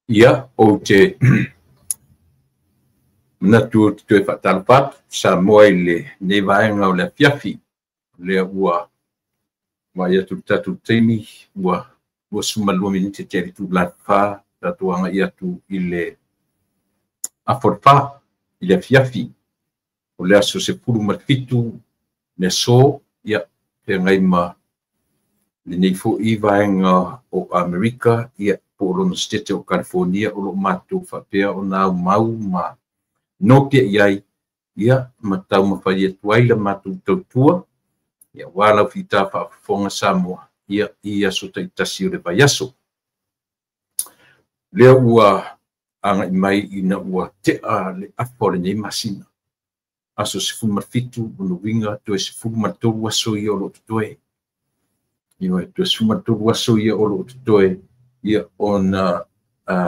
Ia, ou te manatu ou te toe faatalofa atu Samoa i lenei vaega o le afiafi. O lea ua vaai atu i le tatou taimi ua 22 minute tea i le itula e 4, tatou agai atu i le 3:30 i le afiafi o le aso 17 le aso, ia, feagai ma lenei foi vaega o Amerika, ia, po o lona Setete o California o lo o matou faapea ona aumau ma nopiai ai, ia, ma taumafai atu ai la matou tautua, ia, aua lau fita faafofoga Samoa, ia, i aso taitasi o le vaiaso. Lea ua agai mai ina ua tea le afa o lenei masina, aso 17, lona uiga toe 13 aso ia o lo o totoe. Ioe, toe 13 aso ia o lo o totoe, ia, ona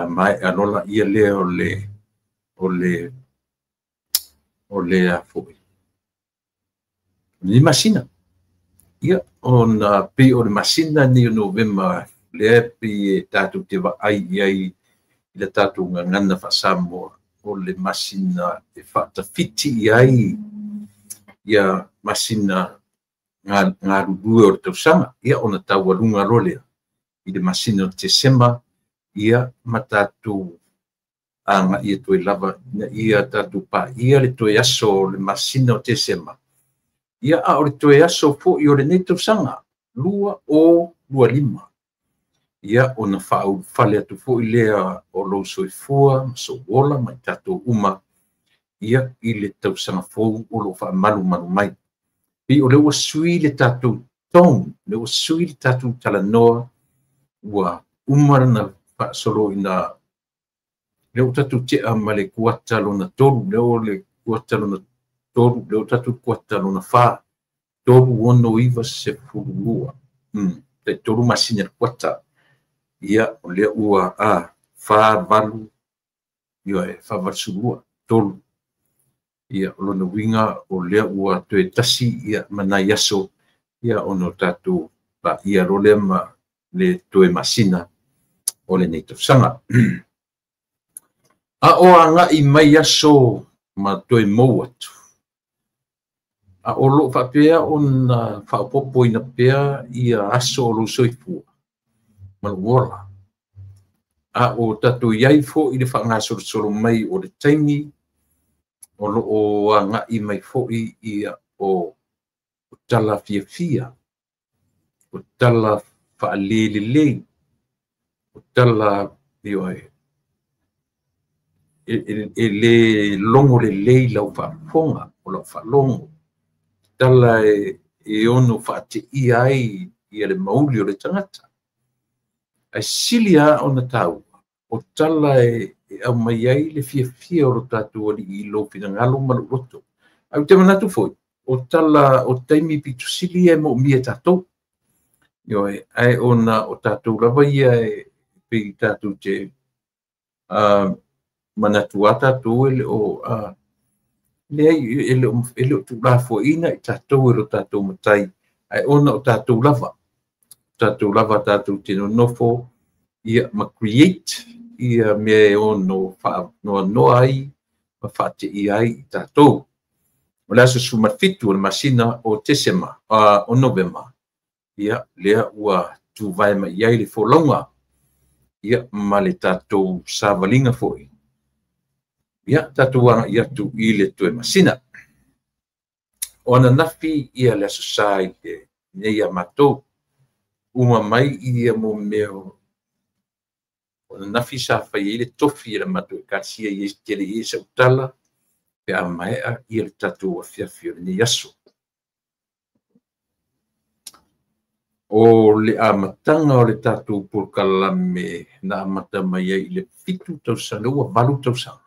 maea lola ia lea o le a foi lenei masina. Ia, ona pei o le masina nei o Novema lea pei e tatou te vaai i ai i le tatou gagana faa-Samoa, o le masina e faatafiti i ai ia masina galulue o le tausaga, ia, ona taualuga loa lea i le masina o Tesema, ia, ma tatou agai atu ai lava ina ia tatou paia le toe aso o le masina o Tesema, ia, a o le toe aso foi o lenei tausaga 2025, ia, ona faaulufale atu foi lea o lou soifua ma sou ola ma i tatou uma, ia, i le tausaga fou o lo o faamalumalu mai. Pei o lea ua sui le tatou tone, lea ua sui le tatou talanoa, ua uma ona faasolo ina lea ua tatou tea ma le kuata lona tolu, lea o le kuata lona tolu, lea ua tatou kuata lona fa, 3, 6, 9, 12. Tai 3 masina le kuata. Ia, o lea ua 4, 8, ioe, 4, 8, 12, 3. Ia, o lona uiga o lea ua toe tasi, ia, ma nai aso, ia, ona o tatou paia loa lea ma le toe masina o lenei tausaga. A o agai mai aso ma toe mou atu, a o loo faapea ona faaopoopoina pea ia aso o lou soifua ma lou ola. A o tatou i ai foi i le faagasolosolo mai o le taimi o lo o agai mai foi, ia, o tala fiafia, o tala faalelelei, o tala, ioe, e le logo lelei lau faafofoga o lau faalogo, tala e ono faateia ai ia le mauli o le tagata. Ae sili lava ona taua o tala e aumai ai le fiafia o lo tatou Alii i lou finagalo ma lou loto. Ae ou te manatu foi, o tala o taimi pito sili e moomia e tatou. Ioe, ae ona o tatou lava ia e pei tatou te manatu a tatou e le o leai, e le o tuulafoaiina i tatou e lo tatou Matai, ae ona o tatou lava, tatou lava tatou te nonofo, ia, ma create ia mea e ono faanoanoa ai ma faateia ai i tatou. O le aso 17 o le masina o Tesema, o Novema, ia, lea ua tuvae mai ai le folauga, ia, ma le tatou savaliga foi, ia, tatou agai atu i le toe masina. O ananafi ia le aso Sa i lenei a matou, uma mai ia mo mea o ananafi sa fai ai le tofi e le matou Ekalesia i tele i sau tala pe a maea ia le tatou afiafi o lenei aso. O le amataga o le tatou polokalame na amata mai ai i le 7 tausaga, ua 8 tausaga.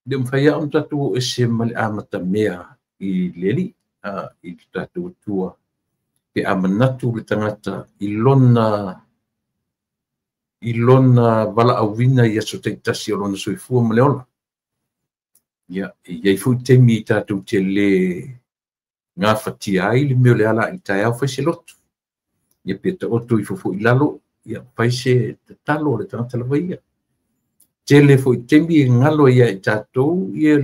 Le mafai lava ona tatou o ese ma le amatamea i le Alii, i le tatou Atua, pe a manatu le tagata i lona valaauina i aso taitasi o lona soifua ma le ola. Ia, e i ai foi taimi tatou te le gafatia ai le mea o le ala i taeao fai se lotu. Ia, pe taoto ifo foi i lalo, Ia fai se tatalo a le tagata lava ia. Tele foi taimi e galo ai ia i tatou ia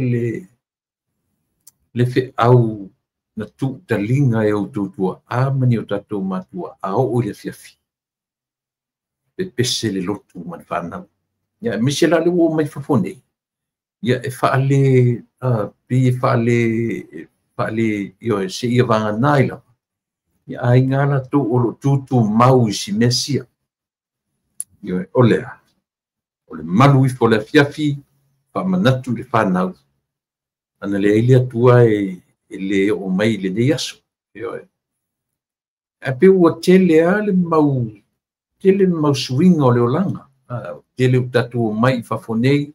le feau na tuutaliga e outou tuaa ma ni o tatou matua a oo i le afiafi. Pepese le lotu ma le fanau. Ia aemaise la le ua omai fafo nei, ia e faale pei e faale ioe seia vagana ai lava ia aiga latou o lo o tutumau i si mea sia. Ioe, o lea, o le malu ifo o le afiafi, faamanatu i le fanau, ana leai le Atua e le oo mai i lenei aso. Ioe. Ae pei ua tele lava le mau, tele le mau suiga o le olaga. Tele ua tatou omai i fafo nei,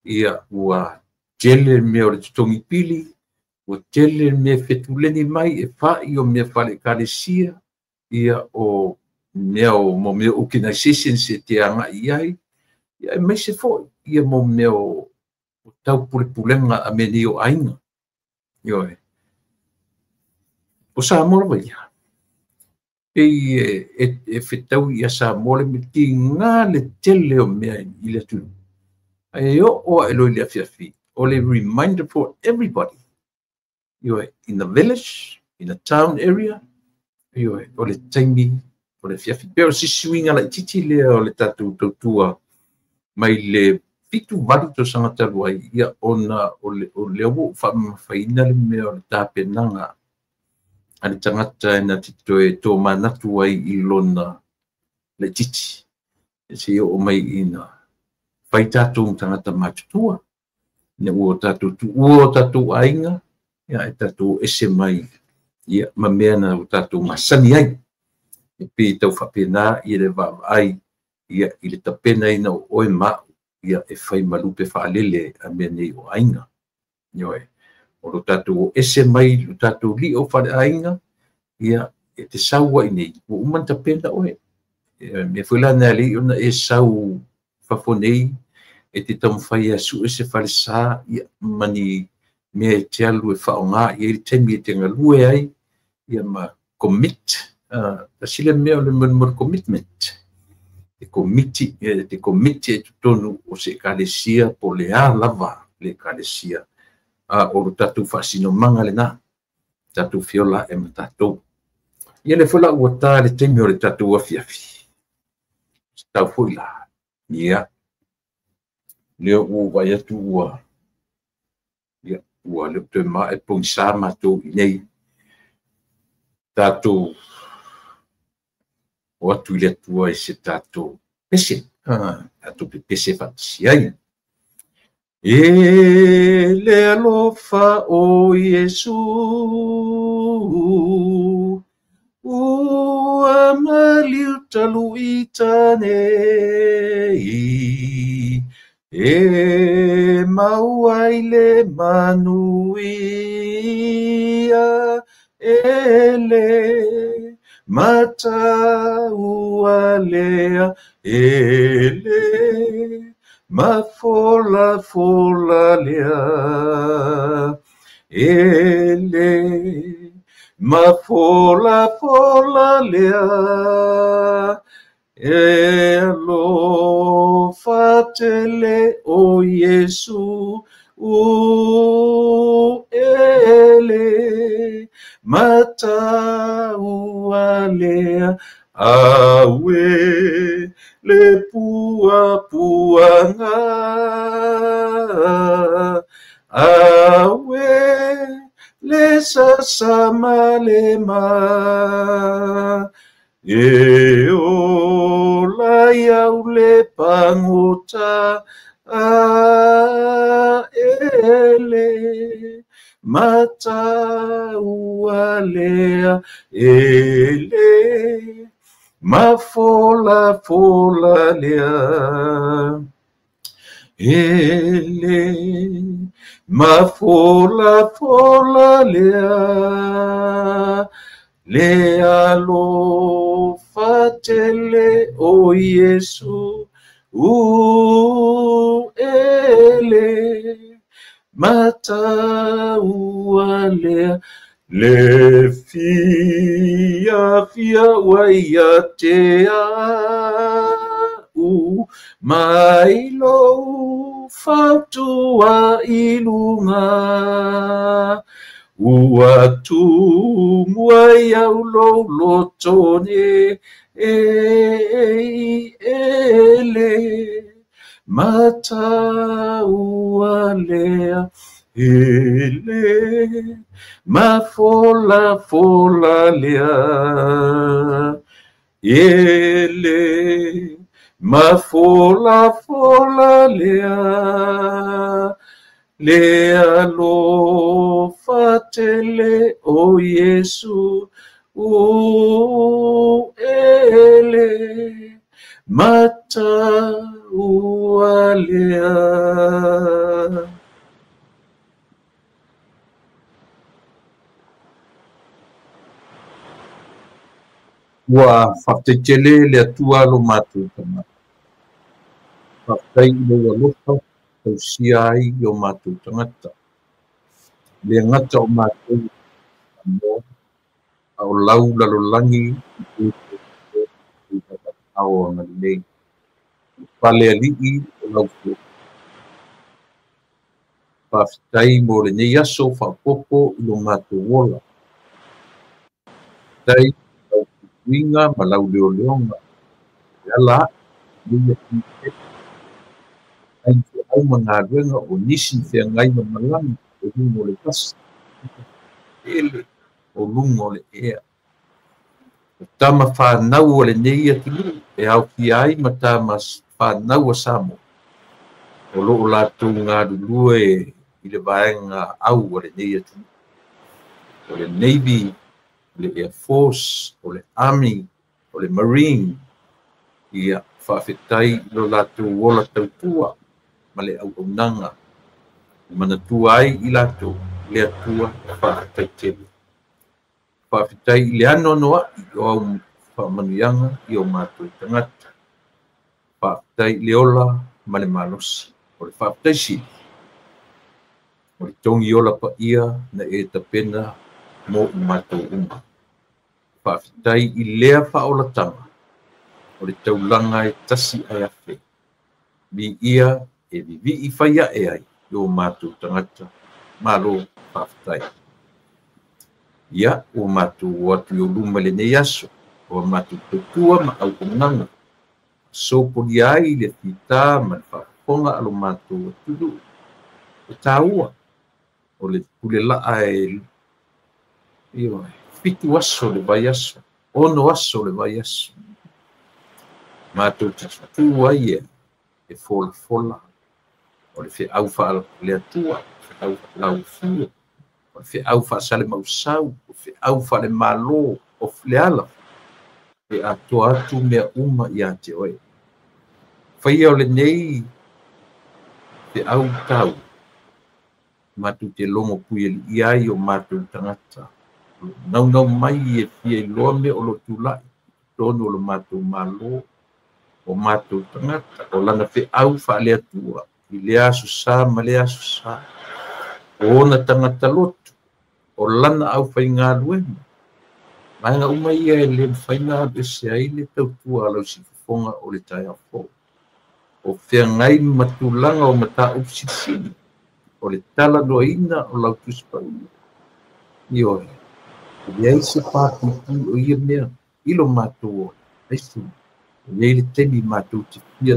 ia ua tele le mea o le totogi pili, ua tele le mea fetuleni mai e fai o mea faale-ekalesia, ia o mea o mo mea organizations e te agai i ai, ia aemaise foi ia mo mea o taupulepulega a mea nei o aiga. Ioe. O Samoa lava ia, pei e fetaui ia Samoa le mea tiga le tele o mea i le atunuu. Ae oo ae loa i le afiafi, o le reminder for everybody. Ioe, in the village, in the town area, ioe, o le taimi o le afiafi. Pei o se suiga laitiiti lea o le tatou tautua mai le 78 tausaga talu ai, ia ona o lea ua ou faamamafaina le mea o le tapenaga a le tagata e na te toe tomanatu ai i lona laitiiti. Se oo mai ina fai tatou ma tagata matutua, ina ua tatou tuua o tatou aiga, ia e tatou ese mai ia ma mea na o tatou masani ai. E pei tau faapena ia le vaavaai ia i le tapenaina o oe ma au, ia e fai ma lupe faalele a mea nei o aiga. Ioe, o lo tatou ese mai lo tatou lio faleaiga, ia e te sau ai nei, ua uma ona tapena oe. Mea foi la na alii ona e sau fafo nei, e te taumafai e sue se falesa, ia ma ni mea e te alu e faaaoga i ai le taimi e te galue ai, ia ma commit, tasi le mea o le mo le commitment. Te komiti, te komiti e totonu o se ekalesia po o le a lava le ekalesia, a o lo tatou faasinomaga lena, tatou fiola e ma tatou. Ia le foi la ua ta le taimi o le tatou afiafi. Tau foi la. Ia. Lea ua vaai atu ua, ia, ua le toe mae pogisa matou i nei. Tatou o atu i le Atua i se tatou pese. Tatou pepese faatasi ai. E le alofa o Iesu, ua maliu talu i tanei, e mau ai le manuia, e le mataua lea, e le mafola fola lea, e le mafola fola lea, e alofa tele o Iesu, u e le mataua lea, awe le puapuaga, awe le sasamalema, e ola iau le pagota, a e le mataua lea, e le mafola fola lea, e le mafola fola lea, le alofa tele o Iesu, u e le mataua lea. Le fiafia ua ia te au, mai lou fautua i luga. Ua tumu ai au lou loto nei e le mataua lea. E le mafolafola lea, e le mafolafola lea, le alofa tele o Iesu, e le mataua lea. Ua faafetai le Atua lo matou tagata. Faafetai i lou alofa tausia ai o matou tagata. Le gata o matou Samoa, a o lau lalolagi i ao agalelei. Pale alii o lau fua. Faafetai mo lenei aso faaopoopo i lo matou ola. Faafetai uiga ma lau leoleoga. E ala ai ai feau ma galuega o nisi feagai ma malaga o luga o le vasi, ele o luga o le ea. O tama whanau o lenei atunuu e aofia ai ma tama whanau a Samoa. O loo latou galulue i le vaega au a lenei atunuu. O le Navy, o le Air Force, o le Army, o le Marine, ia faafetai i lo latou ola tautua ma le auaunaga. E manatua ai i latou le Atua faafetai tele. Faafetai i le anoanoai o au faamanuiaga i o matou tagata. Faafetai i le ola ma le malosi. O le faafetai sili, o le togi ola paia na e tapena mo i matou uma. Faafetai i lea faaolataga o le taulaga e tasi ae afe. Viia e vivii fai ae ai i o matou tagata. Malo faafetai. Ia, ua matou o atu i ou luma i lenei aso, ua matou tautua ma auaunaga. Sopolia ai le fita ma le faafofoga a lo matou atunuu. E taua o le pule laa e 7 aso le vaiaso, 6 aso le vaiaso. Matou te tutu ai e folafola o le feau faale Atua, feau faalaufia, o le feau faasale mausau, o feau faalemālō, o le ala e atoa atu mea uma ia te oe. Faia o lenei feau tau, matou te logo puiali'i ai o matou tagata. Naunau mai e fia iloa mea o lo tulai, totonu o lo matou mālō, o matou tagata, o lana feau faale Atua, i le aso sa ma le aso sa. O ona tagata loto, o lana aufaigaluega. Vaega uma ia e le mafai ona alu ese ai le tautua a lau sifofoga o le taeao fou. O feagai ma tulaga o mataupu silisili, o le talanoaina o lau Tusi Paia. Ioe, e leai se papuipui o ia mea i lo matou ola. Aisea, e i ai le taimi matou te fia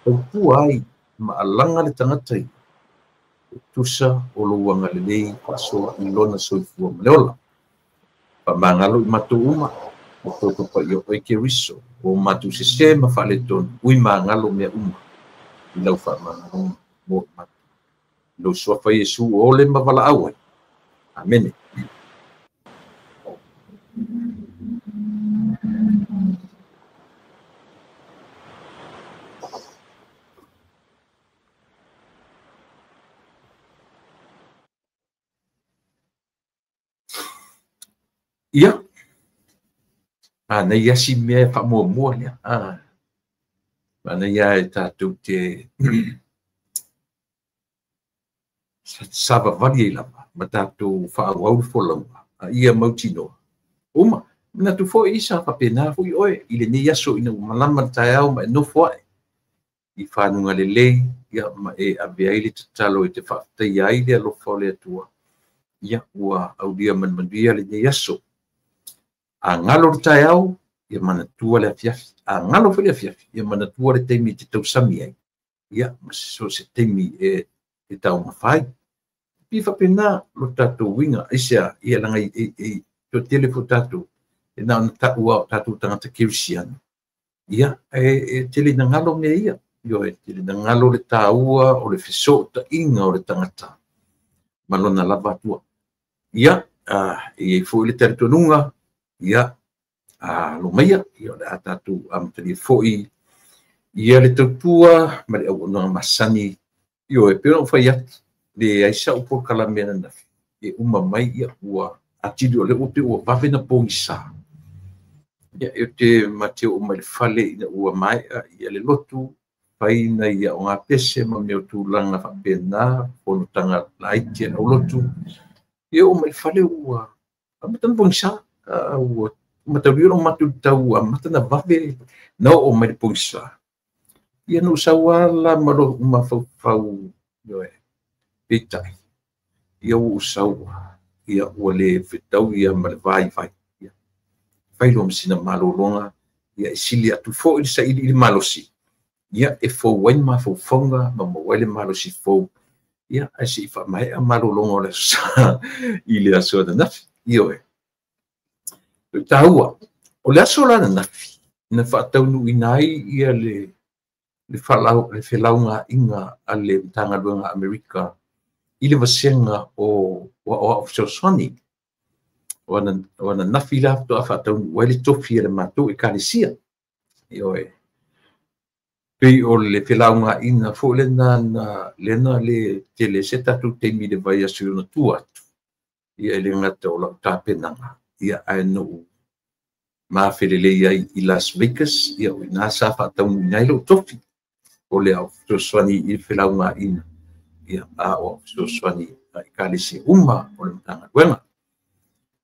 tautua ai ma alaga le tagata ia e tusa o lou agalelei faasoa i lona soifua ma le ola. Faamagalo i matou uma, o toto paia oe Keriso, o matou sesē ma faaletonu, ui magalo mea uma i lau faamagaloga mo i matou. I lou suafa Iesu o ole ma valaau ai. Amene. Ia, manaia si mea e faamuamua lea. Manaia e tatou te savavali ai lava ma tatou faaauau le folauga. A ia mautinoa uma manatu foi sa faapena foi oe i lenei aso ina ua malama le taeao ma e nofo ae i fanuga lelei, ia ma e ave ai le tatalo e te faafetaia ai le alofa o le Atua, ia ua aulia ma le manuia lenei aso. A galo le taeao, ia manatua le afiafi. A galo foi le afiafi, ia manatua le taimi e te tausami ai, ia ma so o se taimi e taumafa ai. Pei faapena lo tatou uiga, aisea, ia leaga e toatele foi tatou e na ona tau lava o tatou tagata kerisiano, ia e tele ina galo mea ia. Ioe, tele ina galo le taua o le fesootaiga o le tagata ma lona lava Atua. Ia, e i ai foi le talitonuga, ia, alo maia, ia o le a tatou amatalia foi ia le tautua ma le auaunaga masani. Ioe, pei ona ou fai atu, leai sau polokalame ananafi e uma mai, ia ua atili o lea ua pei ua vave na pogisa. Ia, e te ma te oo mai le fale ina ua maea ia le lotu, fai nai aoga pese ma mea o tulaga faapena, fonotaga laiti a le aulotu. Ia oo mai le fale ua amata na pogisa, ua mataulia lou matou i le tau amata na vave na oo mai le pogisa. Ia na ou sau lava la ma lou mafaufau, ioe, peitai, ia ua ou sau lava, ia ua le fetau ia ma le vaivai. Ia, fai loa ma sina malologa, ia e sili atu foi le sailiili malosi, ia e fou ai mafaufauga ma maua ai le malosi fou, ia ae se i faamaea malologa o le aso Sa i le aso ananafi. Ioe. O taua, o le aso la ananafi na faataunuuina ai ia le felaugaaiga a le Matagaluega a Amerika i le vasega o aoao fesoasoani. O ananafi la faatoa faataunuu ai le tofi a le matou ekalesia. Ioe. Pei o le felaugaaiga foi lena na lena le tele se tatou taimi i le vaiaso i ona tua atu. Ia e le gata o lau tapenaga, ia ae na ou mafelelei ai i Las Vegas, ia o ina sa faataunuuina ai lou tofi o le ao fesoasoani i le felaugaaiga, ia a o fesoasoani a ekalesia uma o le Matagaluega.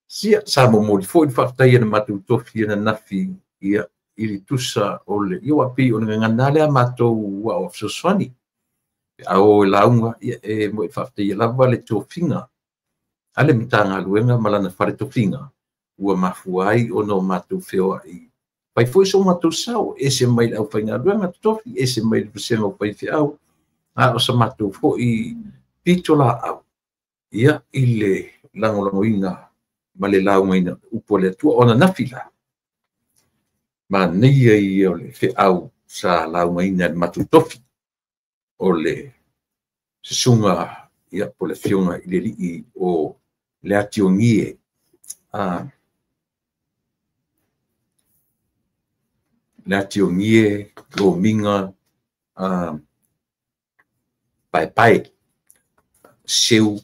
Sia sa momoli foi le faafetai a le matou tofi ananafi, ia i le tusa o le, ia ua pei o le gagana lea matou ao fesoasoani. A o e lauga, ia e mo e faafetaia lava le tofiga a le Matagaluega ma lana fale tofiga ua mafua ai ona o matou feoai. Fai foi so matou sao, ese mai le aufaigaluega totofi, ese mai le vasega o faifeau, a o sa matou foi pitolaau, ia i le lagolagoina ma le laugaina upu o le Atua. O ananafi la, manaia ia o le feau sa laugaina e le matou tofi, o le susuga, ia, po o le afioga i le alii o le Atiogie, le Atiogie Lomiga Paepae Seu,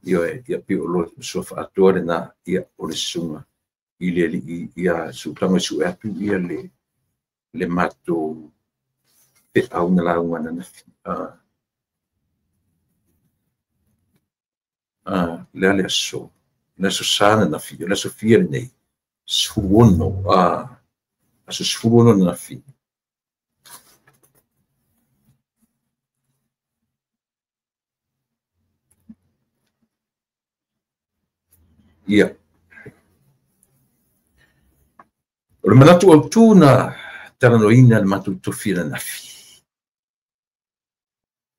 ioe, ia pei o lo suafa atoa lena, ia o le susuga i le alii, ia sutago e sue atu ia le matou feau na lauga ananafi. Le a le aso, le aso Sa ananafi, le aso Fia lenei, 16, aso 16 ananafi. Ia, o le manatu autu na talanoaina le matou tofi ananafi.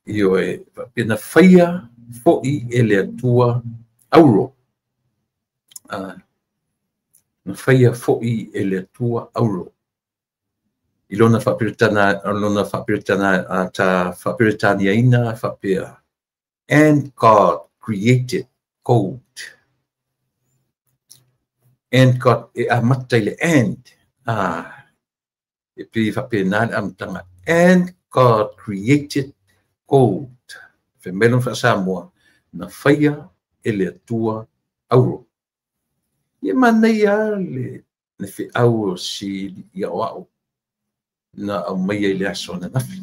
Ioe, faapea na faia foi e le Atua auro. Na faia foi e le Atua auro. I lona faaperetaniaina faapea, and God created gold. And God, e amata i le and. E pei faapena le amataga. And God created gold. Fai mai lona faasamoa, na faia e le Atua auro. Ia manaia le feau o si alii aoao na aumaia i le aso ananafi.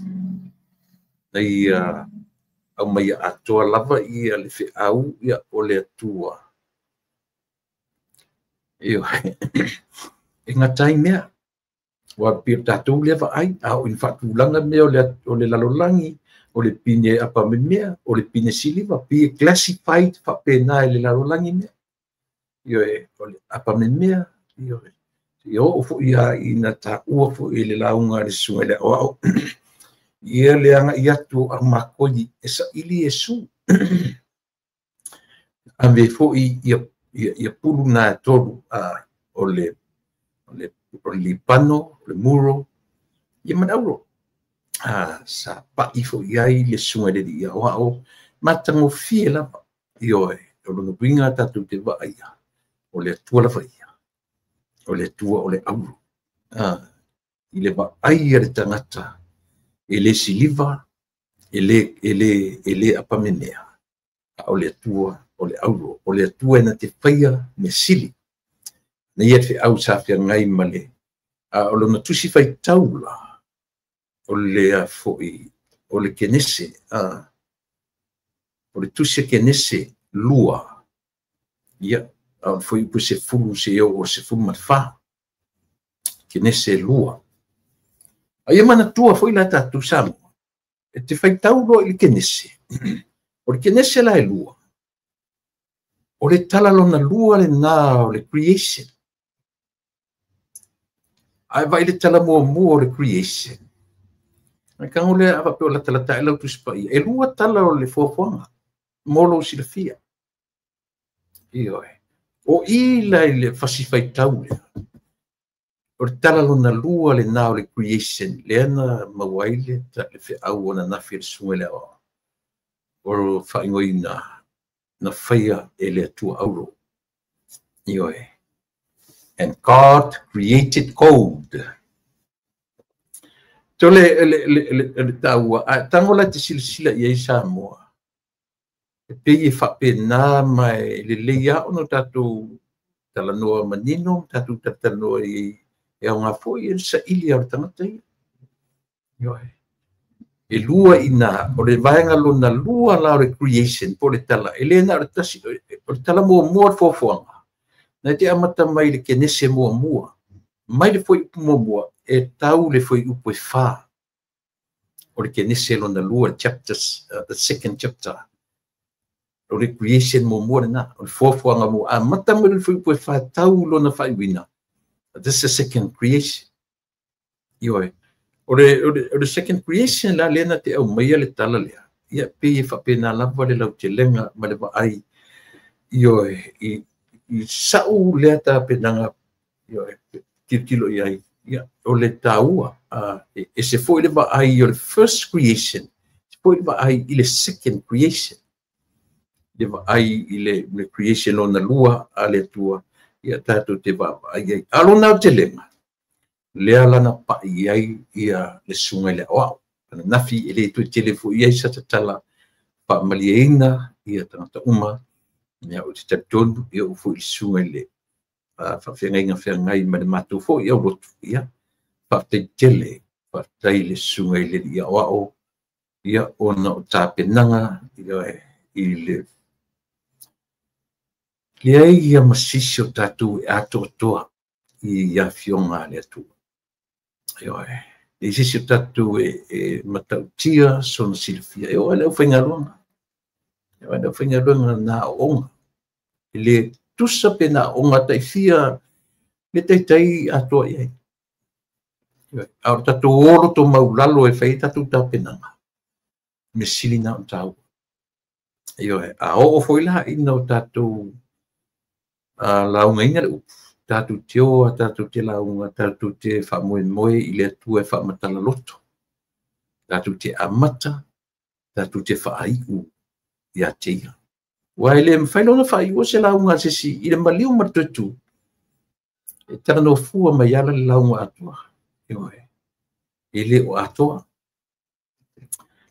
Na ia aumaia atoa lava ia le feau, ia o le Atua. Ioe, e gata ai mea. Ua pei o tatou lea vaai, a oo ina faatulaga mea o le lalolagi, o le pine apamemea, o le pine siliva, pei e classified faapena e le lalolagi mea. Ioe, o le apamemea, ioe. Ia oo foi lava ina taua foi e le lauga a le susuga i le aoao, ia le agai atu o aumakoi e saili Iesu. Ave foi ia pulu na e tolu, o le lipano, o le muro, ia ma le auro. Sa pai foi ai le susuga i le alii aoao, matagofie lava. Ioe, o lona uiga tatou te vaaia, o le Atua lava ia, o le Atua o le auro. I le vaai a le tagata, e le siliva, e le apamemea, a o le Atua o le auro. O le Atua e na te faia mea sili. Na ia te feau sa feagai ma le, o lona tusi faitau la, o le foi, o le Kenese, o le tusi a Kenese 2, ia, a o foi upu 10 se o 14, Kenese 2. A ia manatua foi la tatou Samoa, e te faitau loa i le Kenese. O le Kenese la e 2, o le tala lona 2 lena o le creation. Ae vai le tala muamua o le creation. Ai kango lea a faapea o latalata ai lau Tusi Paia. E 2 tala o le foafoaga mo lou silafia. Ioe. O i la i le fasi faitau lea, o le tala lona 2 lena o le creation, lea na maua ai le feau o ananafi e le susuga i le aoao. O le faaigoaina na faia e le Atua auro. Ioe. And God created gold. Tole le taua, a tango la te silasila i ai Samoa. E pei e faapena ma e lelei lava ona tatou talanoa manino, tatou talanoa i e aoga foi e le saili o le tagata ia. Ioe. E 2 ina, o le vaega lona 2 la o le creation, po o le tala, e le na o le tasi, o le tala muamua o le foafoaga. Na te amata mai le Kenese muamua, mai le fuaiupu muamua, e tau le fuaiupu e 4. O le Kenese lona 2, chapters, the second chapter. O le creation muamua lena, o le foafoaga mua. Amata mai le fuaiupu e 4, tau lona faaiuina. This is the second creation. Ioe. O le second creation la lea na te aumaia le tala lea. Ia pei e faapena lava le lautelega ma le vaai. Ioe, i sau lea tapenaga, ioe, tilotilo i ai. Ia, o le taua, e se foi le vaai o le first creation, se foi le vaai i le second creation. Le vaai i le creation lona 2 a le Atua, ia tatou te vaavaai ai. A lona aotelega, lea lana pai ai ia le susuga i le aoao. Ananafi e le toe tele foi ai sa tatala faamalieina ia tagata uma. Ia o te talitonu, ia o foi le susuga i le faafeagaiga feagai ma le matou foi aulotu. Ia, faafetai tele, faafetai le susuga i le alii aoao, ia ona o tapenaga, ia i le leai ia ma sisi o tatou e atoatoa i afioga a le Atua. Ioe, e sisi o tatou e matautia sona silafia. E oo ai le aufaigaluega. E oo ai le aufaigaluega na aooga. E le tusa pe na aooga taifia le taitai atoa i ai. Ioe, a o tatou oloto maulalo e fai ai tatou tapenaga, me sili na o taua. Ioe, a oo foi la ina o tatou laugaina le upu, tatou te oa, tatou te lauga, tatou te faamoemoe i le Atua e faamatala loto. Tatou te amata, tatou te faaiu ia te ia. Ua e le mafai lona faaiua se lauga a se isi i le maliu ma le toe tu, e talanoa fua mai ala le lauga atoa. Ioe, e le o atoa.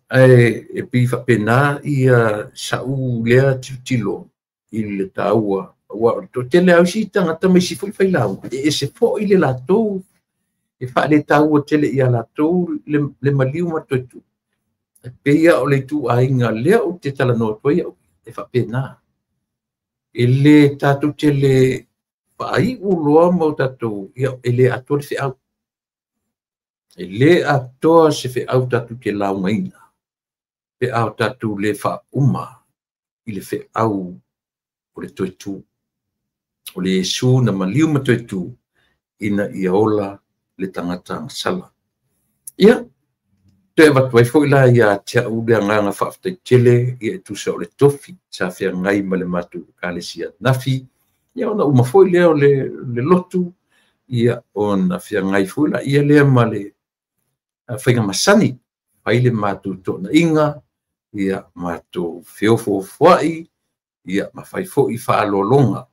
Ae e pei faapena ia sau lea tilotilo i le taua. Ua o le toatele au isi tagata ma isi foi failauga, e ese foi le latou, e faaletaua tele ia latou le maliu ma le toe tu. E pei o le ituaiga lea ou te talanoa atu ai au, e faapena. E le tatou tele Faaiu loa ma o tatou, ia, e le atoa le feau. E le atoa se feau tatou te laugaina, pe a o tatou le faauma i le feau o le toe tu. O le Iesu na maliu ma toe tu, ina ia ola le tagata agasala. Ia, toe avatu ai foi la ia te au le agaga faafetai tele, ia e tusa o le tofi sa feagai ma le matou Ekalesia ananafi, ia ona uma foi lea o le lotu, ia ona feagai foi la ia lea ma le faiga masani, fai le matou toonaiga, ia matou feofoofoai, ia ma fai foi faaaloaloga.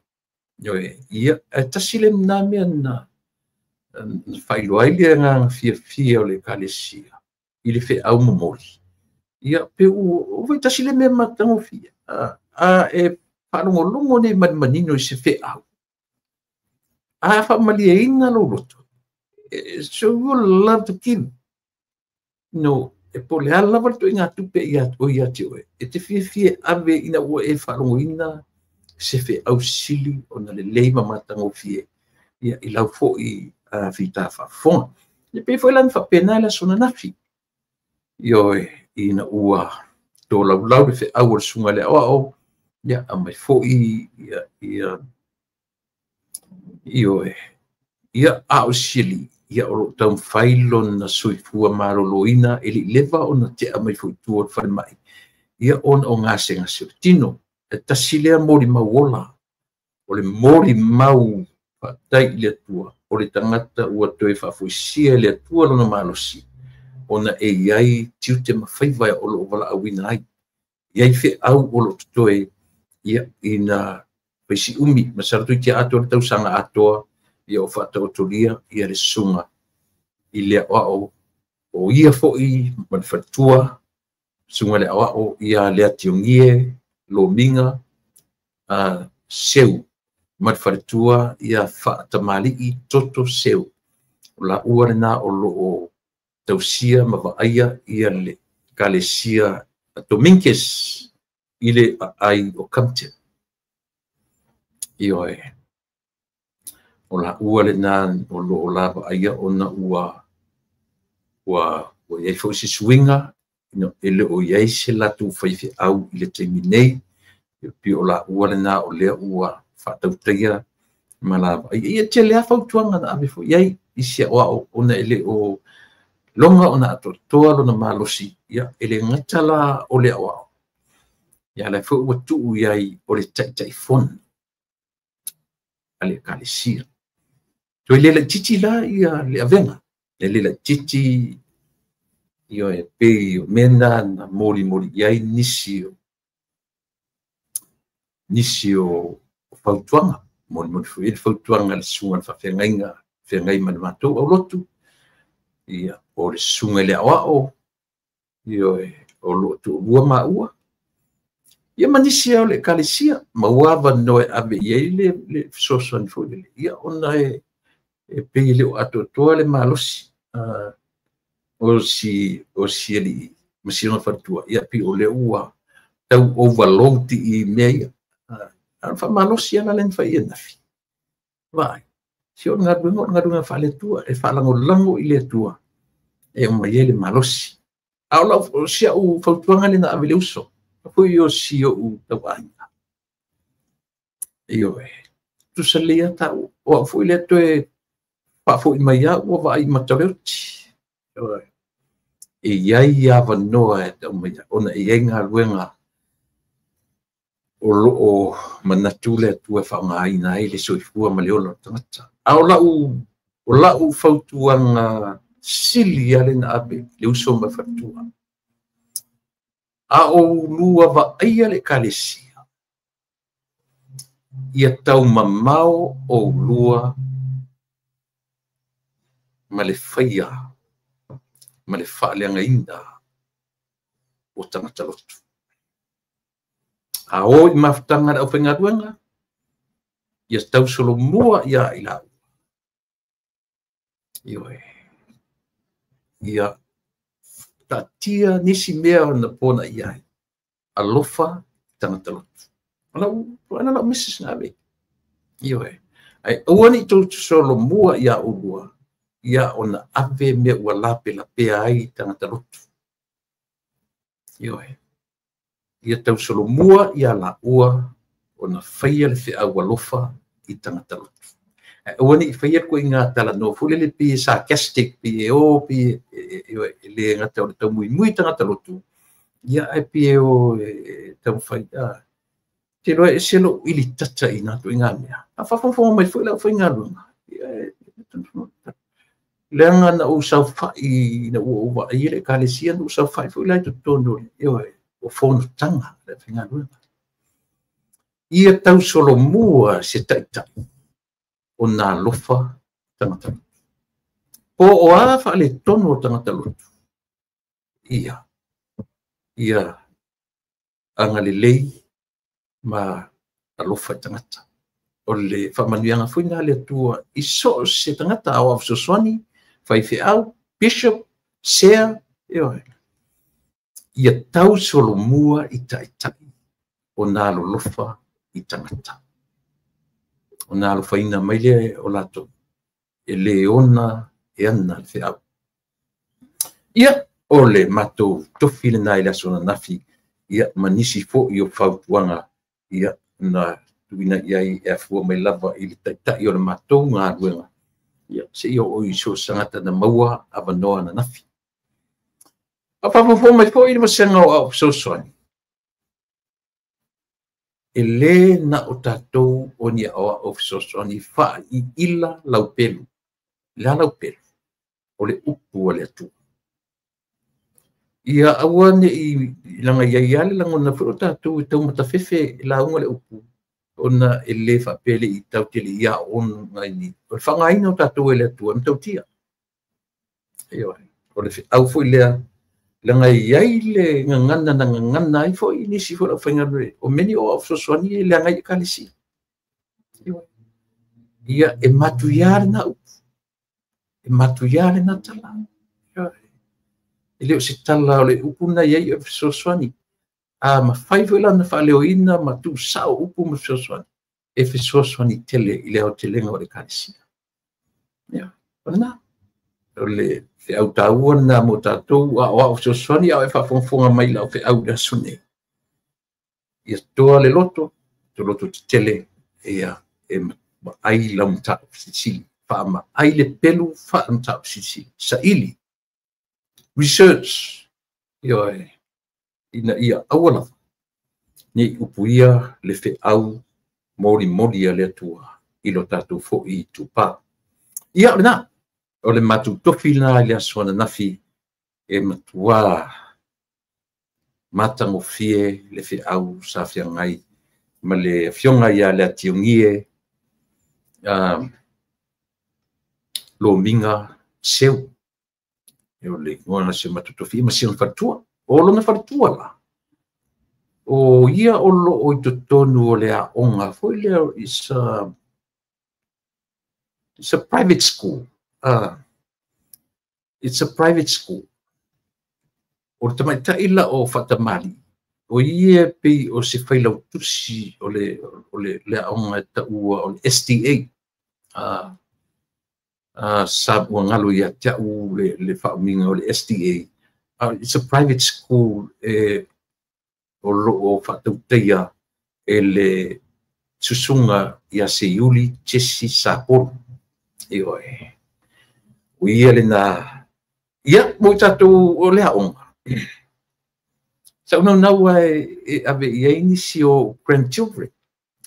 Ia, e tasi le na mea na faailoa ai le agaga fiafia o le Ekalesia i le feau momoli. Ia, pe ua tasi le mea matagofie. A e faalogologo nei ma le manino i se feau, a faamalieina lou loto, so you will love to give. No, e po le a lava le ituaiga tupe ia o ia te oe, e te fiafia e ave ina ua e faalogoina se feau sili ona lelei ma matagofie, ia, i lau foi fita faafofoga. Ia pei foi la na faapena le aso ananafi. Ioe, ina ua tolaulau le feau o le susuga i le aoao, ia aumai foi ia ioe, ia a o sili, ia o loo taumafai lona soifua maloloina, e le i leva ona tea mai foi i tua o le falemai, ia ona o gasegase o le tino. E tasi lea molimau ola, o le molimau faafetai i le Atua, o le tagata ua toe faafoisia e le Atua lona malosi, ona e iai tiute ma faiva o loo valaauina ai. Iai feau o loo totoe, ia, ina faisiumi, masalo toeitiiti atoa le tausaga atoa, ia o faataotolia ia le susuga i le aoao, o ia foi ma le faletua, susuga i le aoao ia Leationgie Lomiga Seu, ma le faletua ia Faatamalii Toto Seu. O laua lena o loo tausia ma vaaia ia le Ekalesia Dominguez i le aai o Compton. Ioe, o laua lena o loo la vaaia ona ua iai foi se suiga, e le o iai se latou faifeau i le taimi nei, e pei o laua lena o lea ua faatautaia ma la vaaia. Ia tele lava fautuaga na ave foi i ai i si aoao, ona e le o loga ona atoatoa lona malosi, ia e le gata la o le aoao, ia la foi ua tuu i ai o le Taitaifono a le Ekalesia. Toe le laitiiti la ia le avega, e le laitiiti, ioe, pei o mea na na molimoli i ai nisi o fautuaga, molimoli foi le fautuaga a le susuga i le faafeagaiga feagai ma le matou aulotu, ia, o le susuga i le aoao, ioe, o loo toalua maua, ia ma nisi o le Ekalesia, maua avanoa e ave i ai le fesoasoani foi lele, ia ona e pei e le o atoatoa le malosi o si alii ma si ona faletua, ia pei o lea ua tau overload i mea ia. A o faamalosi ala le na fai ananafi. Vaai, si o le galuega, o le galuega faale-Atua, e faalagolago i le Atua, e aumai ai le malosi. A o si au fautuaga lena ave le uso, foi o si ou tauaiga. Ioe, tusa lelei lava taua, o au foi lea toe faafoi mai au ua vaai i mata o le oti. Ioe, e iai avanoa e aumai, ona e iai galuega o loo manatu le Atua e faaaogaina ai le soifua ma le ola o le tagata. A o lau fautuaga sili lava lena ave le uso ma le faletua, a o lua vaaia le Ekalesia, ia taumamao oulua ma le faia ma le faaleagaina o tagata lotu. A o i mafutaga a le aufaigaluega, ia tausolomua ia i laua. Ioe, ia taatia nisi mea na pona i ai, alofa tagata lotu. O lau message na ave. Ioe, Ai aua ne i tou solomua ia ulua, ia ona ave mea ua lapelapea ai tagata lotu. Ioe. Ia tausolomua ia laua ona faia le feau alofa i tagata lotu. Ai aua ne i faia le ituaiga talanoa foi lele pei e sarcastic, pei e o, pei e le gata o le taumuimui tagata lotu, ia ae pei e o e taumafai. Te iloa e ese lou ilitata i na ituaiga mea. A faafogafoga mai foi le aufaigaluega, leaga na ou saofai ina ua ou vaaia le ekalesia, na ou saofai foi la i totonu o fonotaga a le aufaigaluega. Ia tausolomua se taitai ona alofa tagata lotu. Po o a faaletonu o tagata lotu, ia agalelei ma alofa i tagata. O le faamanuiaga foi lena a le Atua i so o se tagata, aoao fesoasoani, faifeau, bishop, sea, ioe. Ia tausolomua i taitai ona alolofa i tagata. Ona alofaina mai lea o latou, e le ona e ana le feau. Ia, o le matou tofi lena i le aso ananafi, ia, ma nisi foi o fautuaga, ia, na tuuina i ai e afua mai lava i le taitai o le matou galuega, ia, seia oo i so o se tagata na maua avanoa ananafi. A faafogafoga mai foi le vasega o aoao fesoasoani, e lē na o tatou o ni aoao fesoasoani faaiila laupelu. O le a laupelu? O le upu a le Atua. Ia aua ne i laga i ai lava le lagona foi o tatou e taumatafefe e lauga le upu, ona e le faapea le i tau te le i aooga i ni. O le faaaogaina o tatou e le Atua e matautia. Ioe. O le feau foi lea, leaga e i ai le gagana na gagana ai foi nisi foi o le aufaigaluega, o mea ni o aoao fesoasoani e leaga ai ekalesia. Ia e matuia lena upu, e matuia lena tala. E le o se tala o le upu na i ai o le fesoasoani. A mafai foi la ona faaleoina ma tuusao upu ma fesoasoani, e fesoasoani tele i le aotelega o le ekalesia. Ia, o lena. O le feau taua lena mo tatou aoao fesoasoani a o e faafogafoga mai i lau feau i le aso nei. Ia toa le loto, to loto tetele, ia e maai lau mataupu silisili. Faamaai le pelu faa-mataupu silisili. Saili, research, ioe, ina ia aua lava ne i upuia le feau molimoli a le Atua i lo tatou foi itupa. Ia, o lena, o le matou tofi lena i le aso ananafi, e matua matagofie le feau sa feagai ma le afioga ia Leatiogie Lomiga Seu. O le igoa na si o matou tofi ma si ona faletua. O lona faletua la, o ia o loo i totonu o le aoga foi lea, it's a private school. It's a private school. O le tamaitai la o Faatamali, o ia pei o se failautusi o le aoga e taua o le SDA. Sa ua galo ia te au le faaumiga o le SDA. It's a private school o loo faatautaia e le susuga ia Seiuli Jesse Sapolu. Ioe. O ia lena. Ia, mo i tatou o le aoga. Sa unaunau e ave i ai nisi o grandchildren.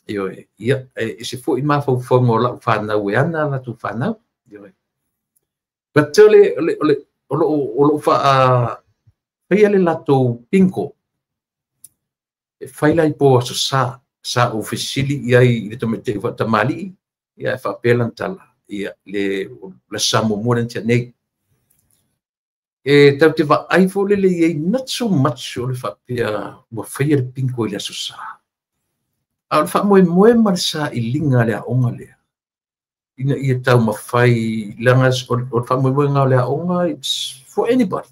Ioe. Ia, e se foi mafaufauga o lau whanau e ana latou whanau. Ioe. But o loo faia le latou bingo. E fai lai po aso sa, sa o fesili i ai i le tamaiti faatamalii, ia e faapea lana tala, ia le sa muamua lena tea nei. E tau te vaai foi lele i ai, not so much o le faapea ua faia le bingo i le aso sa. A o le faamoemoe ma le sailiga a le aoga lea, ina ia taumafai, leaga o le faamoemoega o le aoga, it's for anybody.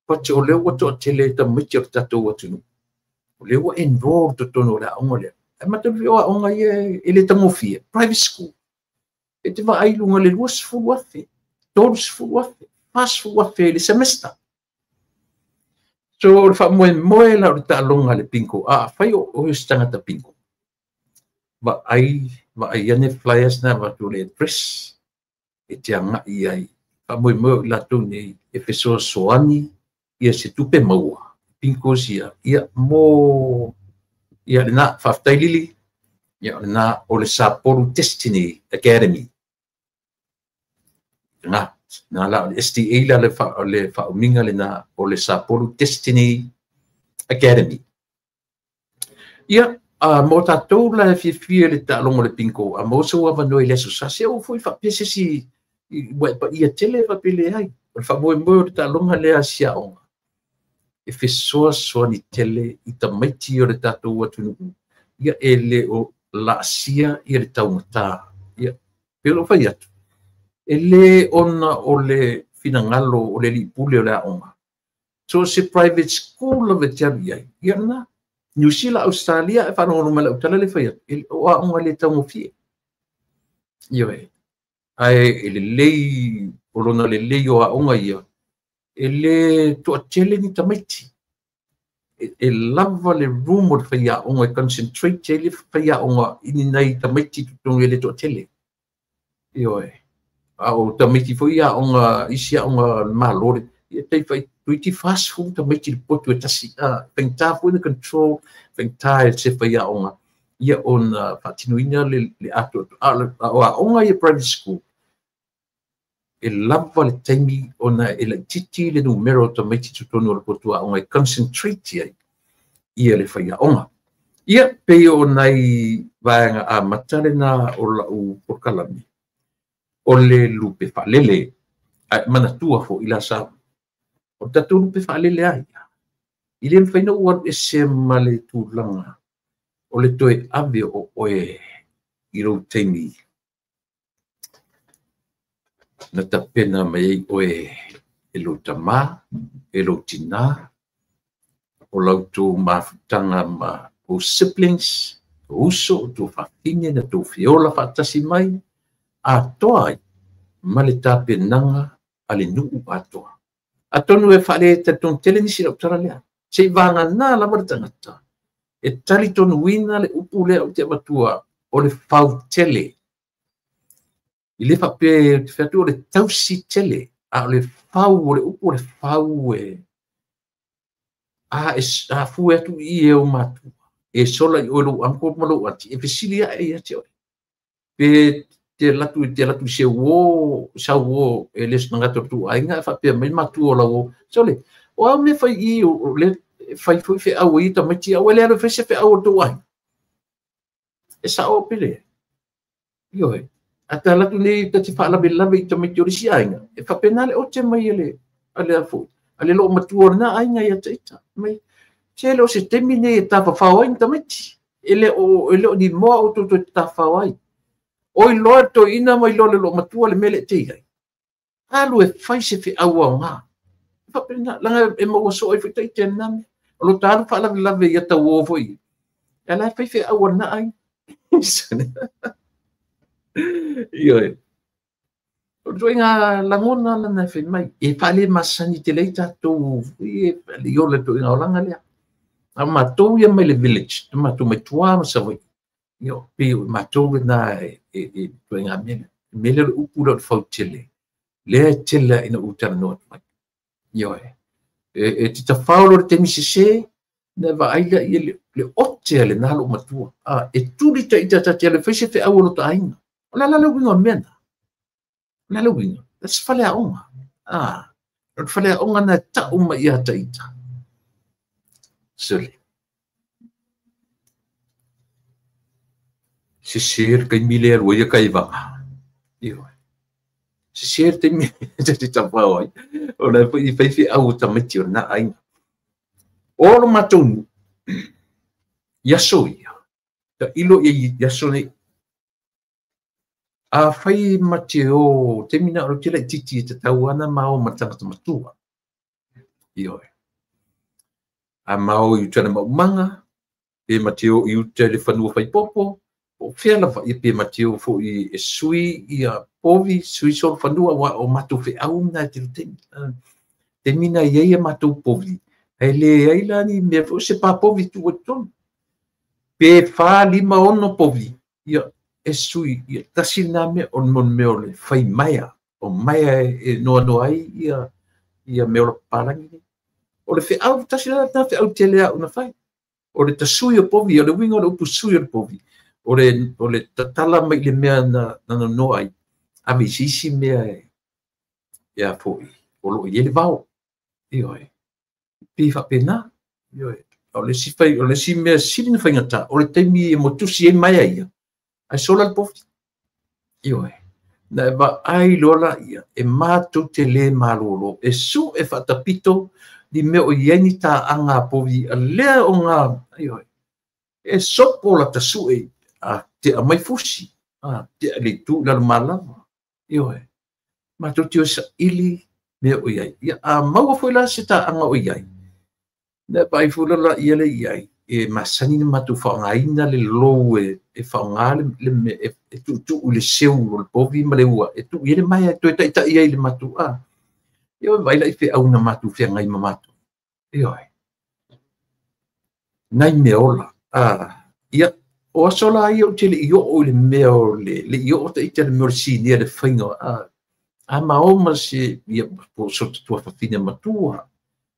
But o lea ua toatele tamaiti o le tatou atunuu, o lea ua enroll totonu o le aoga lea. Ae matou o aoga ia e le tagofie, private school. E te vaai i luga le 20,000, 30,000, 40,000 i le semester. So o le faamoemoe la o le taaloga a le bingo, afai o oe o se tagata bingo, vaai, vaai ane flyers na avatu o le address e te agai ai. Faamoemoe o i latou nei e fesoasoani ia se tupe maua, bingos ia, ia mo ia lena, faafetai Lili, ia lena o le Sapolu Destiny Academy. Na, na la o le SDA la le, fa, le faaumiga lena o le Sapolu Destiny Academy. Ia, mo tatou la e fiafia le taaloga o le bingo, a maua sou avanoa i le aso Sa, se aua foi faapea se isi ua e paia tele faapea leai. O le faamoemoe o le taaloga lea a si aoga, e fesoasoani tele i tamaiti o le tatou atunuu, ia e le o laasia ia le taugata. Ia, pei ona ou fai atu, e le ona o le finagalo o le alii pule o le aoga, so o se private school lava e te alu i ai, ia lena, Niu Sila, Ausetalia, e faalogologo mai i lau tala lea e fai atu, o aoga le taugofie. Ioe. Ae e lelei, o lona lelei o aoga ia, e le toatele ni tamaiti. E lava le room o le faiaoga e concentrate ai le faiaoga i ni nai tamaiti i totonu e le toatele. Ioe. A o tamaiti foi ia aoga, isi aoga a le Malo, ia tai fai toeitiiti 40 tamaiti i le potu e tasi. A, faigata foi ona control, faigata e se faiaoga ia ona faatinoina le atoatoa. A o aoga ia private school, e lava le taimi ona e laitiiti le numera o tamaiti i totonu o le potu aoga e concentrate ai ia le faiaoga. Ia, pei o nai vaega amata lena o lau polokalame, o le lupe faalele. Ae manatua foi la sa, o le tatou lupe faalele lava ia, e le mafai ona ou alu ese ma le tulaga o le toe ave o oe i lou taimi na tapena mai ai oe e lou tama, e lou tinā, o la outou mafutaga ma ou siblings, o uso, o tou faafine na tou feola faatasi mai, atoa ai ma le tapenaga a le nuu atoa. Atonu e faaletalitonu tele nisi i lau tala lea, se i vagana lava le tagata e talitonuina le upu lea ou te avatua o le fautele. I le faapea ou te fai atu o le tausi tele, a o le fau, o le upu o le fau e a e afue atu i i e ou matua, e sola i oe lou uncle ma lou aunty, e fesili ae ia te oe. Pe te alu atu, te alu atu i se uo, sau uo e le o se tagata o le tou aiga, ae faapea mai matua o lau uo. Sole, o a mea fai i i, o lea fai foi feau ai tamaiti, aua le alu e fai se feau a le tou aiga. E sao pe leai? Ioe. A ta alu atu nei ta te faalavelave i tamaiti o le isi aiga, e faapena le ote mai a le, a le foi, a le loomatua o lena aiga ia te ita. Mai, se le o se taimi nei e tafafao ai ni tamaiti. E le o, e le o ni moa outou toe tafafao ai. Oi loa le toeaina ma iloa le loomatua le mea lea e te i ai. Alu e fai se feau aoga. E faapena, leaga e maua soo ai foi ita i lena mea. O lo ta alu faalavelave ia tauo foi. E la e fai feau a lena aiga. Ioe. O le ituaiga lagona lana e fai mai, e faalemasani tele ai tatou e i ola le ituaiga olaga lea. A o matou ia mai le village, o matou mai tua ma Savaii, ia pei o matou lena e ituaiga mea lea. Le mea lea o le upu lea o le fautele, lea e tele lava ina ou talanoa atu ai. Ioe. E te tafao loa i le taimi sese, ona e vaai lea i le ote a lena loomatua. A, e tuli ta ita ta te alu e fai se feau a lota aiga. O le a la le uiga o le mea lena? O le a le uiga? That's faleaoga. A, o le faleaoga na e tau mai ia ta ita. Sole. Sese le taimi lea e alu ai a kaivaga. Ioe. Sese le taimi ta te tafao ai. O la foi i fai feau o tamaiti o lena aiga. O lo matou nuu, i aso ia, tailo i aso nei, afai ma te o, taimi na o le tele laitiiti e tatau ana ma o ma tagata matua. Ioe. A ma o i uta i le maumaga, pe ma te o i uta i le fanua faipopo, Po o fea lava, ia pe ma te o foi e sui ia povi, sui solofanua, aua o matou feau na i te taimi. Taimi na i ai a matou povi, ae leai la ni mea foi o se papovi tuu ai i totonu. Pe 4, 5, 6 povi, ia e sui, ia tasi lena mea, o le mea o le fai maea, o maea e noanoa ai ia mea ola papalagi nei. O le feau, tasi lena feau tele au na fai. O le tasui o povi, o le uiga o le upu sui o le povi, o le tatala mai i le mea na nonoa ai, ave i se isi mea e a foi, o loo i ai le vao. Ioe, pei faapena. Ioe, o le isi fai, o le isi mea sili na faigata, o le taimi e motusi ai maea ia, ae sola le povi. Ioe, na e vaai loa laia, e matou te le malolo, e su e faatapito ni mea o i ai ni taaga a povi, a lea o ngā, ioe, e sopo la tasue, a tea mai fusi, a tea le itu i lalo malama. Ioe, matou te o saili mea o i ai. Ia, a maua foi la se taaga o i ai, na vaai foi la ia le i ai, e masani na matou faaaogaina le lou e faaaoga le mea e tuutuu i le seu o le povi ma le ua, e tuu i ai le maea e toe taitai ai le matou a. Ioe, vaai la i feau na matou feagai ma matou. Ioe, nai mea ola. Ia, o aso la ia ou te le i oo i le mea o le i oo taita le mea o le sinia le faiga. A maoma se, ia, po o so ta tuafafine matua,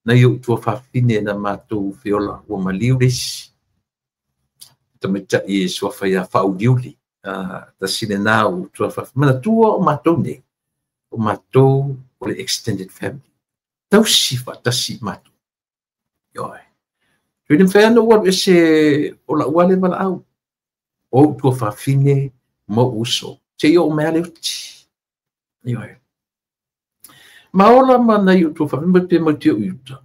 nai ou tuafafine na matou feola, ua maliu le isi. Tamaitai e suafa ia Faauliuli. Tasi lena o tuafafine. Manatua o matou nei, o matou o le extended family. Tausi faatasi matou. Ioe. Tui le mawhai ana ua alu ese o lau ale valaau. O ou tuafafine ma ou uso. Se i oo mai a le uti. Ioe. Ma ola ma nai ou tuafafine ma pe mau te o i uta.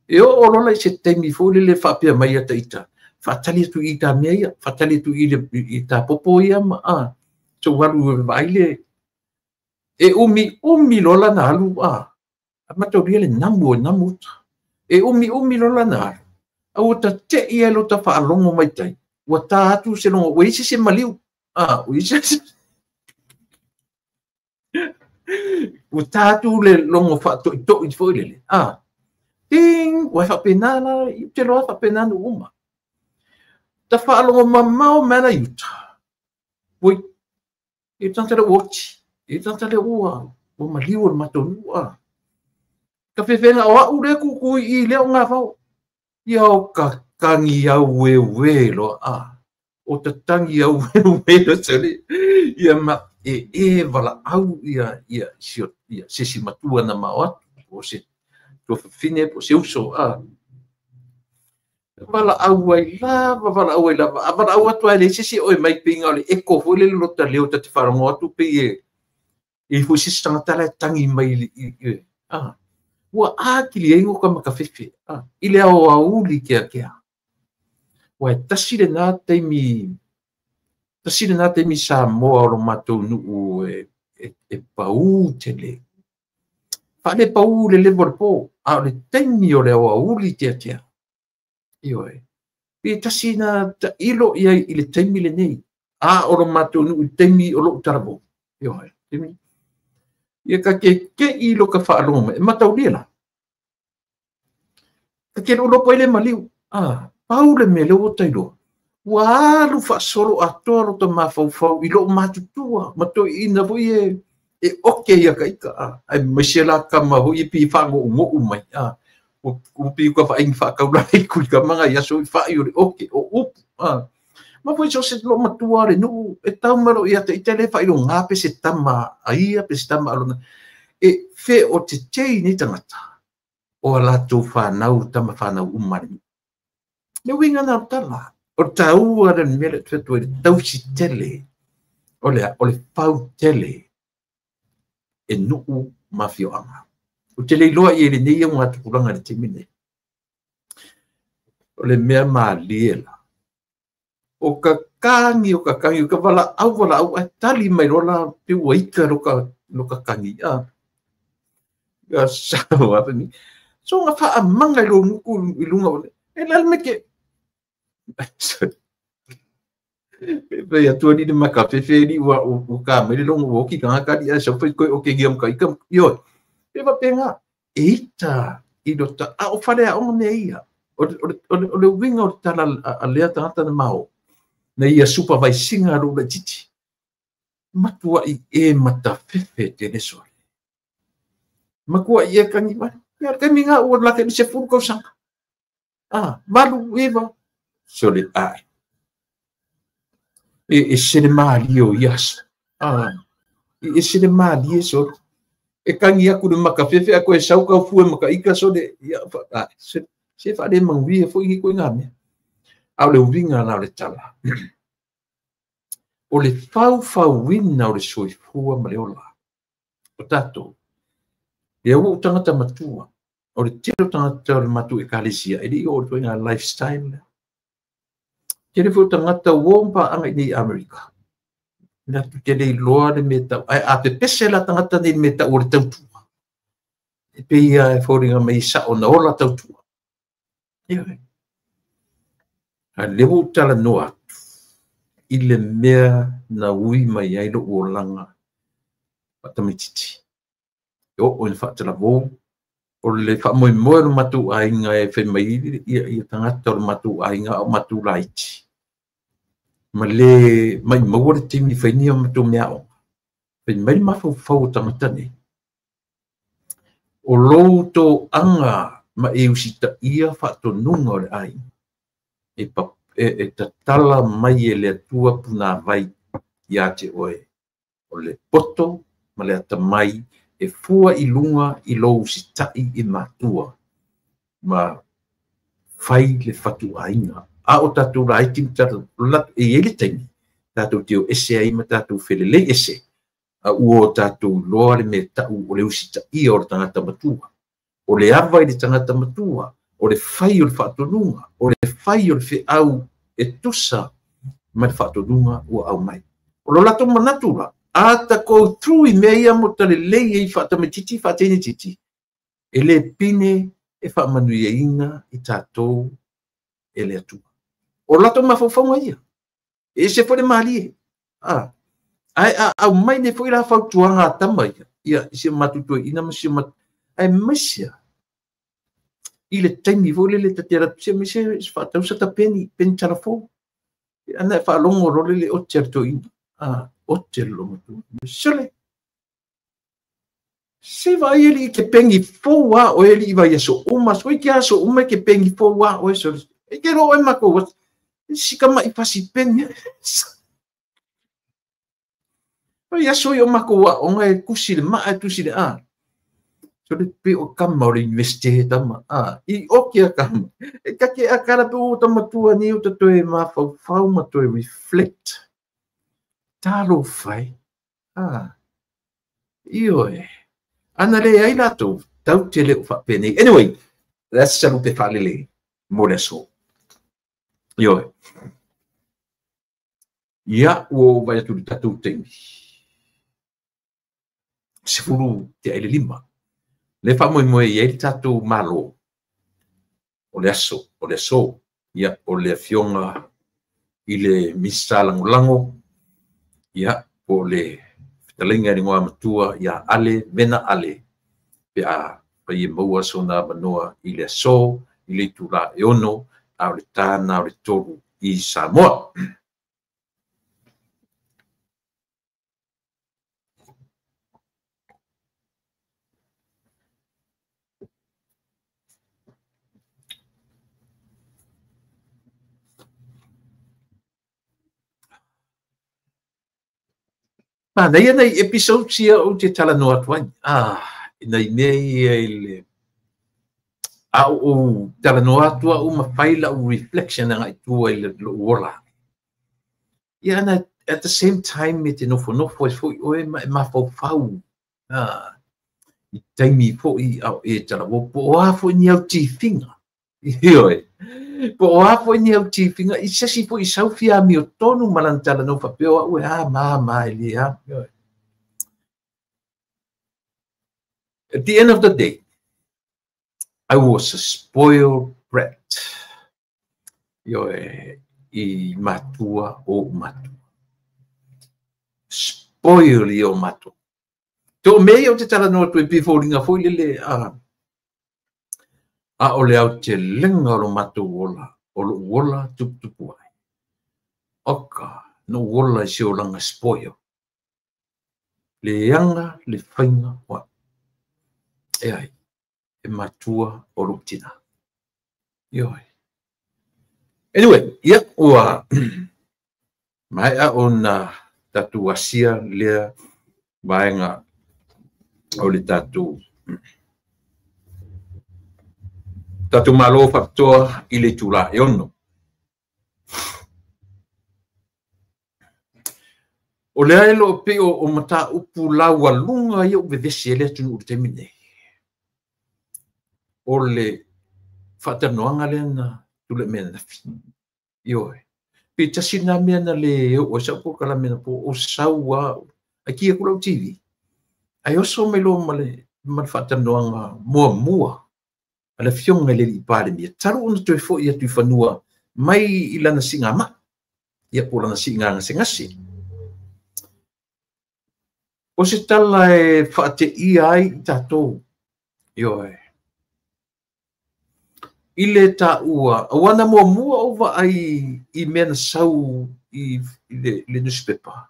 E oo lola i se taimi foi lele faapea mai ia taita. Faatali atu i tā mea ia, faatali atu i le, i tā popo ia ma a. So alu e vaai le, e umi umi lola na alu a. A mataulia le namu o namu uta. E umi umi lola na alu. A ua tate'i ai lo ta faalogo mai tai. Ua tā atu se logo, ua isi se maliu. A, ua isi se... Ua tā atu le logo faato'ito'i foi lele. A, ting, ua e faapena la, i te loa faapena nu uma. Ta faalogo mamao mai ana i uta. Oi, e tata le ua oti. E tata le ua, ua maliu o le matou nuu a. Ka fefega o au le kuku i lea o ngā vao. Ia o ka tangi au e we loa a. O ta tangi au e we loa sale. Ia ma e wala au ia, ia, sio, ia, se si matua na mao atu. O se tuafafine, o se uso a. Wala au ai lava, wala au ai lava. A wala au atu ai le se si oe mai pinga o le eko foi le lota leo ta te wharongo atu pe e. E foi se tangata la tangi mai i, a. Ua ākili ai ngoka makawhewhe, a, i le ao auli kea kea. Ua e tasi le nā taimi, tasi le nā taimi Samoa o lo mātou nuu e pau tele. Whaale pau le levo le pō, a o le taimi o le ao auli tea tea. Ioe. Pe tasi nā ta ilo ia i le taimi le nei. A o lo mātou nuu i taimi o lo utaravo. Ioe. Taimi. Ia ka ke ke i lo ka whaalongo mai. E mataulia la. Ka ke lo lopo ele maliu. A, pau le mea le o tailoa. Ua alu whaasolo atoa lo ta mawhauwhau i lo matutua. Ma toi ina foi e oke ia ka ika. A, ai maise la kama hoi e pi whango ungo umai. A, o pi uka whaingi whakaula i kui ka manga ia so i whai o le oke o upu. A, ma foi so se lo matua le nuu e tau malo ia te itele whai lo ngā pe se tama a ia pe se tama alona. E whe o te tei ni tangata o a lātou whānau tama whānau umare. Le winga nā tala. O taua le mele tuetu e tausi tele. O le, o le pau tele e nuu mawhioanga. O te leiloa i ele nei au ngā tukulanga le temine. O le mea mālie la. O ka kangi, o ka kangi, o ka wala au, wala au, e tali mai lola pe ua ika lo ka kangi. A, a sao a ni. So nga wha amanga i lo nguku i lunga o le. E lal me ke. Pe atu ni le makafefe li ua u ka mai le logo ua oki tagata ali'i ae sau fai toe oke gia ma ka ika ioe. E faapena e ita i lota a o faleaoga mea ia. O le uiga o le tala a lea tagata na mao na ia supervise ina lou laitiiti. Matua'i e matafefe tele sole. Matua'i e kagi vale. Ia o le taimi lena ua lata i le 10 tausaga. 8, 9, sole ae. E ese le malie o ia aso. E ese le malie sole. E kagi atu le makafefe ae toe sau taufue ma ka ika sole. Ia, se faalemanuia foi nei ituaiga mea. A o le uiga la o le tala, o le faufauina o le soifua ma le ola o tatou, lea ua ou tagata matua, o le tele o tagata o le matou ekalesia, e le i oo i le ituaiga lifestyle lea. Tele foi o tagata ua o ma paaga i inei i Amerika, latou te le iloa le mea tau, ae a pepese la tagata nei i le mea tau o le tautua, e pei lava e foliga mai e sao na ola tautua. Ioe. A o lea ua ou talanoa atu i le mea na ui mai ai lou olaga faatamaitiiti. E oo ina faatalavou, o le faamoemoe o le matou aiga e fai mai ia tagata o le matou aiga a o matou laiti, ma le maimaua le taimi e fai ni a matou meaaoga. Fai mai le mafaufau o tagata nei, o lou toaga ma e usitaia faatonuga o le aiga, e tatala mai e le Atua punavai ia te oe, o le poto ma le atamai e fua i luga i lou usitai i matua ma fai le fatuaiga. A o tatou laiti ma tatou e i ai le taimi tatou te o ese ai ma tatou felelei ese, a ua o tatou iloa le mea tau o le usitaia o le tagata matua, o le ava i le tagata matua, o le fai o le faatonuga, o le fai o le feau e tusa ma le faatonuga ua aumai. O lo latou manatu la, a ta go through i mea ia mo ta lelei ai faatamaitiiti faateine-titi, e le pine e faamanuiaina i tatou e le Atua. O latou mafaufauga ia, e ese foi le malie. Ae a aumai nei foi la fautuaga a tama ia, ia i si o matou toeaina ma si o matou, aemaise i le taimi foi lele ta te alu atu se aemaise faatau sa ta peni, peni talafou. Ana e faalogo loa le ote a le toeaina, ote le loomatua. Sole, se vaai alii ke peni fou a oe alii vai aso uma, soi ke aso uma ke peni fou a oe sole. E ke roa oe makou, sika mai fasi peni. Ai aso i o makou aoga e tusi le maa e tusi le a. Sole pe o kama o le universite tama. I oke a kama. E kake a kala pe o tamatua ni o ta toe mafaufau ma toe reflect. Talofa e. Ioe. Ana le ai latou, tau te le o faapenei. Anyway, that's sa lupe faalelei mo le aso. Ioe. Ia, ua ou vaai atu i le tatou taimi. 4:45. Le faamoemoe i ai le tatou Malo o le aso, o le aso, ia, o le afioga i le Minisita Lagolago, ia, po o le fetalaiga i le Igoamatua ia Ale Vena Ale, pe a fai e maua sona avanoa i le aso, i le itula e 6, a o le ta lena o le 3 i Samoa. Manaia nai episodes ia ou te talanoa atu ai. Nai mea ia i le a ou talanoa atu au ma fai lau reflection agai tua i lou ola. Ia, and at the same time e te nofonofo ai foi oe ma e mafaufau i taimi foi a o e talavou po o a foi ni au tifiga. Ioe. Po o a foi ni au tifiga i se isi foi i sau fia amiotonu ma lana talanoa faapea o au e a ma ma e le a. Ioe. At the end of the day, I was a spoiled brat. Ioe. i matua o ou matua. Spoil ia o matou. To mea ia o te talanoa atu e pei foliga foi lele a o le aotelega o lo matou ola, o lou ola tuputupu ai. Oka, na ou ola i se olaga spoil. Leaga le faiga o au. E ai, e matua o lou tina. Ioe. Anyway, ia, ua maea ona tatou asia lea vaega o le tatou Malo faapitoa i le itula e 6. O lea e loo pei o mataupu laualuga ia ua vevesi ai le atunuu i le taimi lenei. O le faatalanoaga lea na tulai mai ananafi. Ioe. Pe tasi lena mea na le oo ai sau polokalame na po o sau lava, ai ki atu lau TV. Ai oso mai loa ma le faatalanoaga muamua a le Afioga i le Alii Palemia, talu ona toe foi atu i fanua mai i lana siigamai, ia po o lana siiga gasegase. O se tala e faateia ai i tatou, ioe, i le taua, aua na muamua ou vaai i mea na sau i le newspaper,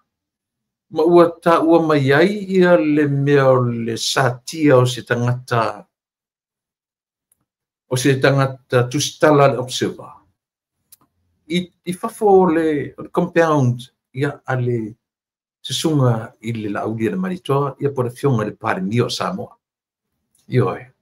ma ua taua mai ai ia le mea o le satia o se tagata, tusitala le Observer, i fafo o le compound ia a le susuga i le Laauli a le Malietoa, ia po o le Afioga i le Palemia o Samoa. Ioe.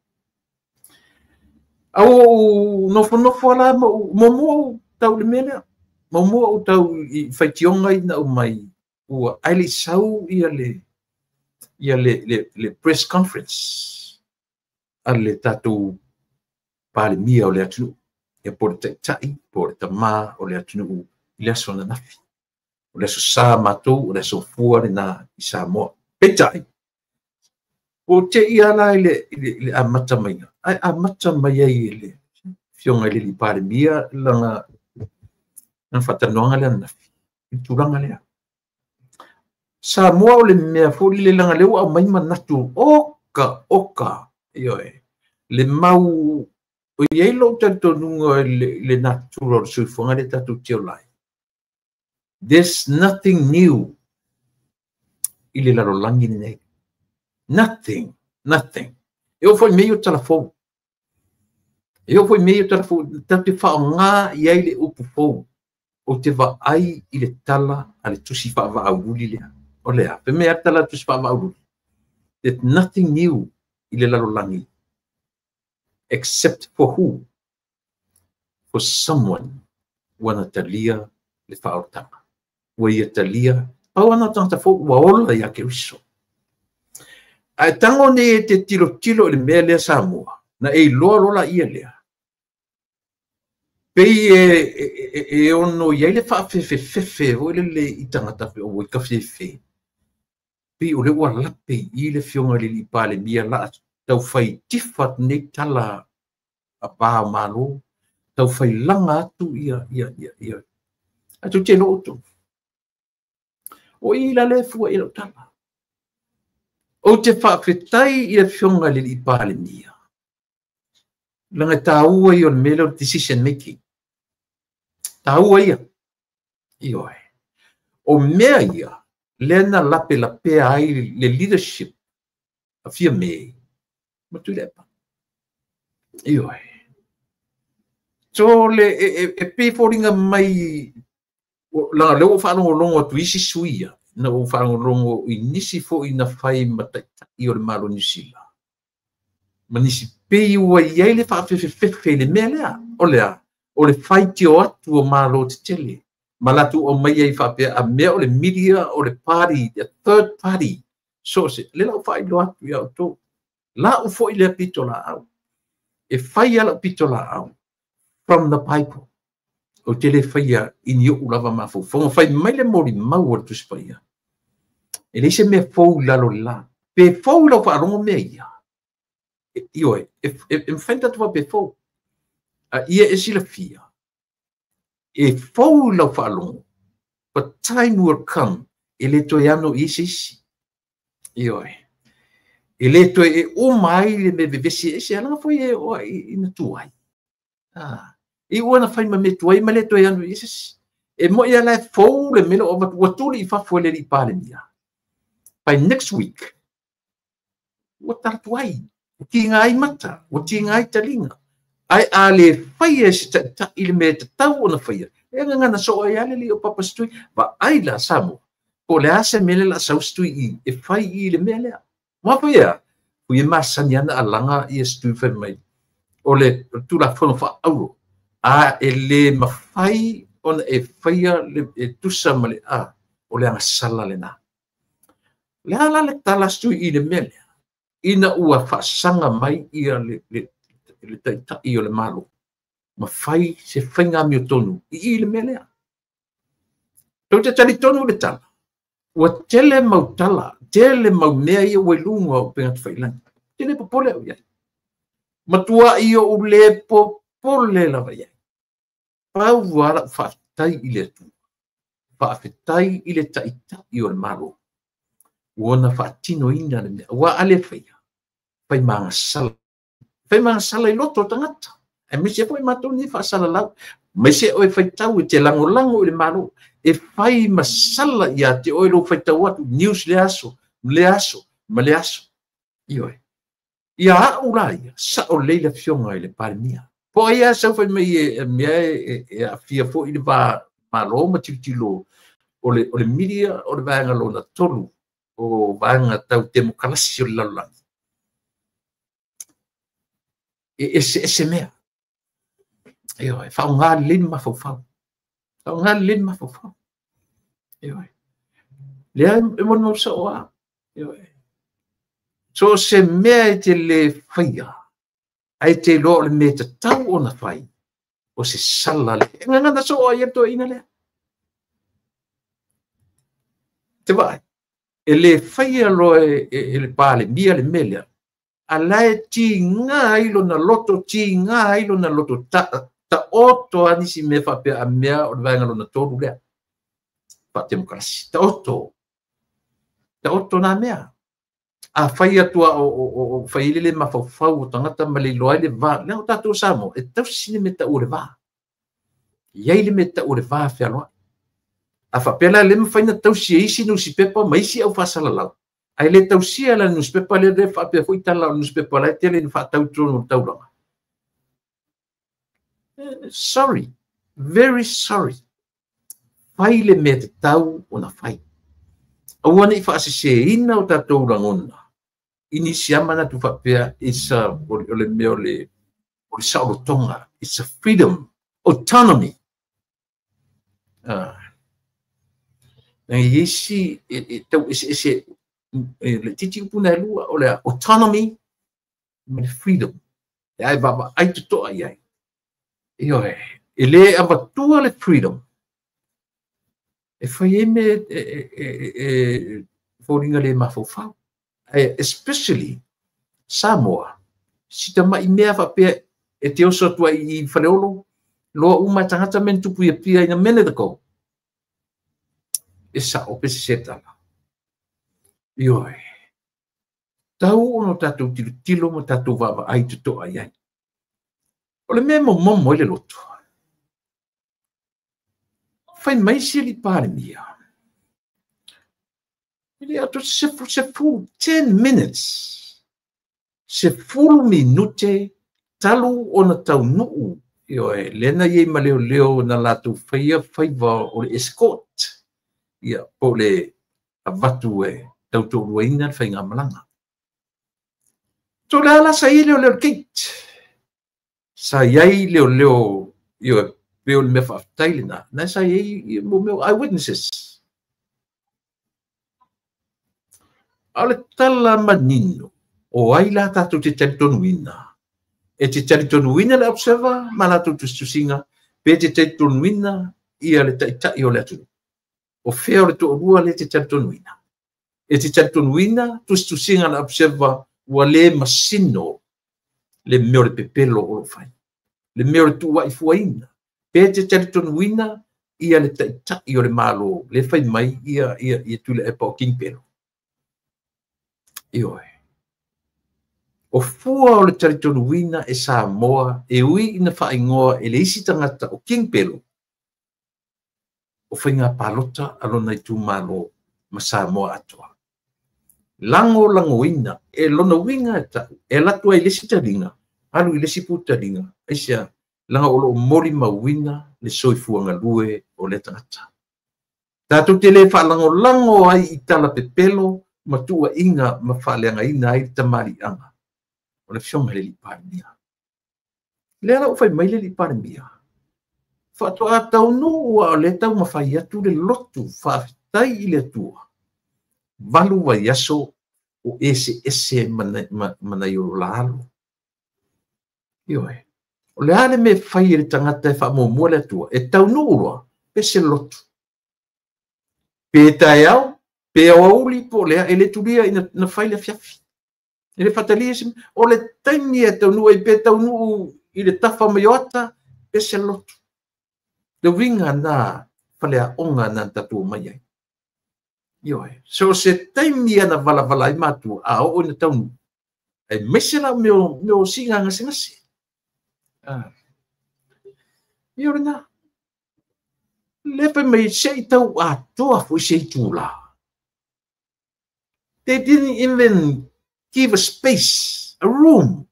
Au ou nofonofo la ma ou muamua ou tau i le mea lea. Muamua ou tau i faitioga ina aumai ua ai le sau ia le press conference a le tatou Palemia o le atunuu, ia po o le taitai, po o le tamā o le atunuu i le aso ananafi. O le aso sa matou, o le aso fua lena i Samoa. Peitai, o te ia la i le amata maiga, ai amata mai ai i le Afioga i le Alii Palemia lana faatalanoaga lea ananafi, i le tulaga lea. Samoa o le mea foi lele leaga lea ua aumai manatu, oka, ioe, le mau o i ai lou talitonuga i le natura o le soifuaga lea tatou te ola ai. There's nothing new i le lalolagi lenei. Nothing, nothing. E oo foi mea ia o tala fou. E oo foi mea ia o tala fou, tatou te faaaoga i ai le upu fou. O te vaai i le tala a le tusi faavaaululi lea. O lea, pe mea tala a le tusi faavaaululi. There's nothing new i le lalolagi. Except for who? For someone ua na talia le faaolataga. Ua ia talia, pau ana tagata fou ua ola ia Keriso. Ae tago nei e te tilotilo i le mea lea Samoa, na e iloa loa laia lea. Pei e ono i ai le faafefefefe foi lele i tagata pe o i kafefe. Pei o le ua lape i le Afioga i le Alii Palemia la tau fai tifa atu nei tala a va o Malo, tau fai laga atu ia. Ae tou te iloa outou. O i la le fua i lau tala. Ou te faafetai i le Afioga i le Alii Palemia. Leaga e taua ia o le mea lea o le decision making. Taua ia. Ioe. O mea ia, lea na lapelapea ai le leadership a Fiame ma Tuilaepa. Ioe. So le e pei foliga mai leaga lea ua faalogologo atu isi sui ia, na ou faalogologo i nisi foi na fai ma taitai o le Malo o Niu Sila. Ma nisi pei ua i ai le faafefefefe i le mea lea. O lea, o le faitio atu o Malo tetele. Ma latou aumai ai faapea a mea o le media, o le party, the third party. So se, le lau faailoa atu ia outou. Lau foi lea pito laau. E fai a lau pito laau from the Bible. O te le faia i ni ou lava mafaufauga. Fai mai le molimau o le Tusi Paia. E leai se mea fou i lalo le la. Pe fou i lau faalogo mea ia. Ioe, e mafai ona tatou faapea fou. A ia e silafia. E fou i lau faalogo, but time will come, e le toe ano i se isi. Ioe. E le toe e uma ai le mea vevesi ese, alaga foi e o ina tuai. I ua na fai ma mea tuai ma le toe ano i se isi. E moi ala e fou le mea o ua tuli i fafo e le alii Palemia. By next week, ua talatuai, ua tiga ai mata, ua tiga ai taliga. Ae a le faia e se taitai le mea e tatau ona faia, e gagana soo ai lava le alii o Papa se tui. Vaai la Samoa, po o le a se mea lea o le a sau se tui i e fai i le mea lea. Mua foi ea, ui e masani ana alaga ia se tui fai mai, o le Tulafono Faaauuro, a e le mafai ona e faia e tusa ma le a, o le agasala lena. O le a la le tala a se tui i le mea lea, ina ua faasaga mai ia le taitai o le Malo, ma fai se faiga amiotonu i le mea lea. Tou te talitonu i le tala, ua tele mau tala, tele mau mea ia ua i luga o upega tafailagi. Ou te le popole au i ai. Matuai ou le popole lava i ai. Pau lava lau faafetai i le Atua, faafetai i le taitai o le Malo, ua ona faatinoina le mea. Aua a le faia, fai ma agasala. Fai ma agasala i loto o tagata. Aemaise foi matou nei faasalalau, aemaise oe faitau e te lagolago i le Malo, e fai ma sala ia te oe lou faitau atu, news lea aso, lea aso, ma lea aso. Ioe. Ia au la ia, sao lelei le afioga i le Palemia. Po o ai lava sau fai mai e mea e aafia foi le va Malo ma tilotilo o le media o le vaega lona tolu o vaega tau temokalasi o le lalolagi. E eseese mea. Ioe, faaaoga lelei le mafaufau. Faaaoga lelei le mafaufau. Ioe. Lea e molimau sao lava. Ioe. So o se mea e te le faia, ae te iloa o le mea e tatau ona fai, o se sala le. E gagana soo ai le toeaina lea. Te vaai, e le faia loa e le Palemia le mea lea, a la e tiga ai lona loto, tiga ai lona loto, taoto a nisi mea faapea a mea o le vaega lona tolu lea. Faatemokarasi. Taoto. Taoto nā mea. A fai atu a o fai ai le le mafaufau o tagata ma le iloa ai le va. Lea o tatou Samoa, e tausi le mea tau o le va. E i ai le mea tau o le va fealoai. A faapea la le mafai na tausi e isi nusipepa ma isi au faasalalau, ae le tausia la le nusipepa lea, le faapea foi tala o le nusipepa la e tele ina faatau i totonu o le taulaga. Sorry, very sorry. Fai le mea tatau ona fai. Aua ne i faaseseina o tatou lagona i nisi lava manatu faapea it's a, o le mea o le saolotoga, it's a freedom, autonomy. Ngai isi e tau eseese le titi upu na e lua, o le autonomy ma le freedom. E ai vaavaai totoa i ai. Ioe, e le avatua le freedom e fai ai mea e foliga le mafaufau. Especially Samoa, si tamai mea faapea e te oso atu ai i Faleolo, loa uma e tagata mea na tupu i Apia in a minute ago. E sao pe se tala. Ioe, tau ona tatou tilotilo ma tatou vaavaai totoa i ai. O le mea e momomo ai le loto, fai mai si alii Palemia, e le atoa se sefulu, 10 minutes, sefulu minute talu ona taunuu, ioe, lea na i ai ma leoleo na latou faia faiva o le escort, ia, po o le avatu e tautoaluaina le faigamalaga. So le a la sa i ai leoleo i le gate? Sa i ai leoleo, ioe, pei o le mea faafetai lena, na sa i ai mo mea o eyewitnesses. A o le tala manino, o ai la tatou te talitonuina? E te talitonuina le observer ma latou tusitusiga, pe te talitonuina ia le taitai o le atunuu? O fea o le toalua lea e te talitonuina? E te talitonuina tusitusiga a le observer ua le masino le mea o le pepelo o lo o fai, le mea o le tuuaifuaina, Pe te talitonuina ia le ta'ita'i o le Malo le fai mai ia Tuilaepa o King Pelo. Ioe. O fua o le talitonuina e Samoa e ui ina faaigoa e le isi tagata o King Pelo, o faiga palota a lona itumalo ma Samoa atoa. Lagolagoina e lona uiga e ta'u e alu atu ai i le isi taliga, alu i le isi putaliga, aisea? Leaga o lo o molimauina le soifua galue o lea tagata. Tatou te le faalagolago ai i tala pepelo ma tuuaiga ma faaleagaina ai le tamaliiaga o le afioga i le alii Palemia. Lea la ua fai mai le alii Palemia, faatoa taunuu a o lea taumafai atu le lotu faafetai i le Atua, 8 vaiaso o eseese ma nai o la alo. Ioe. O le a le mea e fai e le tagata e faamuamua le Atua, e taunuu loa, pese le lotu. Pe taeao, pe aoauli, po o lea, e le tulia ina fai le afiafi. E le faatalia se mea. O le taimi e taunuu ai, pe taunuu i le tafa mai o ata, pese le lotu. Le uiga na faleaoga na tatou omai ai. Ioe. So se taimi ana valavala ai matua, a oo ina taunuu, aemaise la mea o siiga gasegase. Ia o lena. Le fai mai se i tau atoa foi se itula. They didn't even give a space, a room,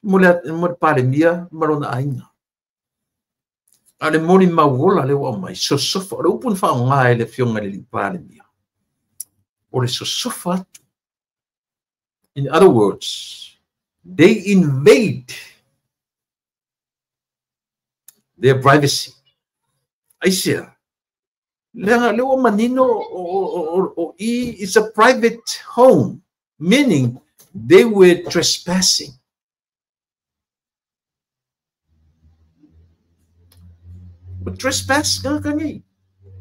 mo le Palemia ma lona aiga. A o le molimau ola lea ua aumai, sosofa, o le upu na faaaoga e le afioga i le alii Palemia, o le sosofa atu. In other words, they invade their privacy. Aisea, leaga lea ua manino o i, it's a private home, meaning they were trespassing. Ua trespass tagata nei.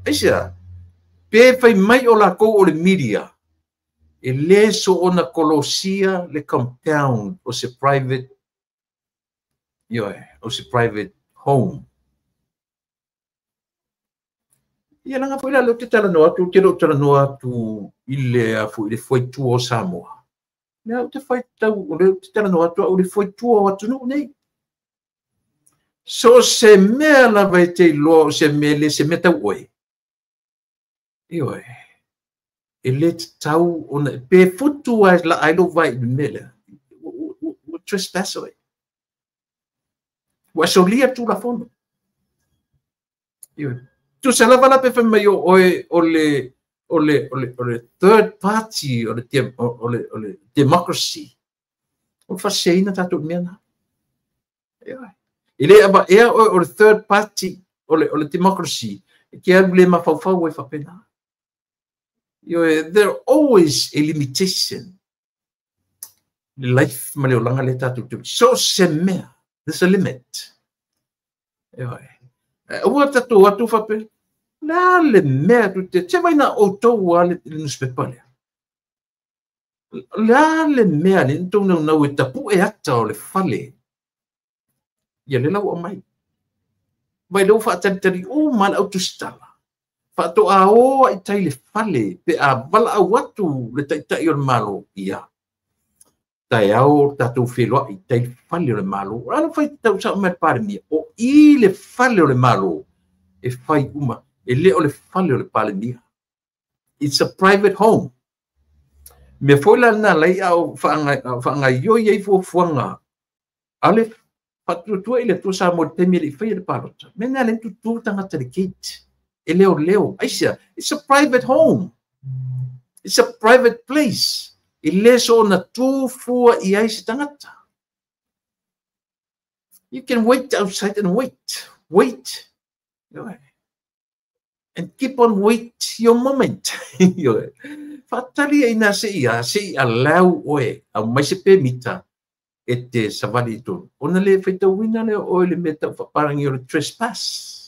Aisea, pe fai mai o lakou o le media, e le soona kolosia le compound o se private, ioe, o se private home. Ia leaga foi la lea ou te talanoa atu, ou te le o talanoa atu i le a foi i le fuaitua o Samoa. Lea ou te faitau, o lea ou te talanoa atu au i le fuaitua o atunuu nei. So se mea lava e te iloa o se mea le se mea tau oe. Ioe. E le tatau ona pe futu ai la ai lou vae i le mea lea. Ua trespass oe. Ua solia le Tulafono. Ioe. Tusa lava la pe fai mai o oe o le o le o le o le third party o le o le o le democracy. O le faaseseina tatou i mea na. Ioe. E le avaea oe o le third party o le democracy, e te alu le mafaufau ai faapena. Ioe, there always a limitation. Le life ma le olaga lea tatou te, so se mea, there's a limit. Ioe. Aua tatou atu faapea, le a le mea tu te, se vai na outou a le newspaper lea. Le a le mea le tou naunau e tapu'e ata o le fale. Ia le la ua aumai. Vai lea ua faatalitali uma le au tusitala. Faatoa o ai tai le fale pe a valaau atu le ta'ita'i o le Malo. Ia. Taeao tatou feloa'i tai le fale o le Malo. O le a le faitau sa'o mai le Palemia? O i le fale o le Malo e fai uma. E le o le fale o le Palemia. It's a private home. Mea foi la lena lai a o faagaioi ai fuafuaga a le faatuatua i le Atua Samoa i le taimi e le i faia le palota. Mea na le tutu tagata i le gate. E leoleo. Aisea, it's a private home. It's a private place. E le soona tu fua i ai se tagata. You can wait outside and wait. Wait. And keep on wait your moment. Faatali ai na se i a, se i allow oe, au mai se pemita e te savali i tonu. Ona le faitauina lea o oe le mea tau faapalangi o le trespass.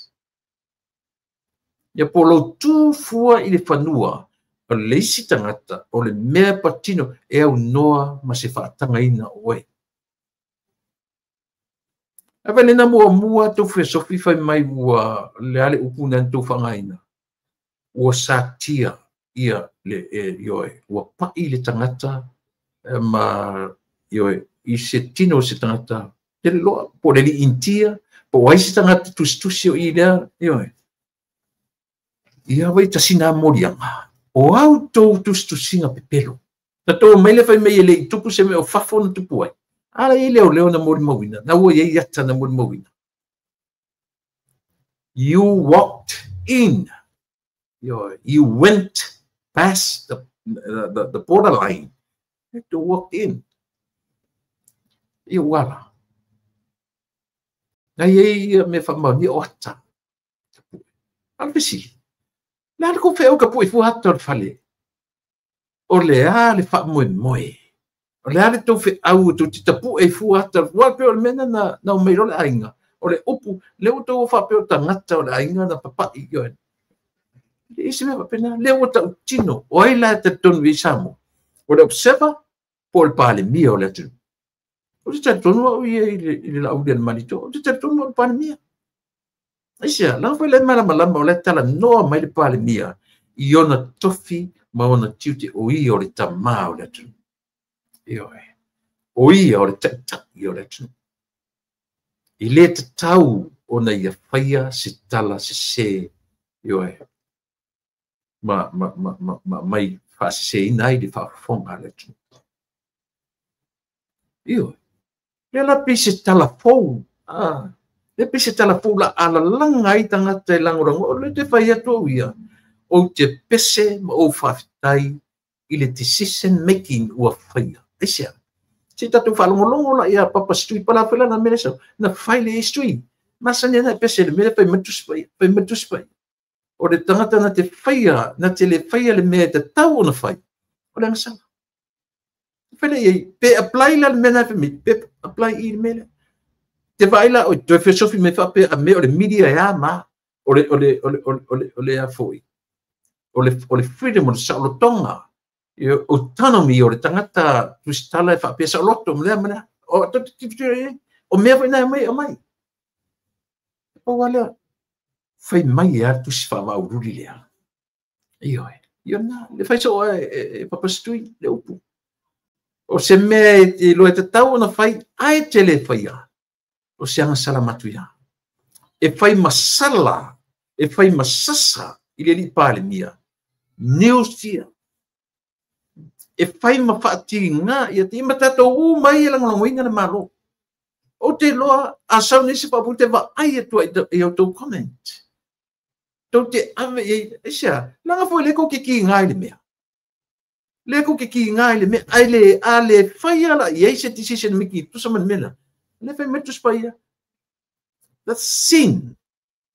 Ia po lou tu fua i le fanua o le isi tagata o le mea patino e aunoa ma se faatagaina o oe. Ae fai lena muamua tou fesofi fai mai ua le a le upu na tou faaaogaina. Ua satia ia le ioe, ua pai le tagata ma ioe i se tino o se tagata tele loa, po o le alii Initia, po o ai se tagata tusitusi o i lea, ioe. Ia vai tasina moliaga, o au tou tusitusiga pepelo. Na tou mai le fai mai e le i tupu se mea o fafo na tupu ai. Ala i leo leo na molimauina, na ua iai ata na molimauina. You walked in. You went past the borderline. You walked in. Ia ua Na iai me whamaoni o ata. Ala fesili. La le ko wheo ka pui fua ata o le fale. O le a le wha moe. O le a le tau wheau tau te tapu e fua ata. Ua pe o le mena na o meiro le ainga. O le upu, le o tau wha pe o tangata o le ainga na papai i oe. Le isi mea wapena, le o tau tino. O ai la te tonu i Samoa. O le observer, po le palemia o le atunu. O te talitonu au ia i le lauli a le malito, o te talitonu au le palemia. Aisea, langa foi le malamalama o le tala noa mai le palemia i ona tofi ma ona tiute o ia o le tamā o le atunu. Ioe. O ia o le taitai o le atunu. I le tatau ona ia faia se tala se se, ioe, ma mai whaaseseina ai le whaafonga le atunu. Ioe. Le la pe se tala fou. Le pe se tala fou la alalanga ai tangata e langorango. O le te whai atu au ia. O te pese ma o whawhitai i le decision making ua whaia. Aisea. Se tatu whalongolongo la ia papa stui pala whela na mele sau. Na whai le e stui. Masani ana pese le mele whai matuspai. Whai matuspai. O le tangata na te whaia, na te le whaia le mea te tau ona whai. O le angasala. Whai le pe apply la le mea na whai, pe apply i le mea le. Te vai la, o toe fesofi me whape a mea o le media e a ma, o le a foi. O le freedom, o le saolotonga, autonomy o le tangata tusitala e whapea saoloto, mea mea, o o mea whai nai mai, o mai. Pau alea, whai mai e a tusi whaawau ruri lea. Ioe, io nā, le whai so e papastui, le upu. O se mea e loe te tau ona whai, ai te le whaia. O se anga salamatu ia. E whai masala, e whai masasa i le li palemia. News tia. E whai ma whaati ngā, ia te ima tātou u mai e langolangoina le malo. O te loa, a sau nisi papu te wa ai atua i au tau comment. Tau te ave i, e sea, langa foi le ko ke ki ngā i le mea. Le ko ke ki ngā i le mea, ai le, a le whai ala, i ei se decision miki, tusa man mena. Le whai metus pa ia. That's sin.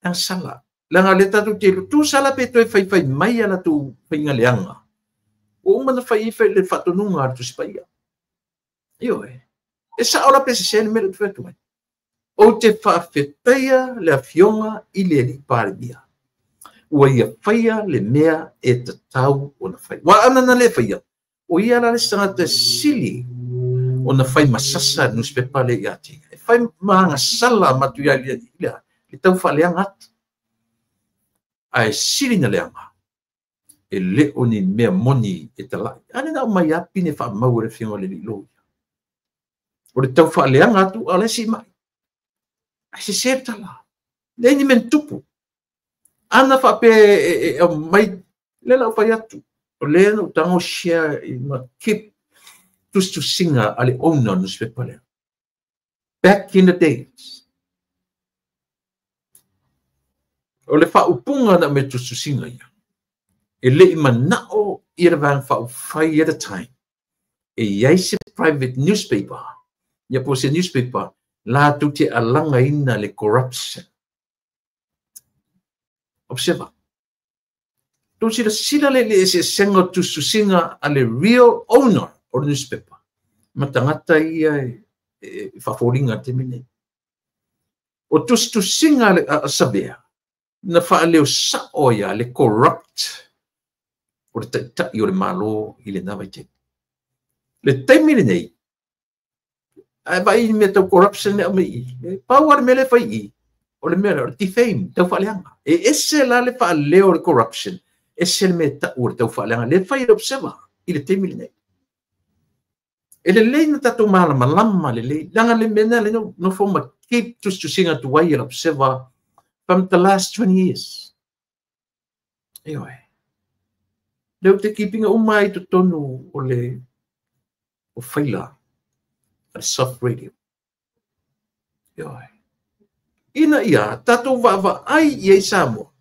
Ang sala. Langa le tātou te tu sala pe toe whai whai mai ala tu whainga leanga. O umana whai i whai le whatonunga ala tusi pa ia. Ioe. E sa ola pe se se le mele tu whai. O te whaafetaia le afionga i le li palemia. Ua ia whaia le mea e tatau o na whai. Wa ana na le whaia. O ia la le sangata sili o na whai masasa newspaper le ia tinga. E whai mahanga sala matu ia le le tau whaleanga atu. Ae sili na leanga. E le o ni mea moni e talai. Ane na o mai apine wha mau le whinga le li loia. O le tau whaleanga atu a le si mai. Ai se se tala. Le ni men tupu. Ana wha pe e mai le lau whai atu. O le no tango share i ma keep tustusinga a le owner newspaper lea. Back in the days. O le whaupunga na me tustusinga ia. E le i manao i le vang whaufai at a time. E iai se private newspaper. Ia po se newspaper la tu te alanga ina le corruption. Observa. Tu sila sila le le se senga tustusinga a le real owner o le newspaper. Matangata ia e whaforinga te mine. O tustusinga a sabea. Na whaaleo sa oia le corrupt o le taitai o le malo i le nawai te. Le taimi le nei, Ae vaai i mea tau corruption le aumai i i. Pau lava le mea lea e fai i i, o le mea lea, o le defame, tau faaleaga. E ese la le faaleo o le corruption, ese le mea e tau o le tau faaleaga. Lea e fai e le Observer i le taimi lenei. E lelei na tatou malamalama lelei, leaga le mea lena lea na nofo ma keep tusitusiga atu ai e le Observer from the last 20 years. Ioe. Lea ou te keep ina uma ai i totonu o le o faila a le Soft Radio. Ioe. Ina ia tatou vaavaai i ai Samoa,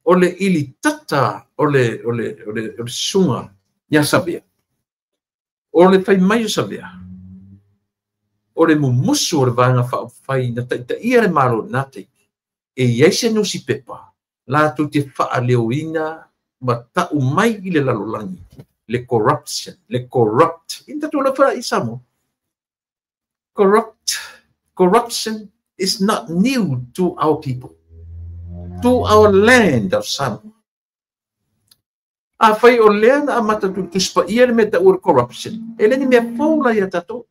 o le ilitata o le, o le, o le, o le susuga ia Savea. O le fai mai o Savea, o le mumusu o le Vaega Faaupufai na taitaia le Malo i lena taimi, e i ai se nusipepa latou te faaleoina ma tau mai i le lalolagi le corruption, le corrupt. Ina tatou laufa i Samoa. Corrupt, corruption is not new to our people, to our land of Samoa. Afai o lea na amata Tusi Paia le mea taua o le corruption, e le ni mea fou la ia tatou.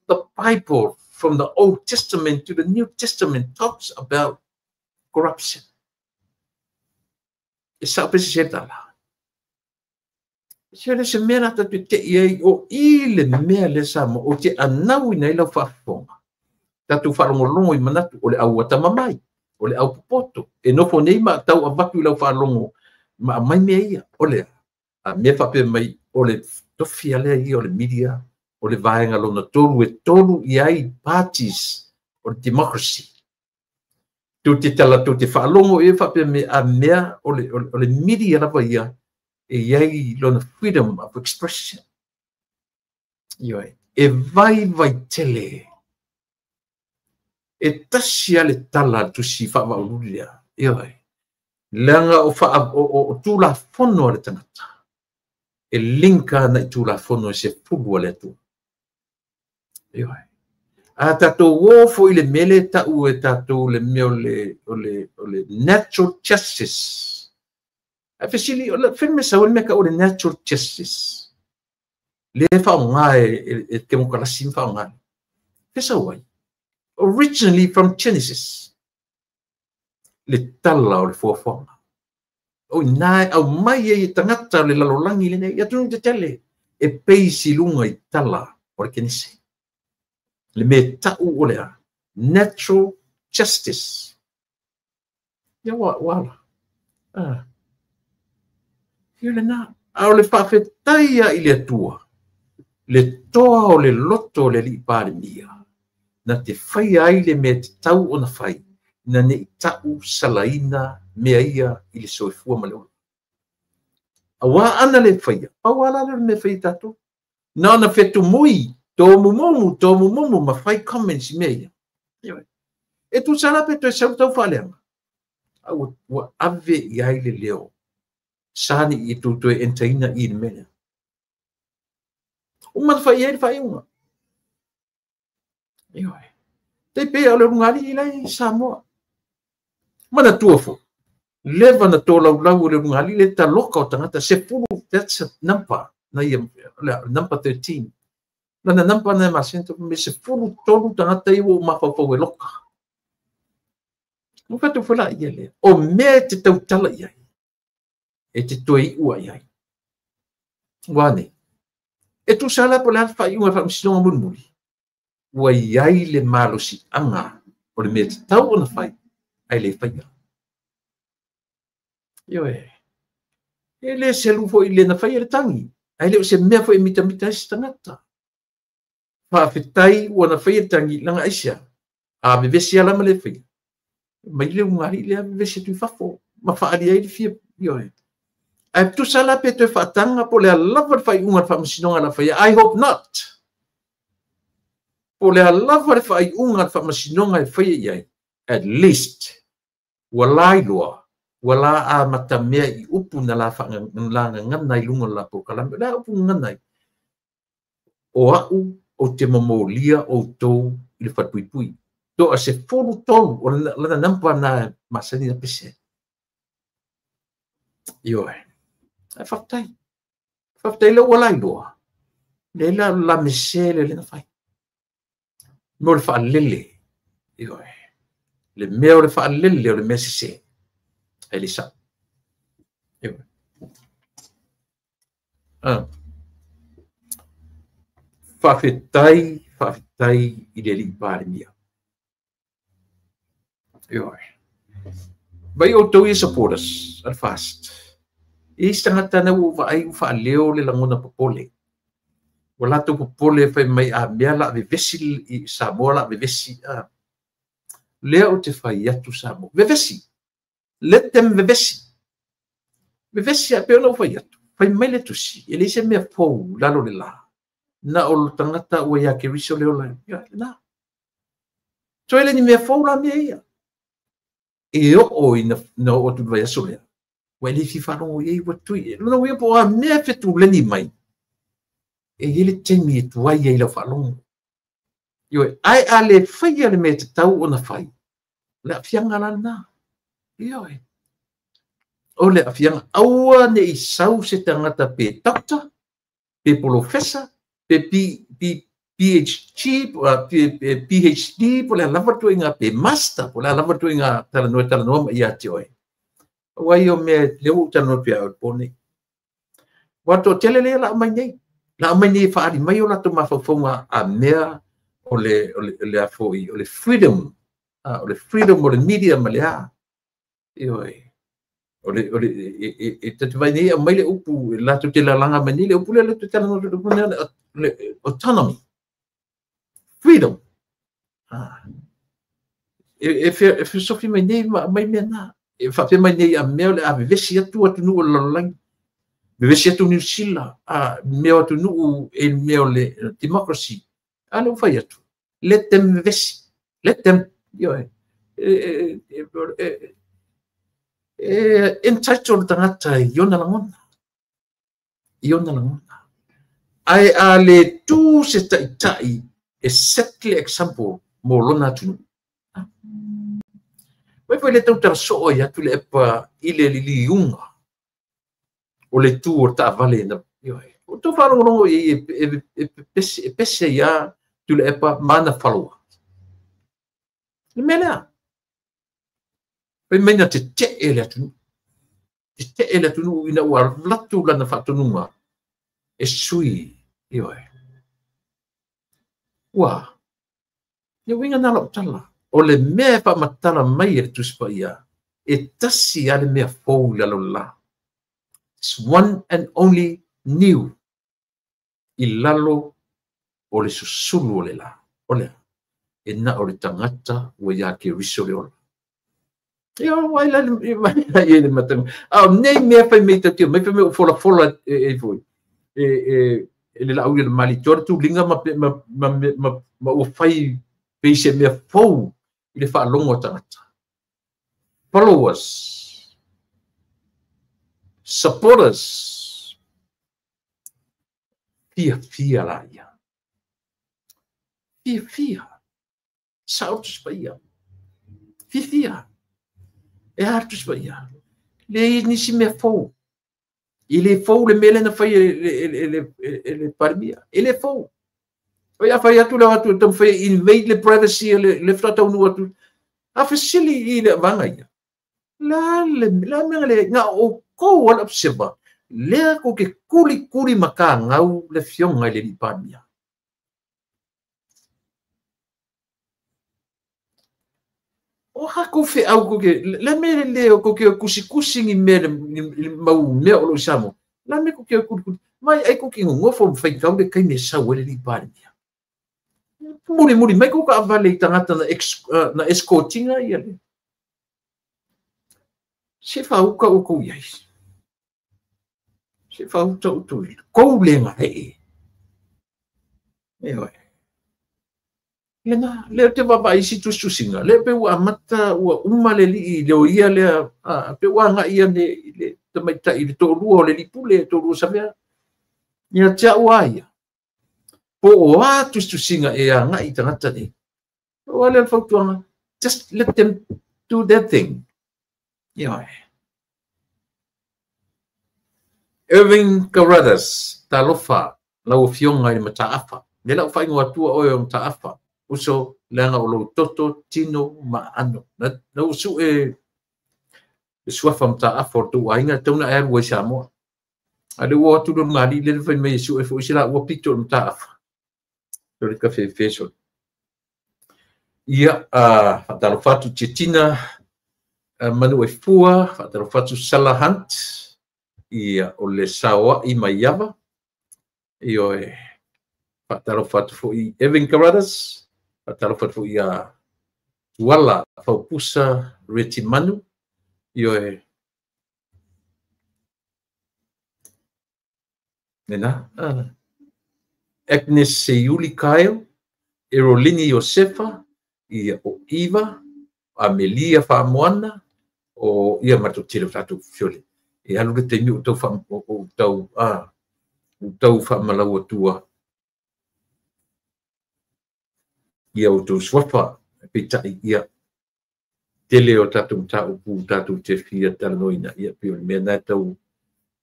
The Bible from the Old Testament to the New Testament talks about corruption. E sao pe sese tala. Se le se mea la tatou te i ai o i le mea le sa mo o te anau ina i lau faafofoga. Tatou faalogologo i manatu o le au atamamai, o le au popoto. E nofo nei ma tau avatu i lau faalogo ma aumai mea ia. O le a mea faapea mai o le tofi lea ia o le media, o le vaega lona tolu e tolu i ai parties o le democracy. Tou te tala, tou te faalogo e faapea mai a mea o le, o le media lava ia e i ai lona freedom of expression. Ioe, e vaivai tele. E tasi lava le tala a le Tusi Faavaaululi lea. Ioe, leaga o, faa, o, o, o tulafono a le tagata e linka ana i tulafono e 10 a le Atua. Ioe. A tatou o foi i le mea lea e tau e tatou le mea o le, o le, o le natural justice. Ae fesili, o le fea sau ai le mea tau o le natural justice? Lea e faaaoga e, e, e temokarasi ma faaaoga. Fea sau ai? Originally from Genesis. Le tala o le fuafuaga. O ina e aumai ai e tagata o le lalolagi lenei, i atunuu tetele, e base i luga i tala o le Kenese. Le mea tau o le a? Natural justice. Ia ua, ua ala. Ah. Ia lena. A o le faafetai ia i le Atua, le toa o le loto o le Alii Palemia, na te faia ai le mea tatau ona fai, ina ne i tau salaina mea ia i le soifua ma le ola. Aua ana le faia, pau lava lea o le mea e faia e tatou. Na ona fetumui, tōmumumu, tōmumumu ma fai comments i mea ia. Ioe. E tusa la pe toe sau tau faaleaga. A ua, ua ave i ai le leo. Sani i tou toe entaina i le mea lea. Uma na fai i ai le faaiuga. Ioe. Tai pei o le ulugalii la i Samoa. Manatua foi, leva na tolaulau o le ulugalii le taloka o tagata, 10, that's a number, na ia, le number 13. Lana number na e masani atu, me 13 tagata ia ua ou mafaufau e loka. Ua faatu foi la ia lea, o mea e te tautala i ai, e te toe iua i ai. Ua nei, e tusa la po o le a le faaiuga o le Faamasinoga mulimuli, ua i ai le malosiaga o le mea tatau ona fai, ae le faia. Ioe, e le selu foi i le na faia le tagi, ae le o se mea foi e mitamita ai se tagata. Faafetai ua na faia le tagi, leaga aisea, a vevesi lava ma le faia, mai le ulugalii lea vevesi atu i fafo, ma faaali ai le fia, ioe. Ae tusa la pe toe faataga po o le a lava le faaiuga a le Faamasinoga na faia, I hope not. Po o le a lava le faaiuga a le Faamasinoga e faia i ai, at least ua lailoa, ua la amatamea i upu na la gagana i luga o le la polokalame. O le a upu gagana ai? O au ou te momolia outou i le falepuipui. Toa 13, o lana number na e masani na pese ai. Ioe. Ae faafetai. Faafetai lea ua lailoa. Lea la la mese le lena fai. Mea o le faalele. Ioe. Le mea o le faalele o le mea sese. Ae le sao. Ioe. Faafetai, faafetai i le Alii Palemia. Ioe. Vai outou ia supporters a le FAST. E i ai se tagata na ua ou vaai ua faaleo le lagona popole. Ua latou popole fai mai a mea la vevesi i Samoa la vevesi. Lea ou te fai atu Samoa. Vevesi. Let them vevesi. Vevesi a pe ona ou fai atu. Fai mai le tusi. E leai se mea fou lalo le la. Na o le tagata ua ia Keriso le ola. Ia, na. Toe le ni mea fou la mea ia. E oo ina na oo atu le vaiaso lea. Ua e le fia faalogo i ai ua tui. Lona uiga po o a mea fetuleni mai. E i ai le taimi e tuai ai lau faalogo. Ioe, ae a le faia le mea e tatau ona fai, o le aafiaga la lena. Ioe. O le aafiaga, aua ne i sau se tagata pe doctor, pe polofesa, pe PhD, PhD, po o le a lava le ituaiga, pe master, po o le a lava le ituaiga talanoa e talanoa mai ia te oe. Aua ia o mea, lea ua ou talanoa atu ia oe i le po nei. Ua toatele lea la aumai nei. La aumai nei e faaali mai o latou mafaufauga a mea o le, o le, o le a foi, o le freedom, o le freedom o le media ma le a. Ioe. O le, o le, e, e, e, ta te vaai nei aumai le upu, latou te lalaga mai nei le upu lea, latou te talanoa atu le upu lea, le autonomy. Freedom. E fesofi mai nei ma aumai mea na. E faapea mai nei a mea o le a vevesi atu atunuu o le lalolagi. Vevesi atu Niu Sila, a mea o atunuu e mea o le democracy. A lea ua fai atu. Let them vevesi. Let them, ioe. E entitled le tagata i ona lagona. I ona lagona. Ae a le tu se taitai e set le example mo lona atunuu. Vai foi le tautala soo ai atu le epa i le liliuga o le tu o le taavale na. Ioe. O tau faalogologo i ai e pese ai a Tuilaepa ma ana follower. Le mea lea. Fai mai na tetee le atunuu. Tetee le atunuu ina ua alu lana faatonuga e sui. Ioe. Ua. Le uiga na lau tala. O le mea e faamatala mai e le Tusi Paia, e tasi lava le mea fou i lalo o le la. It's one and only new i lalo o le susulu o le la. O le a? E na o le tagata ua ia Keriso le ola. Ia, wai la le le matanga. A o nei mea fai mai tatio, mai fai mai o folafola e foi. E le lau i le mali toa tu linga ma ma ma ma ma ua fai pei se mea fou i le faalogo a tagata. Followers, supporters, fiafia la ia. Fiafia. Sao le Tusi Paia. Fiafia. E a le Tusi Paia. Leai nisi mea fou. E le fou le mea lea na fai e le Palemia. E le fou. Oi a fai atu le atu e taumafai e invade le privacy o le faatoa taunuu atu. A fesili i le vaega ia. La le la mea le na outou a le observer. Lea kou te kulikuli ma kagau le afioga i le Alii Palemia. O a kou feau kou ke, la mea le le o kou ke kusikusi ni mea le mau mea o lo i Samoa. La mea kou ke kulikuli. Mai ai kou ke nonofo ma faitau le taimi e sau ai le Alii Palemia. Mulimuli mai kou kaavale i tagata na na escortinga ia le. Se faauka outou i ai. Se faauta outou i kou le gaee. Ioe. Lena, lea ou te vaavaai i isi tusitusiga, lea pei ua amata, ua uma le alii le o ia lea, a, pei ua agai ane i le tamaitai i le toalua o le alii pule, toalua o Savea. Ia te au a ia, po o a tusitusiga e agai i tagata nei. Pau lava lea o le fautuaga, just let them do their thing. Ioe. Irving Carruthers, talofa lau Afioga i le Mataafa. Lea la ua faaigoa atua oe o Mataafa. Uso leaga o lou toto tino ma ano. Na usu e suafa mataafa o le tou aiga e tauna e alu ai Samoa. A le ua atu le ngali le fai mai e sue foi se la ua pito o le mataafa. O le kafefe sole. Ia, faatalofa atu Tietina manu e fua, faatalofa atu Sala Hunt, ia o le saoai mai ava. Ioe, faatalofa atu foi Evan Carruthers, faatalofa atu foi ia Tuala Faupusa Retimanu, ioe, nena, Agnes Seiuli Kyle, Erolini Iosefa, ia o Iva, Amelia Faamoana, o ia matou tele o tatou fiole. E alu le taimi o tau tau faamalau atua ia o tau suafa peitai ia tele o tatou mataupu tatou te fia talanoaina ia pei o le mea na tau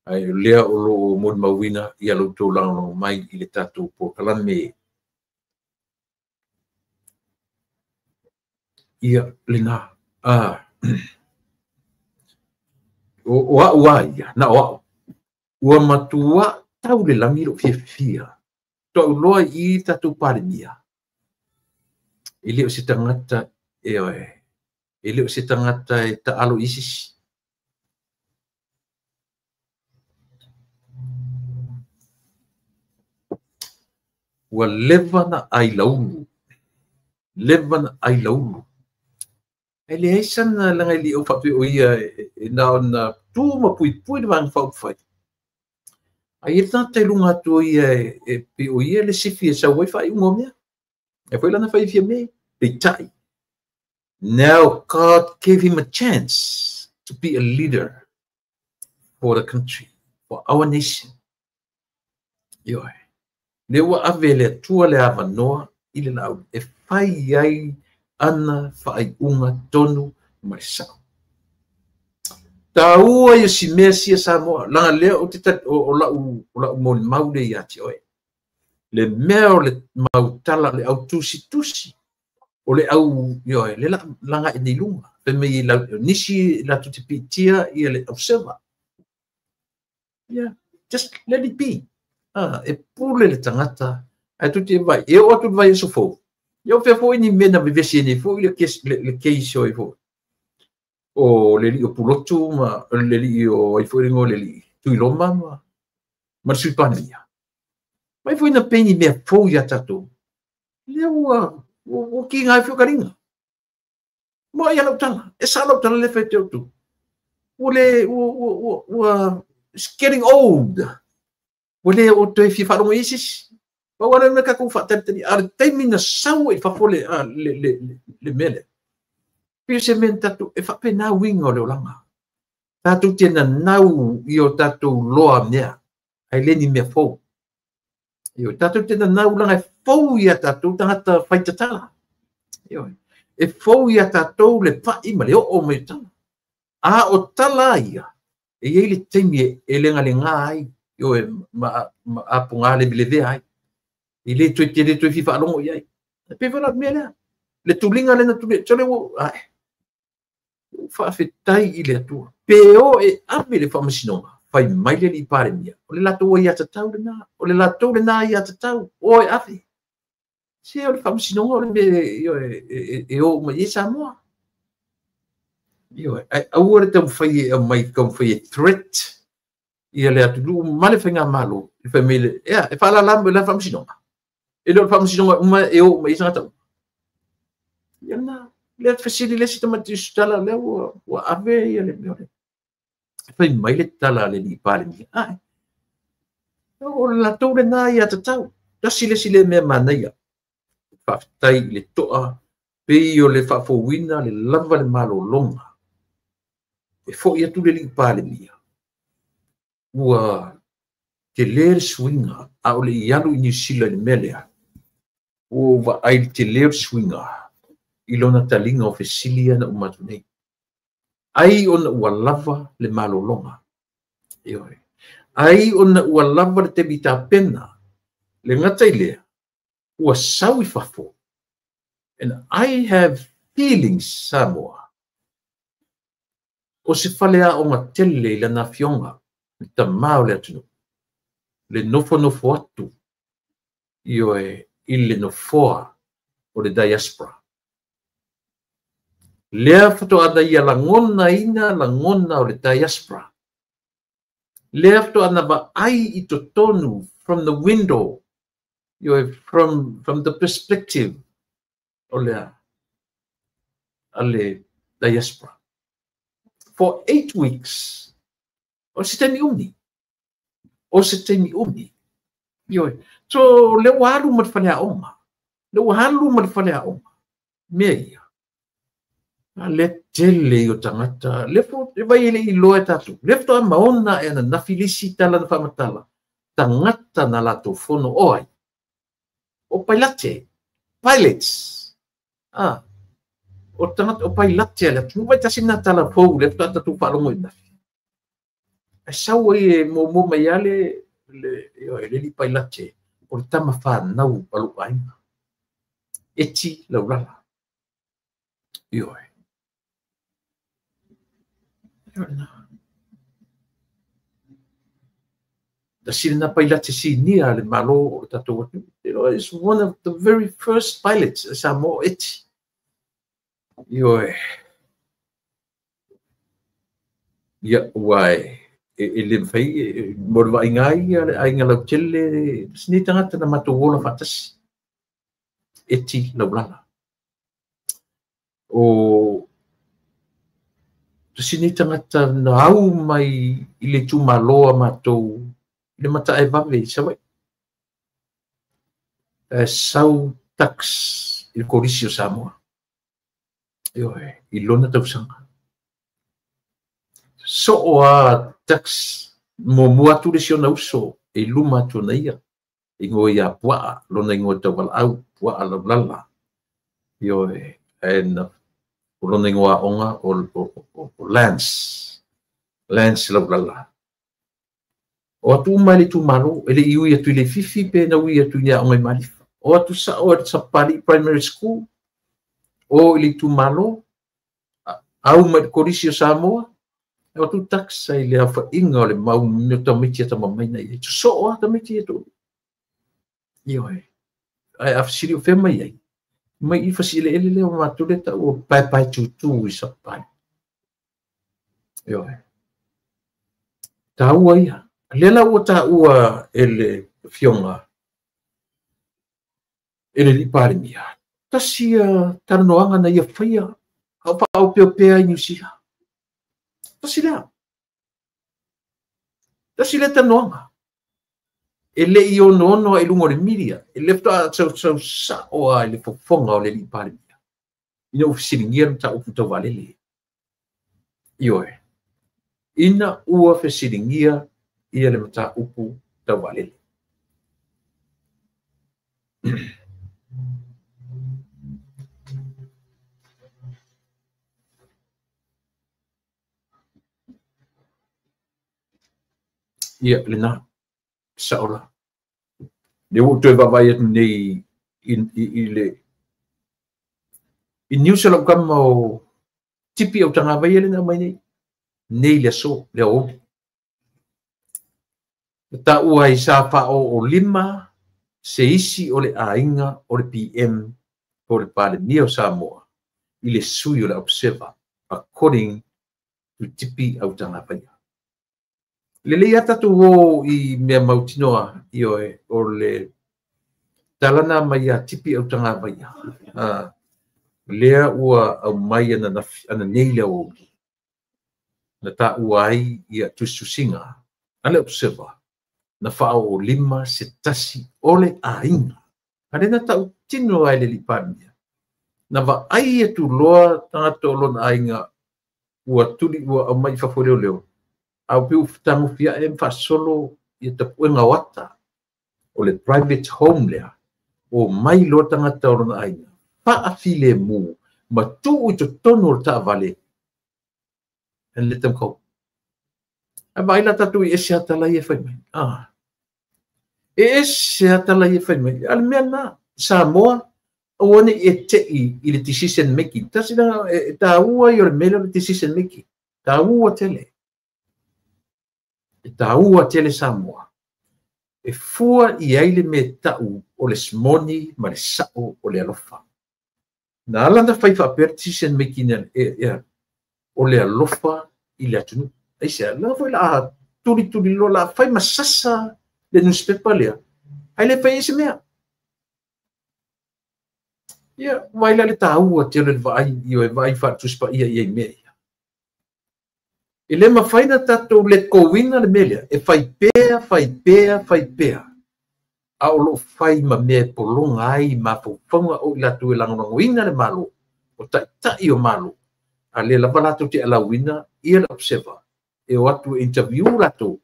ai lea o loo molimauina ia lo outou lagolago mai i le tatou polokalame. Ia lena o au a ia na o au ua matua tau le lagi lo fiafia toau loa i tatou Palemia e le o se tagata e oe e le o se tagata e taalo i sisi. Ua leva na ai laulu, leva na ai laulu. E leai sana laga e le o faapea o ia e na ona tu ma puipui le vaega faaupufai. Ai e le tagata i luga atu o ia e pei o ia le sifi e sau ai faaiuga o mea. E foi lana fai fia mea, peitai. Now God gave him a chance to be a leader for the country, for our nation. Ioe. Le ua ave le Atua le avanoa i le laau e fai ai ana faaiuga tonu ma le sao. Taua ia si mea sia Samoa, laga lea o te o lau molimau le ia te oe. Le mea o le mautala le au tusitusi, o le au, ioe, le laga e nei lunga. Fai mai nisi latou te piitia ia le au seva. Yeah, just let it be. E pule le tagata, ae tu te vai, e o atu le vai aso fou. Ia o fea foi ni mea na vevesi e nei foi le case o ai foi. O le lii o Pulotu ma le lii o ai foi lengo le lii Tuiloma ma le Sui Palemia. Mai foi na pei ni mea fou ia tatou. Lea ua kiga ai foi o kalinga. Mo ia lau tala, e sa lau tala le fai te autu. Ua le, ua, it's getting old. Ua le o toe fia faalogo i sisi. Pau ala mea kakou faatalitali, a le taimi na sau ai fafo le mea lea. Pei se mea tatou, e faapena uiga o le olaga. Tatou te nanau i o tatou loa mea, ai le ni mea fou. Ioe, tatou te nanau laga e fou ia tatou tagata faitatala. Ioe, e fou ia tatou le pai ma le oo mai o tala. A o tala ia, e iai le taimi e legalega ai, ioe, ma apoga levelevea ai. I le toe te le toe fia faalogo i ai. E pei foi la mea lea. Le tuliga lena tuli, tole ua, ai, faafetai i le Atua. Pe o e ave le faamasinoga, fai mai le alii Palemia. O le latou ai atatau lena, o le latou lena ai atatau, o e ave. Se o le faamasinoga o le mea e o uma i ai Samoa. Ioe, ai aua le taumafai e aumai, taumafai e threat ia le atunuu ma le faigamalo. E fai mai le, ea, e faalala mai le faamasinoga. E le o le faamasinoga uma e o uma i ai tagata uma. Ia lena, le fesili le isi tamaiti tala lea ua ave ia le mea o le. Fai mai le tala a le alii Palemia. Ai, o le latou lena ia tatau. Tasi le isi le mea manaia. Faafetai i le toa, pei o le faafouina le lava le malologa. E foi atu le alii Palemia. Ua tele le suiga, a o le i alu i Niu Sila i le mea lea. Ua vaai le tele o le suiga i lona taliga o fesili ana uma atu nei. Ai ona ua lava le malologa. Ioe. Ai ona ua lava le taimi tapena. Le gata i lea, ua sau i fafo. And I have feelings, Samoa. O se faleaoga tele i lana afioga, le tamā o le atunuu, le nofonofo atu, ioe, i le nofoa o le diaspora. Lea faatoa na ia lagonaina lagona o le diaspora. Lea faatoa na vaai i totonu from the window, ioe, from the perspective o le a le diaspora. For 8 weeks, o se taimi umi. O se taimi umi. Ioe. So, lea ua alu ma le faleaoga. Lea ua alu ma le faleaoga. Mea ia. A lea tele i o tagata. Lea fo, e vai e le i loa e tatou. Lea faatoa maona e ananafi le isi tala na faamatala. Tagata na latou fono o ai. O pailate. Pilots. Ah. O tagata o pailate a le atunuu. Vai tasi na tala fou lea faatoa tatou faalogo i nafi. Ae sau ai e muamua mai lava le alii pailate o le tama fanau a lou aiga. Eti Laulala. Ioe. Ioe na. Tasi lena pailate sinia a le Malo o le tatou atunuu. It's one of the very first pilots a Samoa, Eti. Ioe. Ia, ua e le mafai, mo le vaaiga ai a le aiga lautele, tasi nei tagata na matou ola faatasi. Eti Laulala. O tasi nei tagata na au mai i le itumalo a matou i le Mataevave i Savaii. E sau tax i le Kolisi o Samoa. Ioe, i lona tausaga. Soo a tax muamua atu le si ona uso e i luma atu ona ia. Ingoa ia Puaa, lona ingoa tauvalaau, Puaa Laulala. Ioe, and o lona ingoa aoga o Lance. Lance Laulala. O atu uma i le itumalo, e le i ui atu i le fifi pe na ui atu i ni aoga i Malifa. O atu sao e Sapali Primary School, o i le itumalo, au mai le Kolisi o Samoa, e atu tax ai le aofaiga o le mau mea tamaiti e tamamaina i ai. Sosoo lava tamaiti ia toalua. Ioe. Ae a fesili o fea mai ai, mai i fasieleele lea o matou lea tau o paepae tūtū i Sapali. Ioe. Taua ia. Lea la ua taua e le afioga e le alii Palemia. Tasi ia talanoaga na ia faia a o faaopeopea i Niu Sila. Tasi lea. Tasi lea talanoaga. E le i onoono ai i luga o le media. E le faatoa sausau sao lava i le fofoga o le alii Palemia. Ina ua fesiligia le mataupu tau vaalele. Ioe. Ina ua fesiligia ia le mataupu tau vaalele. Ia, lena, sao la. Lea ua ou toe vaavaai atu nei i le i news a lau kama o Tipi Autagavaia lea na aumai nei, nei le aso, le aoauli. Na taua ai sa faaooolima se isi o le aiga o le PM po o le Palemia o Samoa i le sui o le Observer according to Tipi Autagavaia. Lelei lava tatou o i mea mautinoa, ioe, o le tala na mai ia Tipi Autagavaia, lea ua aumai ananei le aoauli, na taua ai ia tusitusiga a le Observer na faaoolima se tasi o le aiga. A lea na tautino ai le alii Palemia, na vaai atu loa tagata o lona aiga ua tuli ua aumai i fafo e leoleo, a ua pei ua tagofi ae ma faasolo ia tapuega o ata o le private home lea, o mai loa tagata o lona aiga, faafilemu ma tuu i totonu o le taavale and let them go. Ae vaai la tatou i ese ata la ia e fai mai. Ah. E ese ata la ia e fai mai. A le mea lena, Samoa, Aua ne i e te'i i le decision making. Tasi lea e taua ia o le mea lea o le decision making. Taua tele. E taua tele Samoa. E fua i ai le mea ta'u o le moni ma le sa'o o le alofa. Na ala ona fai faapea le decision making o le alofa i le atunuu. Aisea, lea foi la a tulituli loa la fai ma sasa le newspaper lea, ae le fai ai se mea. Ia, vaai la le taua tele o le vaai i o e vaai faale-Tusi Paia i ai mea ia. E le mafai ona tatou let go-ina le mea lea, e fai pea, fai pea, fai pea, a o lo o fai ma mea e pologa ai mafaufauga o i latou e lagolagoina le Malo, o taitai o Malo, a lea lava latou te alauina ia le observer e o atu e interview latou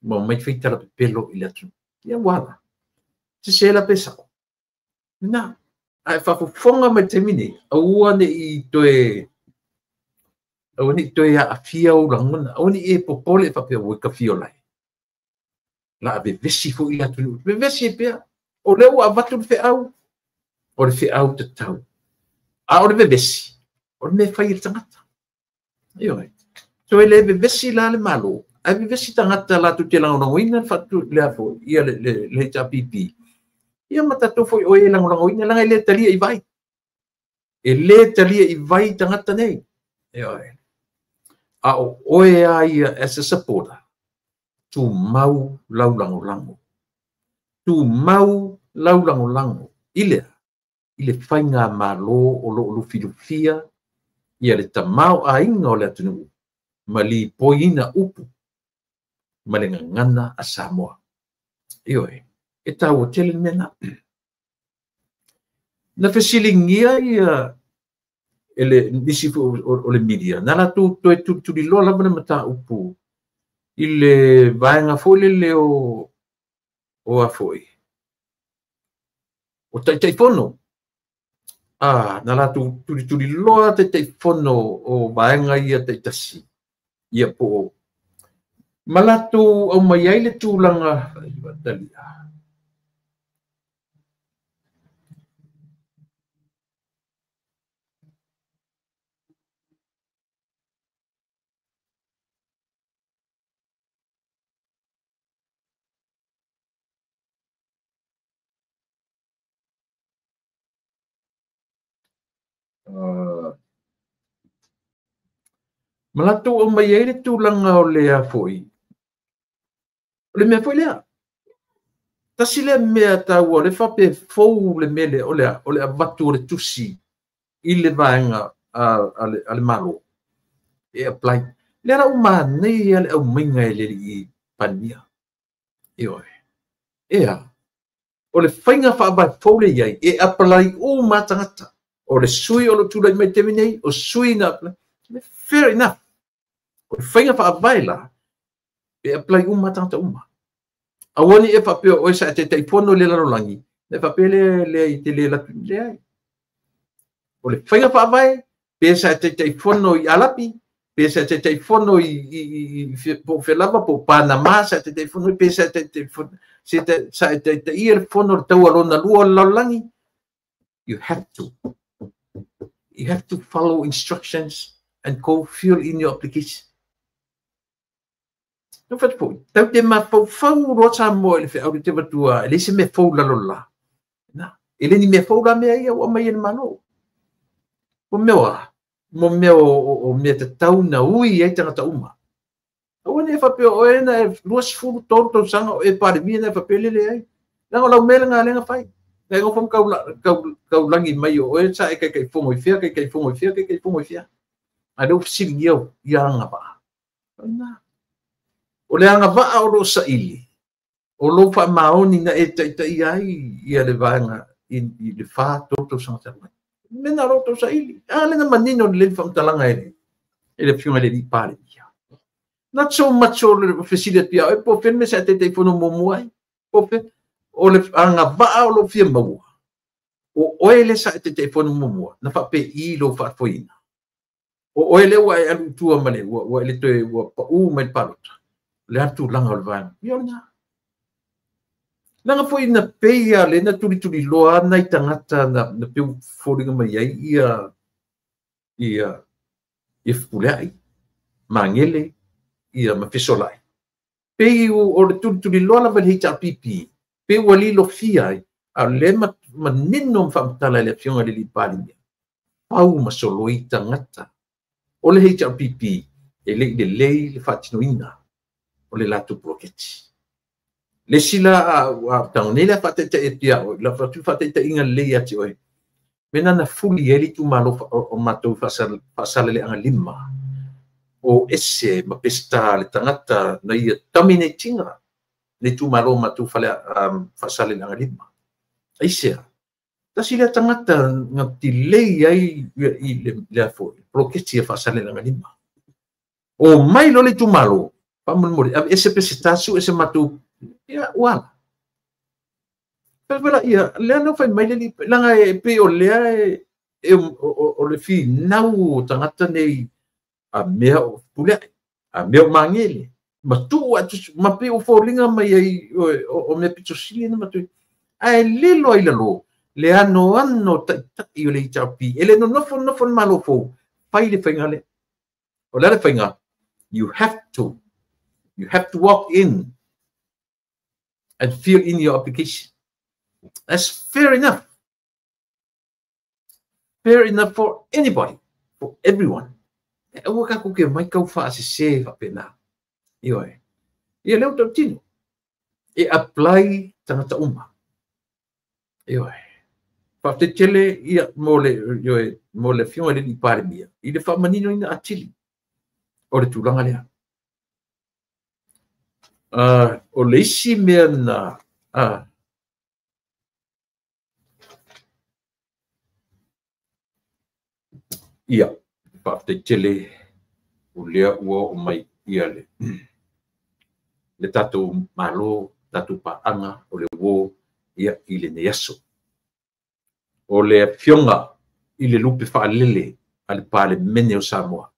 ma omai fai tala pepelo i le atunuu. Ia ua ala. Sese la pe sa'o. Na, ae faafofoga mai le taimi nei, aua ne i toe aua ne i toe aafia ou lagona, aua ne i e popole e faapea ua ka fia ola ai. La a vevesi foi le atunuu. Vevesi ai pea. O lea ua avatu le feau, o le feau tatau. A o le vevesi, o le mea e fai e le tagata. Ioe. So e le vevesi la le Malo, ae vevesi tagata latou te lagolagoina le faatu lea foi, ia le HRPP. Ia ma tatou foi o e lagolagoina, leaga e le talia i vai. E le talia i vai tagata nei. Ioe. A o oe a ia as a supporter, tumau lau lagolago. Tumau lau lagolago. I le a? I le faigamalo o lo o lufilufia ia le tamaoaiga o le atunuu ma lipoiina upu ma le gagana a Samoa. Ioe, e taua tele le mea lena. Na fesiligia ia e le nisi foi o le media, na latou toe tulituliloa lava le mataupu i le vaega foi lele o a foi, o Taitaifono. Na latou tulituliloa Taitaifono o vaega ia taitasi, ia po o ma latou aumai ai le tulaga ma latou aumai ai le tulaga o le a foi, o le mea foi lea. Tasi lea mea taua, o le faapea fou le mea lea, o le avatu o le tusi i le vaega a le Malo e apply. Lea la ua manaia le aumaiga e le alii Palemia. Ioe. Ea, o le faiga faavae fou le i ai, e apply uma tagata. O le sui o lo tulai mai taimi nei, o sui na apply. Fair enough. O le faiga faavae la, e apply uma tagata uma. Aua ne i e faapea o oe sa e taitaifono i le lalolagi, na e faapea lea lea i te le latu, leai. O le faiga faavae, pe sa e taitaifono i Alapi, pe sa e taitaifono i po o fea lava, po o Panama sa e taitaifono, pe sa e taitaifono, sa e taitaia le fono o le taua lona lua o le lalolagi, you have to. You have to follow instructions and go fill in your application. No fatu foi, tau te mafaufau loa Samoa i le feau le te avatua, e leai se mea fou lalo la. Na, e le ni mea fou la mea ia ua aumai e le Malo. O mea o a? Mo mea o mea tatau na ui ai tagata uma. Aua ne i faapea o oe na e 23 tausaga o e Palemia na e faapea le leai. Leaga o lau mea lena lea na fai. Na e nofo ma taulagi mai o oe sa e taitaifono i fea, taitaifono i fea, taitaifono i fea. A lea ua fesiligia ia agavaa. Na. O le agavaa o lo o saili, o lou faamaoni na e taitaia ai ia le vaega i le 4, 3 tausaga talu ai. Mea na o lo o tau saili. A lea na manino lelei le faamatalaga e le Afioga i le Alii Palemia. Not so much o le fesili atu ia oe, po o fea le mea sa e taitaifono muamua ai. Po o fea. O le agavaa o lo o fia maua, o oe lea sa e taitaifono muamua, na faapei lou faafoeina. O oe lea ua e alu i tua ma le, ua e le toe, ua pau mai le palota. O le a le tulaga o le vaega? Ia o lena. Leaga foi na pei lava lea na tulituliloa nai tagata na pei ua foliga mai ai ia ia ia Fepuleai, Magele, ia ma Fesolai. Pei o le tulituliloa lava i le HRPP, pei ua lilofia ai, a o lea manino ma faamatala e le Afioga i le Palemia, pau ma soloi tagata o le HRPP e le i lelei le faatinoina o le latou poloketi. Le isi la a tago nei la faataitai atu ia oe, la faataitaiga lelei ia te oe, mea na fuli ai le itumalo o matou Faasaleleaga 5, o ese ma Peseta le tagata na ia dominate ina le itumalo o matou Faasaleleaga 5. Aisea? Tasi lea tagata na delay ai i le poloketi a Faasaleleaga 5. O mai loa le itumalo, faamolemole, ave ese Peseta, su ese matou, ia ua ala. Fai ia, lea na fai mai le leaga e pei o lea e o le finau o tagata nei a mea o Fepuleai, a mea o Magele, ma tuu atu ma pei o foliga mai ai o mea pito sili na matou. Ae lilo ai lalo le anoano taitai o le HRP, e le nonofo nonofo le Malo fou, fai le faiga lea. O le a le faiga? You have to walk in and fill in your application. That's fair enough. Fair enough for anybody, for everyone. E aua tatou ke mai kau faasese faapena. Ioe. Ia lea ua tautino. E apply tagata uma. Ioe. Faafetai tele ia mo le ioe mo le Afioga i le Palemia i le faamaninoina atili o le tulaga lea. O le isi mea na ia faafetai tele o lea ua oo mai ia le tatou Malo, tatou paaga o le uo ia i lenei aso. O le Afioga i le lupe faalele a le Palemene o Samoa.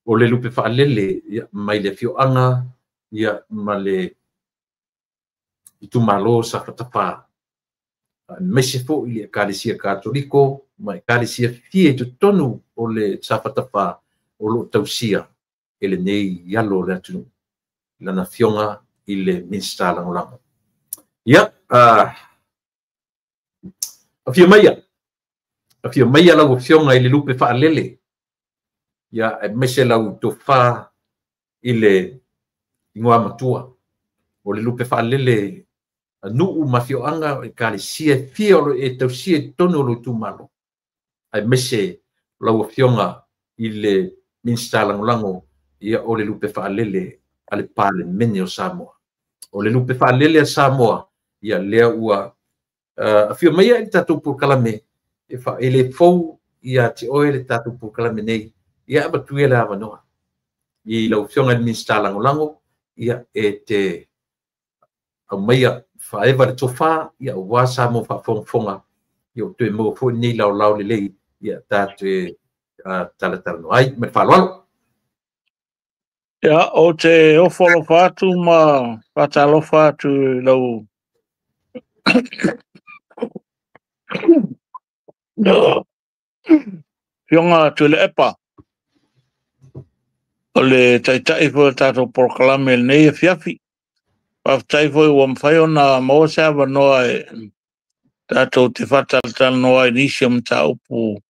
O le lupe faalele ia, mai le afioaga ia, ma le itumalo Safata 4. Aemaise foi le Ekalesia Katoliko ma Ekalesia fia i totonu o le Safata 4 o loo tausia e lenei alo o le atunuu, lana afioga i le Minisita Lagolago. Ia, afio maia lau afioga i le lupe faalele, ia, aemaise lau tofa i le igoa matua. O le lupe faalele a nuu ma afioaga o Ekalesia fia o lo e tausia i totonu o lo itumalo. Aemaise lau afioga i le Minisita Lagolago, ia o le lupe faalele a le Palemene o Samoa. O le lupe faalele a Samoa, ia lea ua afio maia i le tatou polokalame, e le fou ia te oe le tatou polokalame nei, ia avatu ia le avanoa i lau afioga i le Minisita Lagolago, ia e te aumaia faaeva le tofa, ia aua Samoa faafogafoga, ia o toe maua foi lenei laolao lelei, ia tatou talatalanoa ai ma le faaaloalo. Ia, ou te ofo alofa atu ma faatalofa atu i lau Afioga Tuilaepa, o le taitai foi o le tatou polokalame lenei afiafi. Faafetai foi ua mafai ona maua se avanoa e tatou te faatalatalanoa ai nisi o mataupu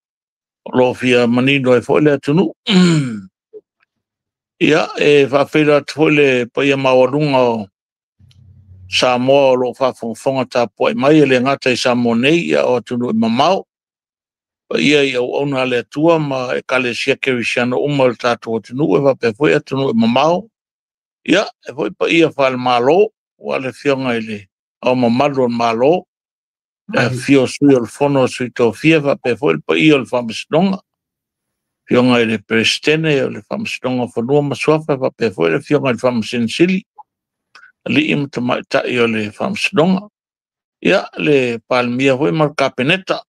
o lo o fia manino ai foi le atunuu. Ia, e faafeiloai atu foi le paia maualuga o Samoa o lo o faafogafoga tapuai mai, e le gata i Samoa nei, ia o atunuu e mamao. Paia i auauna a le Atua ma Ekalesia Kerisiano uma o le tatou atunuu, e faapea foi atunuu e mamao. Ia, e foi paia faale-Malo, ua le afioga i le Ao Mamalu o le Malo, le afifio o sui o le Fono a Sui Tofia, faapea foi le paia o le Faamasinoga, afioga i le Peresetene o le Faamasinoga o Fanua ma Suafa, faapea foi le afioga i le Faamasino Sili, alii ma tamaitai o le Faamasinoga, ia le Palemia foi ma le Kapeneta,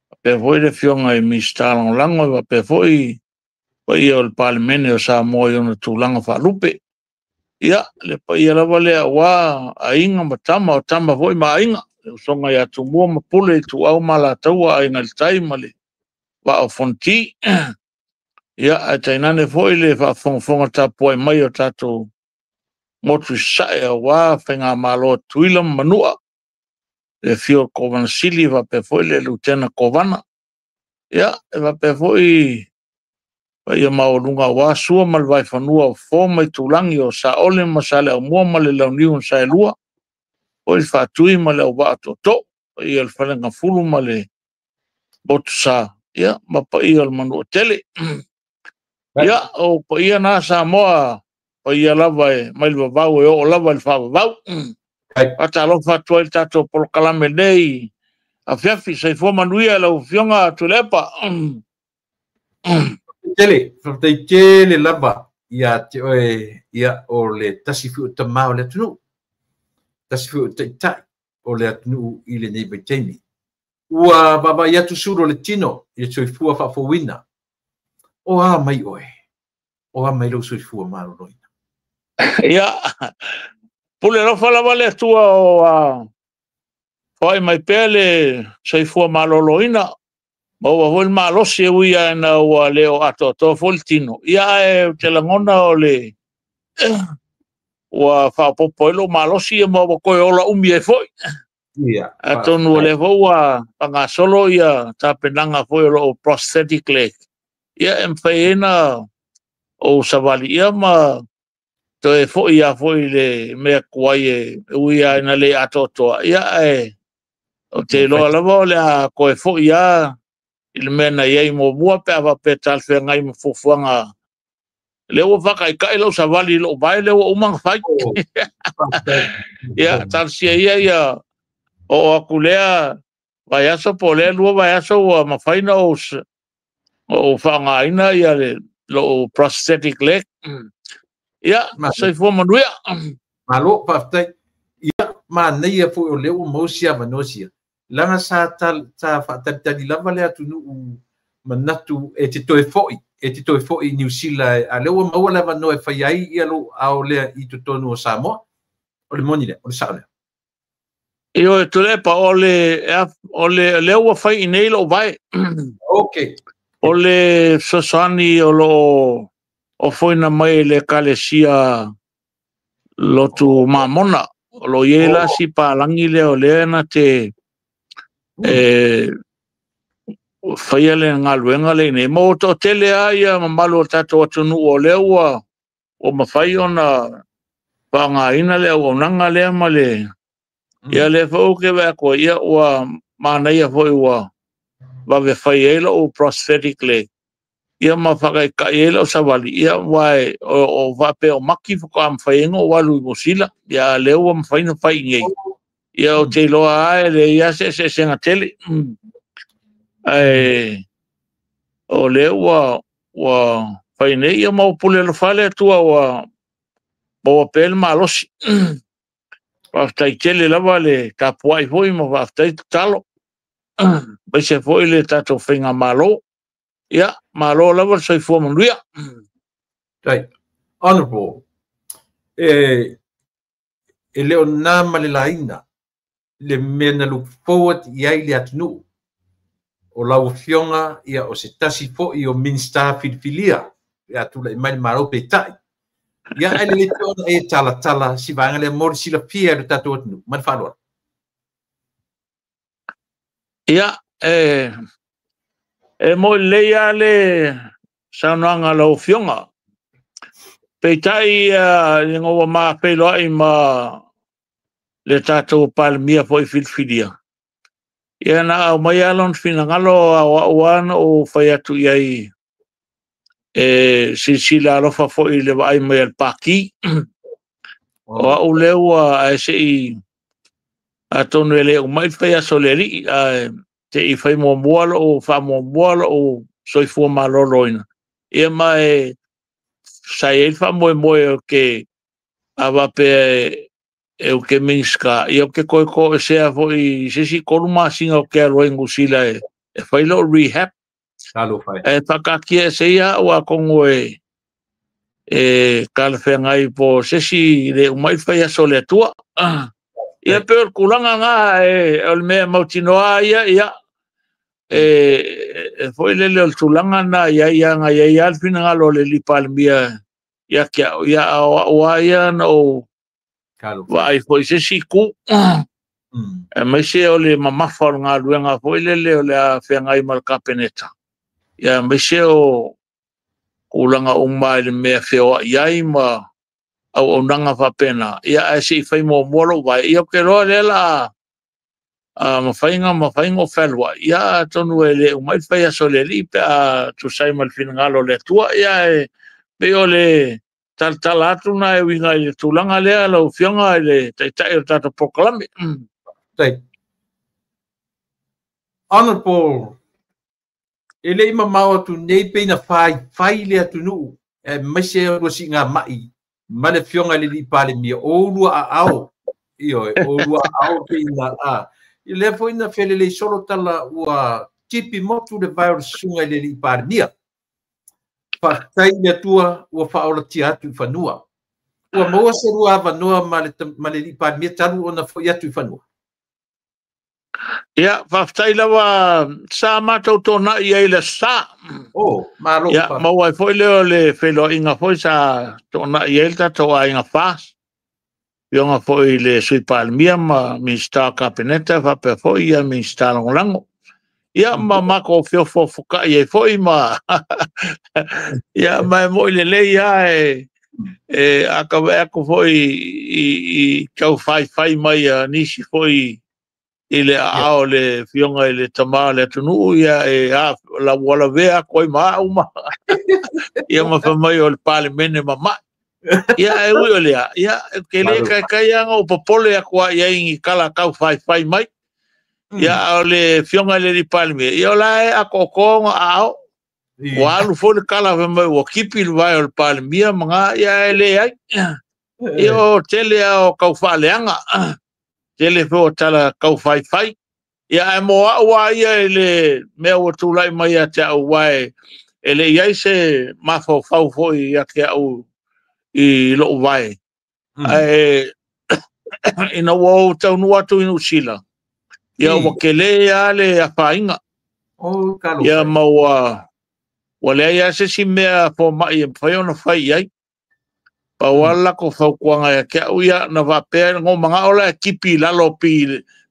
faapea foi le afioga i Minisita Lagolago, faapea foi paia o le Palemene o Samoa i ona tulaga faalupe. Ia, le paia lava lea aua aiga ma tama, o tama foi ma aiga, le usoga ia Tumua ma Pule, Ituau ma Alataua, Aiga i le Tai ma le Vaa o Fonoti. Ia, ae tainane foi le faafogafoga tapuai mai o tatou motu i Sasae aua Faigamalo a Tutuila ma Manua, le afio o le Kovana Sili faapea foi le Lutena Kovana. Ia, e faapea foi paia maualuga aua Sua ma le Vaifanua o Fofo ma Itulagi o Saole ma Saleaaumua ma le Launiu na Saelua, foi le Faatui ma le Auvaa Tootoo, paia o le Falegafulu ma le Motusa, ia, ma paia o le Manuatele. Ia, o paia na Samoa, paia lava e mai le vavau e oo lava i le faavavau. Faatalofa atu ai le tatou polokalame nei afiafi, soifua manuia lau Afioga Tuilaepa. Tele, faafetai tele lava ia te oe, ia o le tasi foi o tamā o le atunuu, tasi foi o taitai o le atunuu i lenei vaitaimi. Ua vaavaai atu sulu o le tino i le soifua faafouina. O a mai oe? O a mai lou soifua maloloina? Ia, pule alofa lava le Atua o foai mai pea le soifua maloloina. Maua foi le malosi e ui lava ina ua le o atoatoa foi le tino. Ia, ae ou te lagona o le ua faaopoopo ai lou malosi ma ua toe ola umi ai foi. Ia. Atonu o lea foi ua faagasolo ia tapenaga foi o loo prosthetic leg. Ia, e mafai ai na ou savali ia ma toe foi lava foi le mea tuai e ui lava ina le atoatoa. Ia, ae ou te iloa lava o le a toe foi lava i le mea na i ai muamua pe a faapea e talafeagai ma fuafuaga. Lea ua faataitai lau savali i lou vae, lea ua uma ona fai. Ia, talosia ia ia oo atu lea vaiaso po o lea 2 vaiaso ua mafai na ou faaaogaina ia le lou prosthetic leg. Ia, soifua manuia. Malo, faafetai. Ia, manaia foi o lea ua maua si avanoa sia. Leaga sa faatalitali lava le atunuu manatu e te toe foi, e te toe foi i Niu Sila, a lea ua maua le avanoa e fai ai ia lou ao lea i totonu o Samoa. O le moni lea, o le sao lea. Ioe, Tuilaepa, o le lea ua fai i nei lou vae. Okay. O le fesoasoani o loo ofoina mai e le Ekalesia Lotu Mamona. O lo i ai la si palangi lea o lea na te faia le galuega le nei. Ma ua toatele lava ia mamalu o le tatou atunuu o lea ua mafai ona faaaogaina le auaunaga lea ma le ia lea foi ou te vaai atu ai, ia ua manaia foi ua vave fai ai lou prosthetic leg, ia ma faataitai ai lau savali, ia aua o faapea o maki faatoa mafai ai ona ou alu i Niu Sila, ia a lea ua mafai ona fai i inei. Ia ou te iloa lava e leai lava se eseesega tele. Ae o lea ua fai nei, ia ma ua pule alofa le Atua ua maua pea le malosi. Faafetai tele lava le tapuai foi ma faafetai tatalo, aemaise foi le tatou faigamalo. Ia, malo lava le soifua manuia. Right. Honorable, e le o na ma le laina le mea na look forward i ai le atunuu. O lau afioga, ia, o se tasi foi o Minista filifilia, ia tulai mai le Malo peitai. Ia, ae lelei pea ona e talatala si vaega lea mo le silafia e le tatou atunuu. Ma le faaaloalo. Ia, e moi lelei lava le saunoaga a lau Afioga. Peitai ina ua ma feiloai ma le tatou Palemia foi filifilia, ia na aumai lava lona finagalo o au lava na ou fai atu i ai e silasila alofa foi i le vaai mai a le Pati. O au lea ua ae se i atonu e le uma i le fai aso o le alii, ae se i fai muamua lou faamuamua lou soifua maloloina. Ia ma e sa i ai le faamoemoe o ke a faapea e ou te Minista, ia ou te toe toesea foi i se isi 3 masina o te alu ai i Niu Sila e fai lou rehab. Ae faataatia ese ia au atonu e E talafeagai po o se isi le uma i le faiaso o le Atua. Ia pei o le tulaga lena e o le mea e mautinoa ia ia e foi lele o le tulaga lena i ai ia na i ai lava le finagalo o le alii Palemia ia te au, ia a o au lava ia na ou vaai foi i se isi itu. Aemaise o le mamafa o le galuega foi lele o le a feagai ma le Kapeneta, ia aemaise o tulaga uma i le mea feoai ai ma auaunaga faapena, ia ae se i fai muamua lou vae, ia ou te iloa lea o le a mafai ona ou fealuai, ia atonu e le uma ai le faiaso o le Alii pe a tusa ai ma le finagalo o le Atua. Ia ae pei o le talatala atu lena e uiga i le tulaga lea lau Afioga i le Taitai o le tatou polokalame. Faafetai. Honourable, e le i mamao atu nei pei na faifai le atunuu aemaise o lua siigamai ma le Afioga i le Alii Palemia, o oulua aao, ioe, o oulua aao pei na, a, lea foi na felelei solo tala ua tipi motu le vae o le susuga i le Alii Palemia. Faafetai i le Atua ua faaolatia atu i fanua. Ua maua se lua avanoa ma le Alii Palemia talu ona foi atu i fanua. Ia, faafetai lava sa matou tona'i ai i le aso Sa. Oh, malo. Ia, maua ai foi lea o le feiloaiga foi sa tona'i ai le tatou aiga FAST, afioga foi i le Sui Palemia ma Minisita o Kapeneta faapea foi ia Minisita Lagolago. Ia, ma matou feofoofotai ai foi ma ia, ma e moi lelei lava e a tau vaai atu foi i tau faifai mai a nisi foi i le aao o le Afioga i le Tama o le atunuu, ia e ua lavea atu ai ma au ma ia ma fai mai o le Palemene mama'i. Ia ae ui o lea, ia ou te le taitai lava ona ou popole atu lava i ai i ni tala tau faifai mai. Ia a o le Afioga i le Alii Palemia, ia o la e atoatoa ona aao. Ua alu foi le tala fai mai ua tipi le vae o le Palemia ma na, ia e leai. Ia o tele lava o tau faaleaga, tele foi o tala tau faifai. Ia ae mo au lava ia i le mea ua tulai mai ia te au, aua e le i i ai se mafaufau foi ia te au i lou vae. Ae ina ua ou taunuu atu i Niu Sila, ia ua tele lava le afaina. Ia ma ua leai lava se isi mea fomai e mafai ona fai i ai. Pau lava le latou fautuaga ia te au, ia na faapea, na ou manao la e tipi i lalo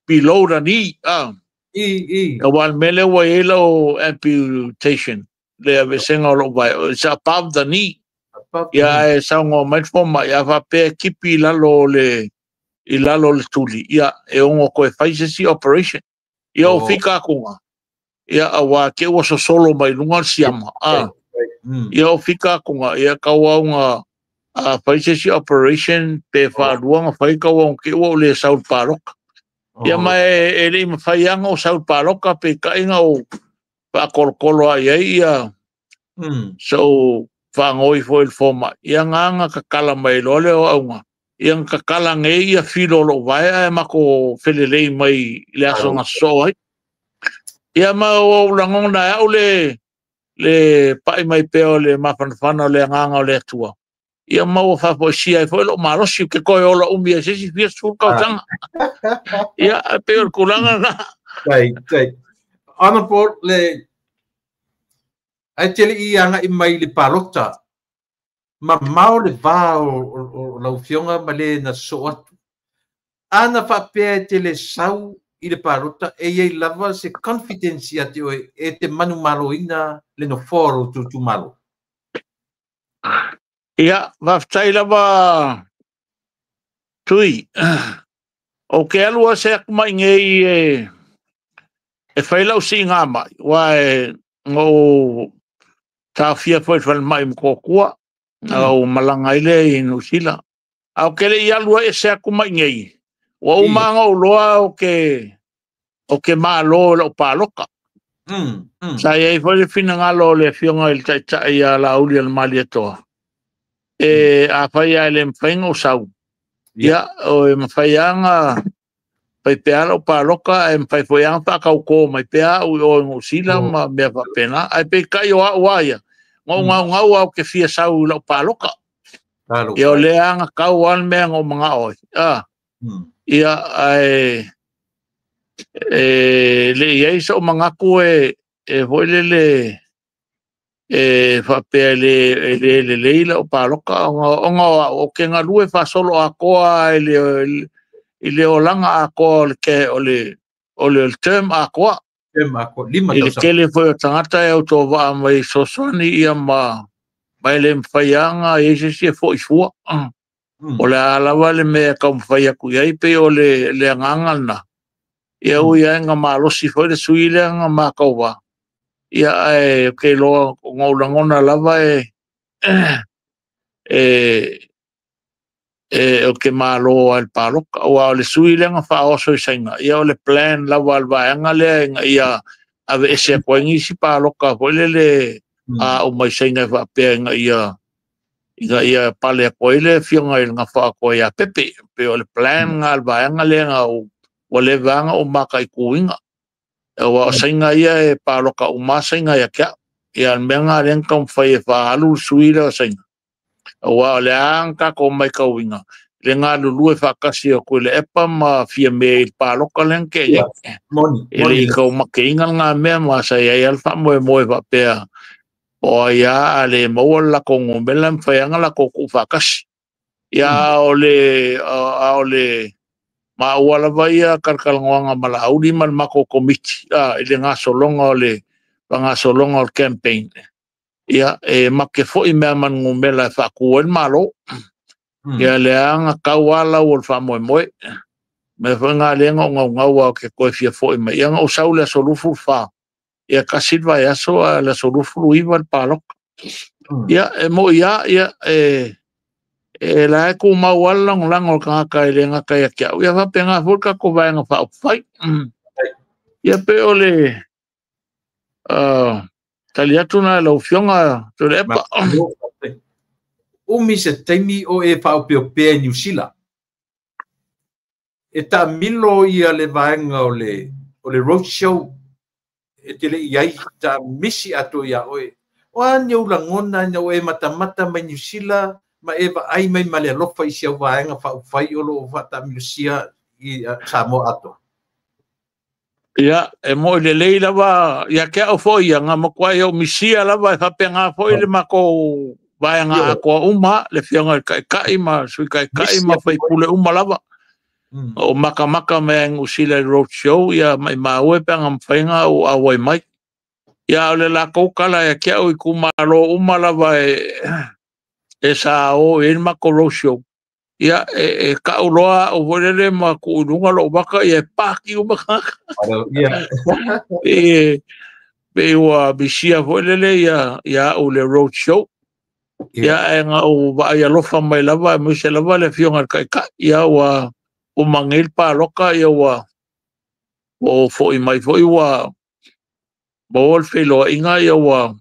below the knee. Aua o le mea lea ua i ai lau amputation, le aveesega o lou vae, it's above the knee. Ia ae saunoa mai le fomai, a faapea e tipi i lalo o le i lalo o le tuli, ia e ono toe fai se isi operation. Ia o fika atuga, ia aua te ua sosolo mai luga le siama. Ia o fika atuga, ia tau a fai se isi operation pe faalua ona fai tau au te ua ou le sau i le paloka. Ia ma e le i mafai lava ona ou sau i le paloka peitai na ou faakolokolo lava i ai ia sou faanoi foi i le fomai. Ia na ona tatala mai loa lea o auga. Ia na tatala nei ia filo o lou vae ae matou felelei mai i le aso na sosoo ai. Ia ma ua ou lagona e au le pai mai pea o le mafanafana o le agaga o le Atua. Ia ma ua faafoisia ai foi lou malosi, ou te toe ola umi ai se isi fia sefulu tausaga. Ia, e pei o le tulaga lena. Tai, tai. Honorable, le ae te le i agai mai i le palota, mamao le va o lau Afioga ma le na sosoo atu. A na faapea e te le sau i le palota, e i ai lava se confidence ia te oe e te manumaloina le nofoa o lo outou itumalo? Ia, faafetai lava Tui. Ou te alu ase atu mai nei e fai lau siigamai, aua e na ou taofia foi i le falemai i Motootua, na ou malaga ai lea i Niu Sila. Ae ou te le i alu ai ese atu mai nei, ua uma ona ou iloa ou te malo i lau palota. Sa i ai foi le finagalo o le Afioga i le Taitai ia Laauli Alemalietoa, e afai lava e le mafai ona ou sau, ia, e mafai lava ona fai pea lau paloka, ae mafai foi lava ona faatauto mai pea au i o i Niu Sila ma mea faapena. Ae peitai o au lava ia, na ou gaugau lava ou te fia sau i lau paloka. Ia o le anga kau al mea ngo mga oi. Ia ai e le iai so mangaku e foi le e faapea le le le leila o paloka onga o ke ngalue fa solo akoa i le olanga akoa o le o le term akoa lima i le tele foi o tagata e autovaa mai sosoni ia ma mai le mafaiaga i se isi e fo'i fua. O le a lava le mea e taumafai atu i ai pei o le agaga lena. Ia ui ai ga malosi foi le sui lea ga matauvā. Ia ae ou te iloa ona ou lagona lava e e o ke malo ai le paloka. Aua o le sui lea na faaoso i Saina. Ia o le plan lava a le vaega lea ina ia aveese atu ai nisi paloka foi lele a o mai Saina e faapea ina ia pale atu ai le afioga i le gafa atu ai ia Pepe. Pei o le plan nga le vaega lea na ua leva aga o mataituina. Aua o Saina ia e paloka uma Saina ia ke au. Ia o le mea lena lea na taumafai e faaalu le sui lea o Saina. Aua o le a tatou maitauina le galulue faatasi o Tuilaepa ma Fiame i le paloka lea na tea nei. E le i taumakeina lena mea ma sa i ai lava le faamoemoe faapea o ai lava a le maua le latou numera e mafai lava ona latou tuufaatasi. Ia a o le maua lava ia talatalanoaga ma Laauli ma le matou komiti i le gasologa o le faagasologa o le campaign. Ia e make foi mea ma le numera e faatu ai le Malo. Ia lea na tau lava lau o le faamoemoe. Mea foi na lea na ou naunau au ke toe fia foi mai. Ia na ou sau le aso 24. Ia kasi le vaiaso a le aso 29 le paloka. Ia e moi lava ia e la e tumau lava le lagolago o le tagata e le gata ia te au. Ia faapena foi le tatou vaega faaupufai. Ia pe o le tali atu na lau Afioga Tuilaepa. Umi se taimi o e faaopeopea i Niu Sila. E taamilo ia le vaega o le road show e te le i ai ta misi ato ia oe. O a ni ou lagona ina ua e matamata mai Niu Sila ma e vaai mai ma le alofa i si au vaega faaupufai o loo faataamilosia i Samoa atoa. Ia, e moi lelei lava ia ke au foi ia nga makuai o misia lava e faapena foi le matou vaega atoa uma le afioga i le taitai ma sui taitai ma faipule uma lava. O makamaka mea e Niu Sila i le road show ia maimau e pe aga mafai ona ou auai mai. Ia o le latou tala ia te au i itumalo uma lava e sa o i ai le matou road show. Ia e kau loa au foi lele ma tuu i luga lou vaka ia e paki uma tagata. Pe ua misia foi lele ia au le road show. Ia e na ou vaai alofa mai lava e aemaise lava le afioga i le taitai. Ia ua umagei le paloka ia ua ou foi mai foi ua maua le feiloaiga ia ua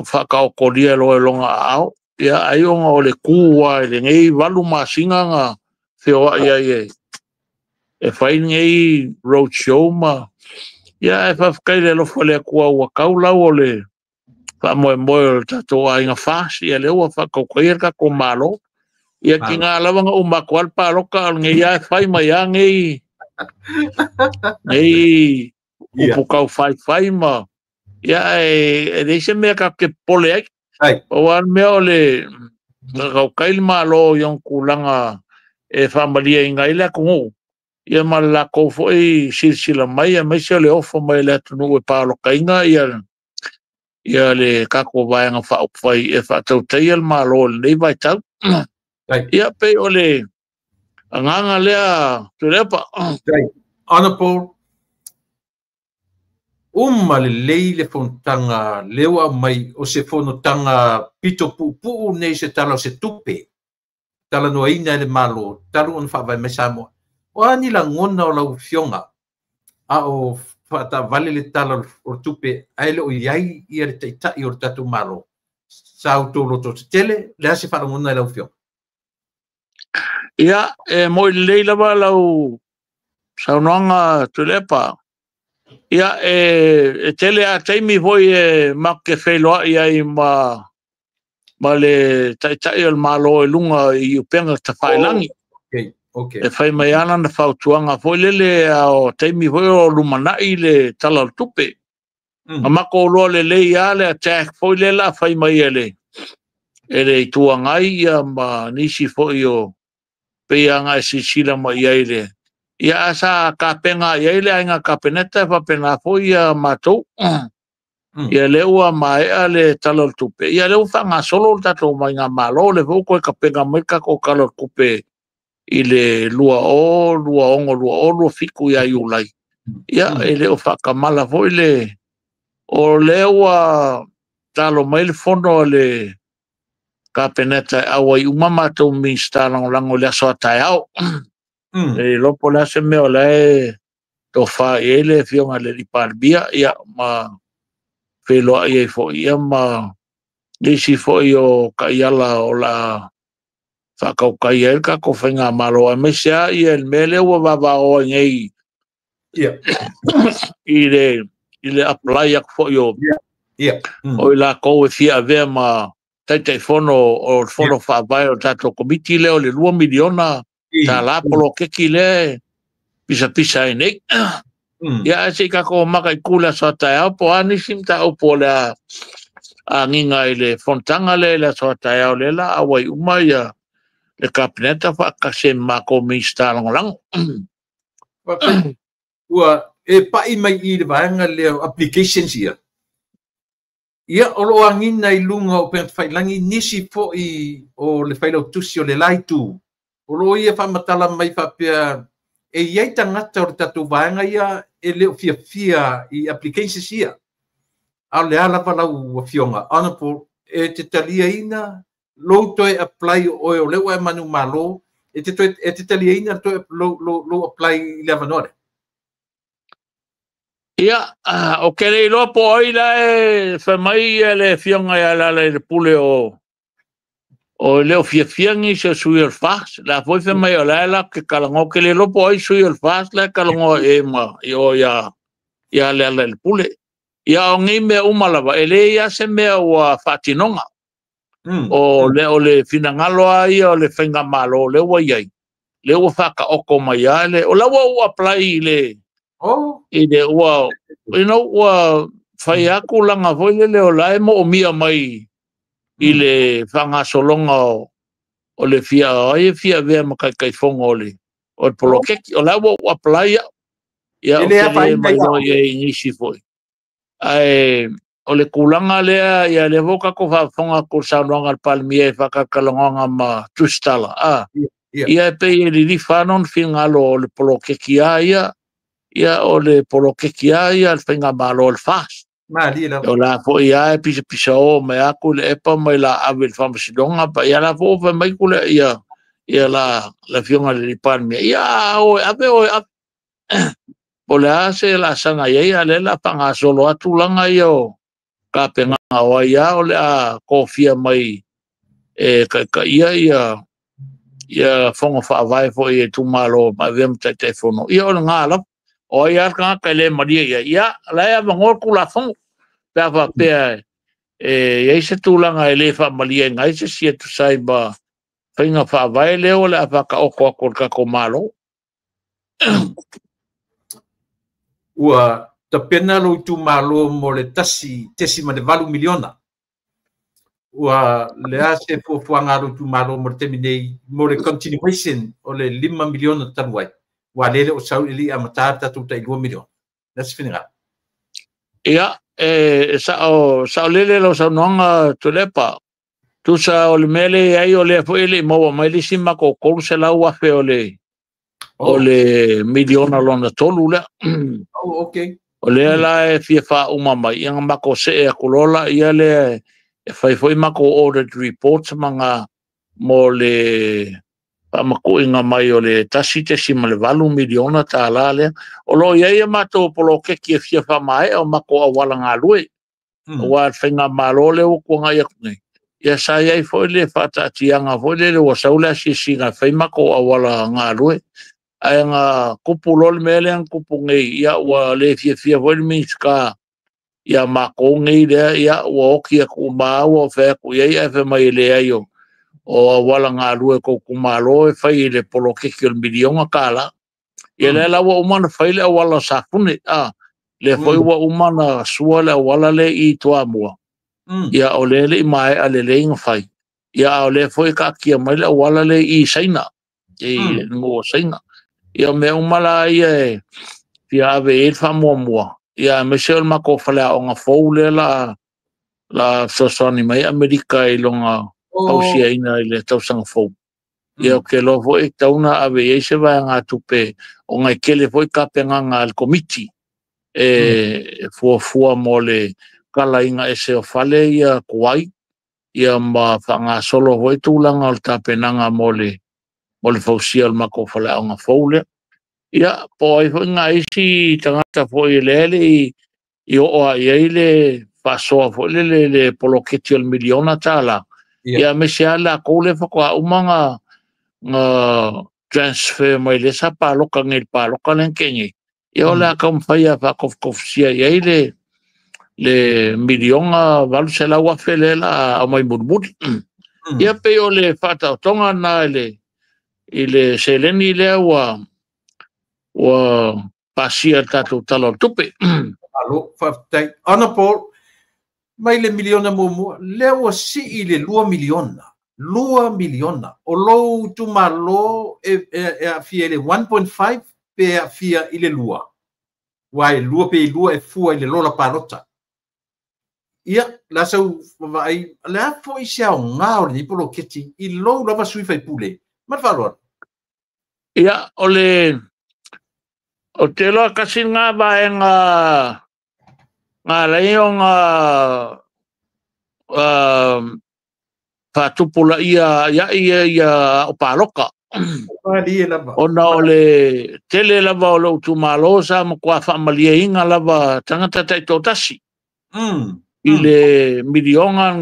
faataotolia loa e lona aao. Ia ai ona o le ku lava i lenei 8 masina na feoai ai e fai lenei road show ma ia e faafetai le alofa o le Atua ua tau lau o le faamoemoe o le tatou aiga FAST. Ia lea ua faatautaia le tatou Malo. Ia tiga lava na uma atu ai le paloka o lenei lava e fai mai lava nei upu taufaifai ma ia e leai se mea tatou te popole ai. Pau lava le mea o le tautai le Malo i ona tulaga e faamaliaina ai le atunuu. Ia ma le latou foi silasila mai aemaise o le ofo mai le atunuu e palokaina ia le tatou vaega faaupufai e faatautaia le Malo i lenei vaitau. Ia pei o le agaga lea Tuilaepa. Honorable, uma lelei le fonotaga lea ua aumai o se fonotaga pito puupuu nei se tala o se tupe talanoaina e le Malo talu ona faavae mai Samoa. O a ni lagona o lau afioga a o faataavale le tala o le tupe ae le o i ai ia le taitai o le tatou Malo. Sa outou loto tetele, le a se faalagona i lau afioga? Ia, e moi lelei lava lau saunoaga Tuilaepa. Ia, e tele a taimi foi e matou te feiloai ai ma ma le taitai o le Malo i luga i upega tafailagi. Okay. Okay. E fai mai ana na fautuaga foi lele a o taimi foi o lumanai le Tala o le Tupe. Ma makou loa lelei lava le attack foi lea la fai mai e le Itu Agai ia ma nisi foi o pei aga e silasila mai i ai le ia a sa tapena i ai le aiga Kapeneta e faapena foi ia matou. Ia lea ua maea le Tala o le Tupe, ia lea ua faagasolo le tatou Faigamalo, lea foi ua toe tapena mai le tatou Tala o le Tupe i le 2026 2027 ia Iulai. Ia e le o faatamala foi le o lea ua talo mai le fono a le Kapeneta e auai uma matou Minisita Lagolago i le aso a taeao. E iloa po o le a se mea o la e tofa i ai le afioga i le Palemia, ia ma feiloai ai foi ia ma nisi foi o taiala o la faatautai ai le tatou Faigamalo, aemaise lava ia le mea lea ua vavao ai nei i le apply atu foi o o i latou e fia avea ma Taitaifono o le Fono Faavae o le tatou Komiti lea o le $2 miliona tala poloketi lea e pisapisa ai nei. Ia ae se i tatou mataitu le aso a taeao po o a nisi mataupu o le a agiga i le fonotaga lea i le aso a taeao lea la auai uma ia le Kapeneta faatasi ai ma matou Minisita Lagolago. Ua e pai mai i le vaega lea o applications ia. Ia, o lo o agiga i luga o upega tafailagi nisi foi o le failautusi o le la itu. O lo o ia faamatala mai faapea e i ai tagata o le tatou vaega ia e le o fiafia i applications ia. A o le a lava lau afioga, Honorable, e te taliaina lou toe apply o oe o lea ua e manumalo, e te taliaina toe lou apply i le avanoa lea? Ia, o ke le iloa po o ai la e fai mai ia le afioga ia Lealailepule o le o fiafia nisi o sui o le FAST. La foi fai mai o la e la ke talanoa, ke le iloa po o ai sui o le FAST la e talanoa e ma i o ia Lealailepule. Ia o nei mea uma lava, e le ia se mea ua faatinoga. O le finagalo a ia o le Faigamalo lea ua i ai, lea ua faataoto mai a le, o la ua apply i le i le ua, you know, ua fai atu langa foi lele o la e moomia mai i le faagasologa o le fia ai e fia avea ma taitaifono o le poloketi. O la ua apply ia o ke le mai loa i ai nisi foi. Ae o le tulaga lea ia lea foi tatou faafofoga atu i le saunoaga a le Palemia e faakalakalanoaga ma Tusitala. Ia e pei e lilifa ana ona finagalo o le poloketi a ia, ia o le poloketi a ia le Faigamalo o le FAST. O la foi a e pisapisa o mai atu le epa mai la ave i le faamasinoga pa ia la foi fai mai ku le ia ia la afioga i le Palemia ia o e ave o e ave. Po o le a se laasaga i ai a lea la faagasolo atu tulaga ia o tapenaga o ai a o le a kofia mai e taitaia ia fono faavae foi e itumalo ma avea ma Taitaifono. Ia o lena lava. O ai a le tagata e le malie i ai, ia la e avanoa le Tulafono pe a faapea e i ai se tulaga e le faamalieina ai se isi e tusa ai ma faiga faavae lea o le a faataoto atu o le tatou Malo. Ua tapena lou itumalo mo le 1.8 miliona. Ua le a se fuafuaga a lou itumalo mo le taimi nei mo le continuation o le 5 miliona talu ai. Ua lele o sau i le amata le tatou tai 2 miliona. Le se finagalo. Ia, e sao lele lau saunoaga Tuilaepa. Tusa o le mea lea i ai o lea foi e le i maua mai le isi matou 300,000 o le miliona lona tolu lea. Okay. O lea la e fia faauma mai, ia na matou see atu loa la ia lea e fai foi matou audit reports ma ngā mo le faamatuuina mai o le 1.8 miliona tala lea. O lo o i ai a matou poloketi e fia faamaea o matou auala galue. Aua le Faigamalo lea ua tuanai atu nei. Ia sa i ai foi le faataatiaga foi lele ua sau le asiasiga e fai matou auala galue. Ae na tupu loa le mea lea na tupu nei, ia ua le fiafia foi le Minisita Ia makou nei lea, ia ua oki aku uma ua fai aku i ai ae fai mai e leai o auala galue kou itumalo e fai i le poloketi o le miliona tala. Ia lea la ua uma ona fai le auala o Safune, lea foi ua uma ona sua le auala lea i Toamua. Ia o lea le i maea lelei ona fai. Ia a o lea foi e taatia mai le auala lea i Saina, i le nuu o Saina. Ia o mea uma la ia e fia ave i ai le faamuamua. Ia aemaise o le matou faleaoga fou lea la fesoasoani mai Amerika i lona fausiaina i le tausaga fou. Ia ou te iloa foi e tatau ona ave i ai se vaegatupe ona e tele foi tapenaga a le Komiti e fuafua mo le talaina ese o fale ia tuai, ia ma faagasolo foi tulaga o le tapenaga mo le fausia o le matou faleaoga fou lea. Ia, po o ai foi nai isi tagata foi e lea le i oo i ai le faasoa foi le poloketi o le miliona tala. Ia aemaise lava latou lea faatoa uma na transfer mai le sa paloka nei le paloka lea na tea nei. Ia o le a taumafai e faatofutofusia i ai le miliona 800,000 lea la aumai mulimuli. Ia pei o le faataotoga lena i le seleni lea ua pasia le tatou Tala o le Tupe. Malo, faafetai. Honorable, mai le miliona muamua, lea ua sii le 2 miliona. 2 miliona. O lou itumalo e aafia i le 1.5 pe aafia i le 2. Ua e 2 pe 2 e fua i le lola palota. Ia, la sau vaai, le a foi se aoga o lenei poloketi i lou lava sui faipule. Ma le faaaloalo. Ia, o le o te loa kasi ngā vaega ngā lei o ngā whātupula ia ia ia ia o pāloka. Ona o le tele lava o le utumalo sa matua whaamalia inga lava tangata taitōtasi. I le miliona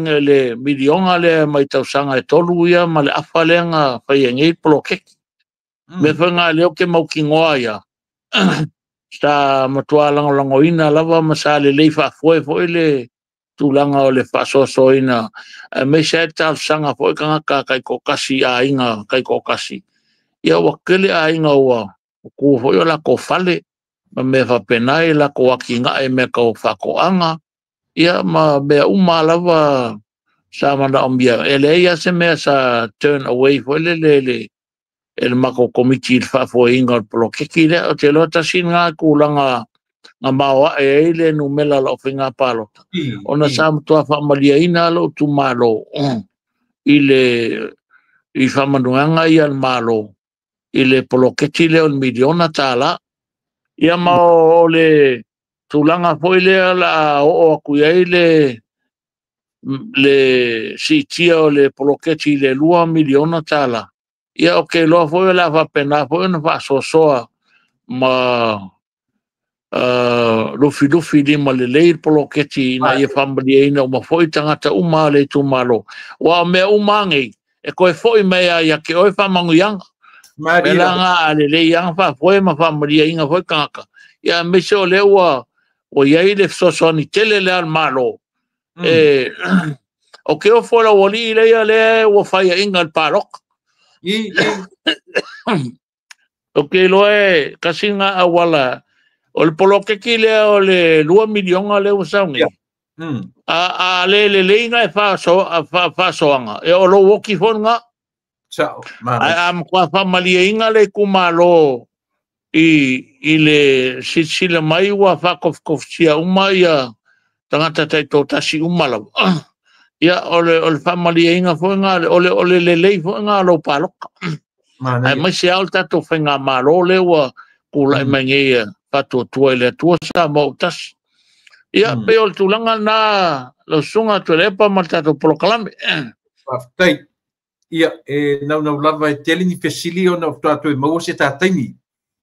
le mai tausaga e tolu ia ma le afa lea nga whai e ngei poloketi. Me whainga leo ke maukingoa ia. Sa matua langolangoina lava ma sa le lei faafoe foi le tulaga o le faasoasoaina aemaise ai le talosaga foi tagata taitoatasi aiga taitoatasi. Ia ua tele aiga ua tu foi o latou fale ma mea faapena i latou atinae mea tau faatoaga, ia ma mea uma lava sa manaomia. E leai lava se mea sa turn away foi lele e le matou komiti i le faafoeina o le poloketi lea. O te iloa tasi lena tulaga na maoae ai le numera o lau faiga palota. Ona sa matua faamaliaina lou itumalo i le i faamanuiaga ia le Malo i le poloketi lea o le miliona tala. Ia ma o le tulaga foi lea la oo atu i ai le siitia o le poloketi i le 2 miliona tala. Ia o ke loa foi la faapena foi ona faasoasoa ma lufilufi lima lelei le poloketi ina ia faamaliaina uma foi tagata uma le itumalo. Ua o mea uma nei e koe foi mai ia ke oe faamanuiaga. Mea la nga a lelei aga faafoe ma faamaliaina foi tagata. Ia aemaise o lea ua iai le fesoasoani tele lea a le Malo. E o ke ofo lau alii lea lea ua faiainga le paloka. O ke iloa e kasi ngā auala o le poloketi lea o le 2 miliona lea ua sau nei. A le lelei ngā e faasoaga, e o lou oki foi ngā. Ae a matua faamaliaina le itumalo i le silasila mai ua faakofikofitia uma ia tagata taitoatasi uma lava. Ia o le faamaliaina foi ngā, o le lelei foi ngā lou paloka. Aemaise lava o le tatou faigamalo lea ua tulai mai nei faatuatua i le Atua sa mautasi. Ia pei o le tulaga lena lau susuga Tuilaepa ma le tatou polokalame. Faafetai. Ia e naunau lava e tele ni fesili ona o tatou e maua se tataimi.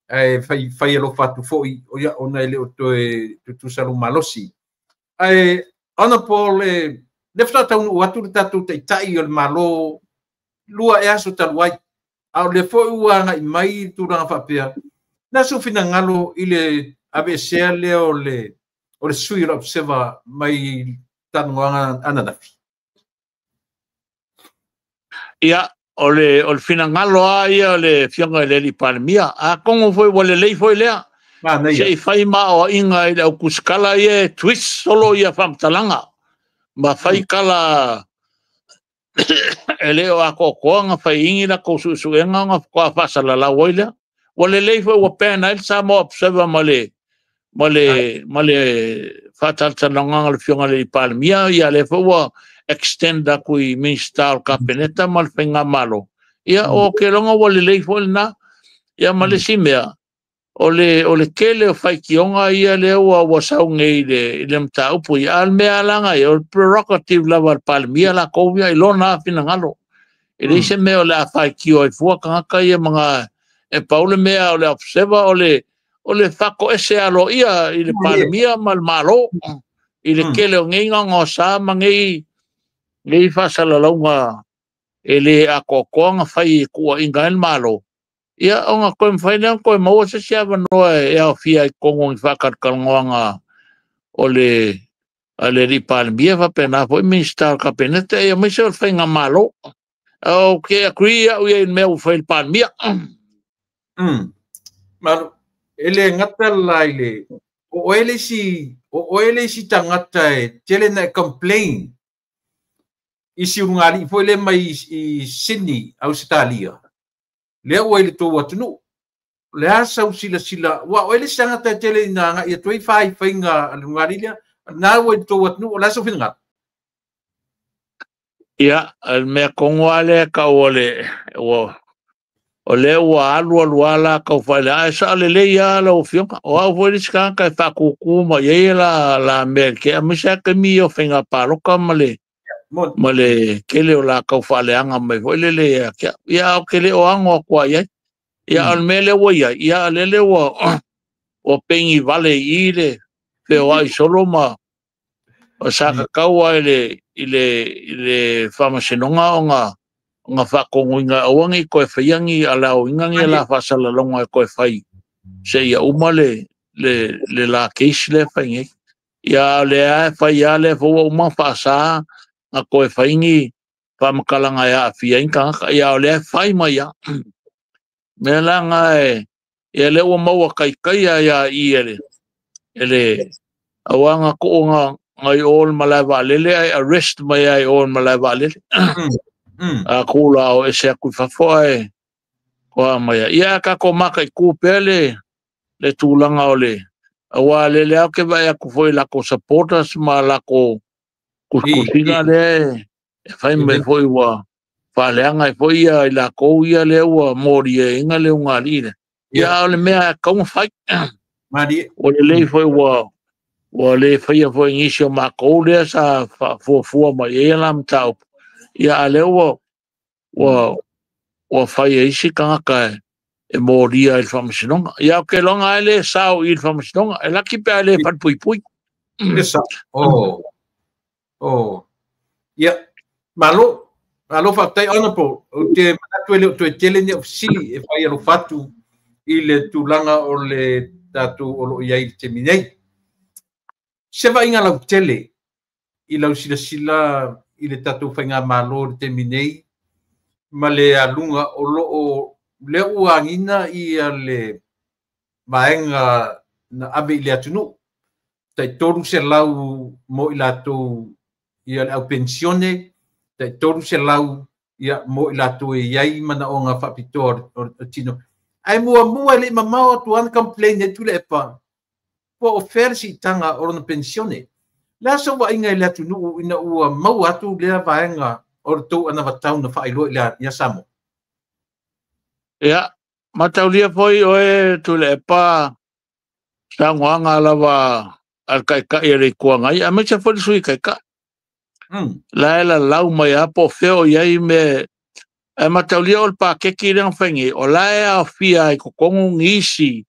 Ae fai alofa atu foi ia ona e le o toe tutusa lou malosi. Ae Honorable, le faataunuu atu le tatou taitai o le Malo lua e aso talu ai. A o le foi ua agai mai i tulaga faapea, na sou finagalo i le aveesea lea o le o le sui o le Observer mai talanoaga ananafi. Ia, o le finagalo lava ia o le Afioga i le alii Palemia. Atonu foi ua lelei foi lea. Se i fai maoaiga i le autusikala ia e twist solo ia faamatalaga ma fai tala e le o atoatoa na fai igi latou suesuega ona faatoa faasalalau ai lea. Ua lelei foi ua ban ai le Samoa Observer ma le faatalatalanoaga a le Afioga i le Palemia. Ia lea foi ua extend atu i Minista o le Kapeneta ma le Faigamalo. Ia o ke loga ua lelei foi lena. Ia ma le isi mea, o le tele o faitioga ia lea ua sau nei i le mataupu. Ia a o le mea laga ia, o le prerogative lava a le Palemia latou ia i lona finagalo. E leai se mea o le a faitio ai fua tagata ia ma e pau le mea o le Observer o le faatoese aloaia i le Palemia ma le Malo i le tele o nei gaogaosa ma nei faasalalauga e le atoatoa na fai e tuuaiga ai le Malo. Ia ona toe mafai lea ona toe maua se isi avanoa e aofia ai i totonu o ni faatalatalanoaga o le alii Palemia faapena foi Minista o le Kapeneta ia aemaise o le Faigamalo. Ou te agree au ia i le mea ua fai i le Palemia. Malo, e le gata la i le o oe le isi tagata e tele na e complain i si ulugalii foi lea mai i Sydney, Ausetalia. Lea ua i le tou atunuu. Le a sau silasila, ua oe le isi tagata e tele ina agai atu ai faifaiga a le ulugalii lea, na ua i le tou atunuu, o le a sau finagalo? Ia, le mea tonu lava lea tau o le o lea ua alu alu lava latou faale, ae sao lelei lava lau Afioga. O au foi le isi tagata e faakukū mai ai la mea i le tea, aemaise lava taimi ia o faiga palota ma le tele o latou faaleaga mai foi lele ia te au. Ia, ou te le o ago atu ai ai. Ia, o le mea lea ua i ai, ia, lele ua pengi vale i le feoai solo ma sa kakau ai i le faamasinoga ona faatonuina aua nei toe faia ni alaoina ni la faasalalauga e toe fai seia uma le la case lea fai nei. Ia, o lea e fai lava lea foi ua uma faasa na toe fai ni faamatalaga e aafia ai tagata. Ia, o lea e fai mai lava. Mea la na ia lea ua maua kaikaia ia i e le aua na tuuga ngai o le malae vaalele ai arrest mai ai o le malae vaalele. A kula o ese aku i fafo ae koa mai ai. Ia tatou mataitū pea le tulaga o le aua lele au ke vaai atu foi latou supporters ma latou kusikusiga lea e fai mai foi ua faaleaga ai foi ia i latou ia lea ua moliaina le ulugalii lea. Ia a o le mea e tatau ona fai. Ua lelei foi ua le faia foi nisi o matou lea sa faafuafua mai ai la mataupu. Ia a lea ua fai ai isi tagata e molia i le faamasinoga. Ia o ke loga ai le sao i le faamasinoga. E laki pe a le falepuipui. E sao. Ia, malo, malo faafetai Honorable. Ou te manatu e le o toe tele ni au fesili e fai alofa atu i le tulaga o le tatou o lo o i ai i le taimi nei. Se vaaiga lautele i lau silasila i le tatou faigamalo i le taimi nei ma le aluga o lo o lea ua agina ia le vaega na ave i le atunuu. Tai 300 mo i latou ia le au pensione, tai 300 ia mo i latou e iai manaoga faapitoa o le tino. Ae muamua e le i mamao atu ana complain e Tuilaepa, po o fea le siitaga o lona pensione. Le a sau vaaiga i le atunuu ina ua maua atu lea vaega o le tou anavatau na faailoa ia Samoa? Ia, mataulia foi oe Tuilaepa saunoaga lava a le taitai o le Itu Agai, aemaise foi le Sui Taitai. La e lalau mai lava po o fea o i ai mea. Ae mataulia o le paketi lea na fai nei, o la e aofia ai totonu nisi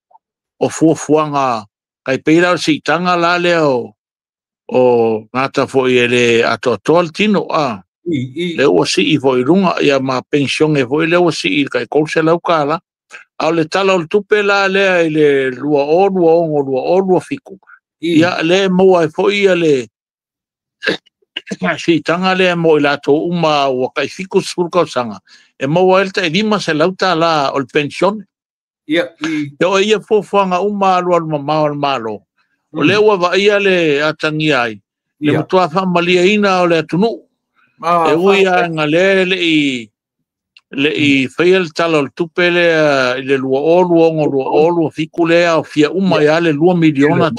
o fuafuaga tai pei la o le siitaga la lea o gata foi e le atoatoa le tino a. Lea ua sii foi i luga ia ma pensione foi lea ua sii i le tai $300. A o le tala o le tupe la lea i le 2026 2027 Ia lea e maua ai foi ia le siitaga lea mo i latou uma ua tai 70 tausaga, e maua ai le tai $500 o le pensione. Ia, i. E o ia fuafuaga uma alualu mamao a le Malo. O lea ua vaaia le atagia ai, le matua faamalieina o le atunuu. E ui lava ina lea e le i faia le Tala o le Tupe lea i le 2026/2027 lea e aofia uma ai lava le $2 miliona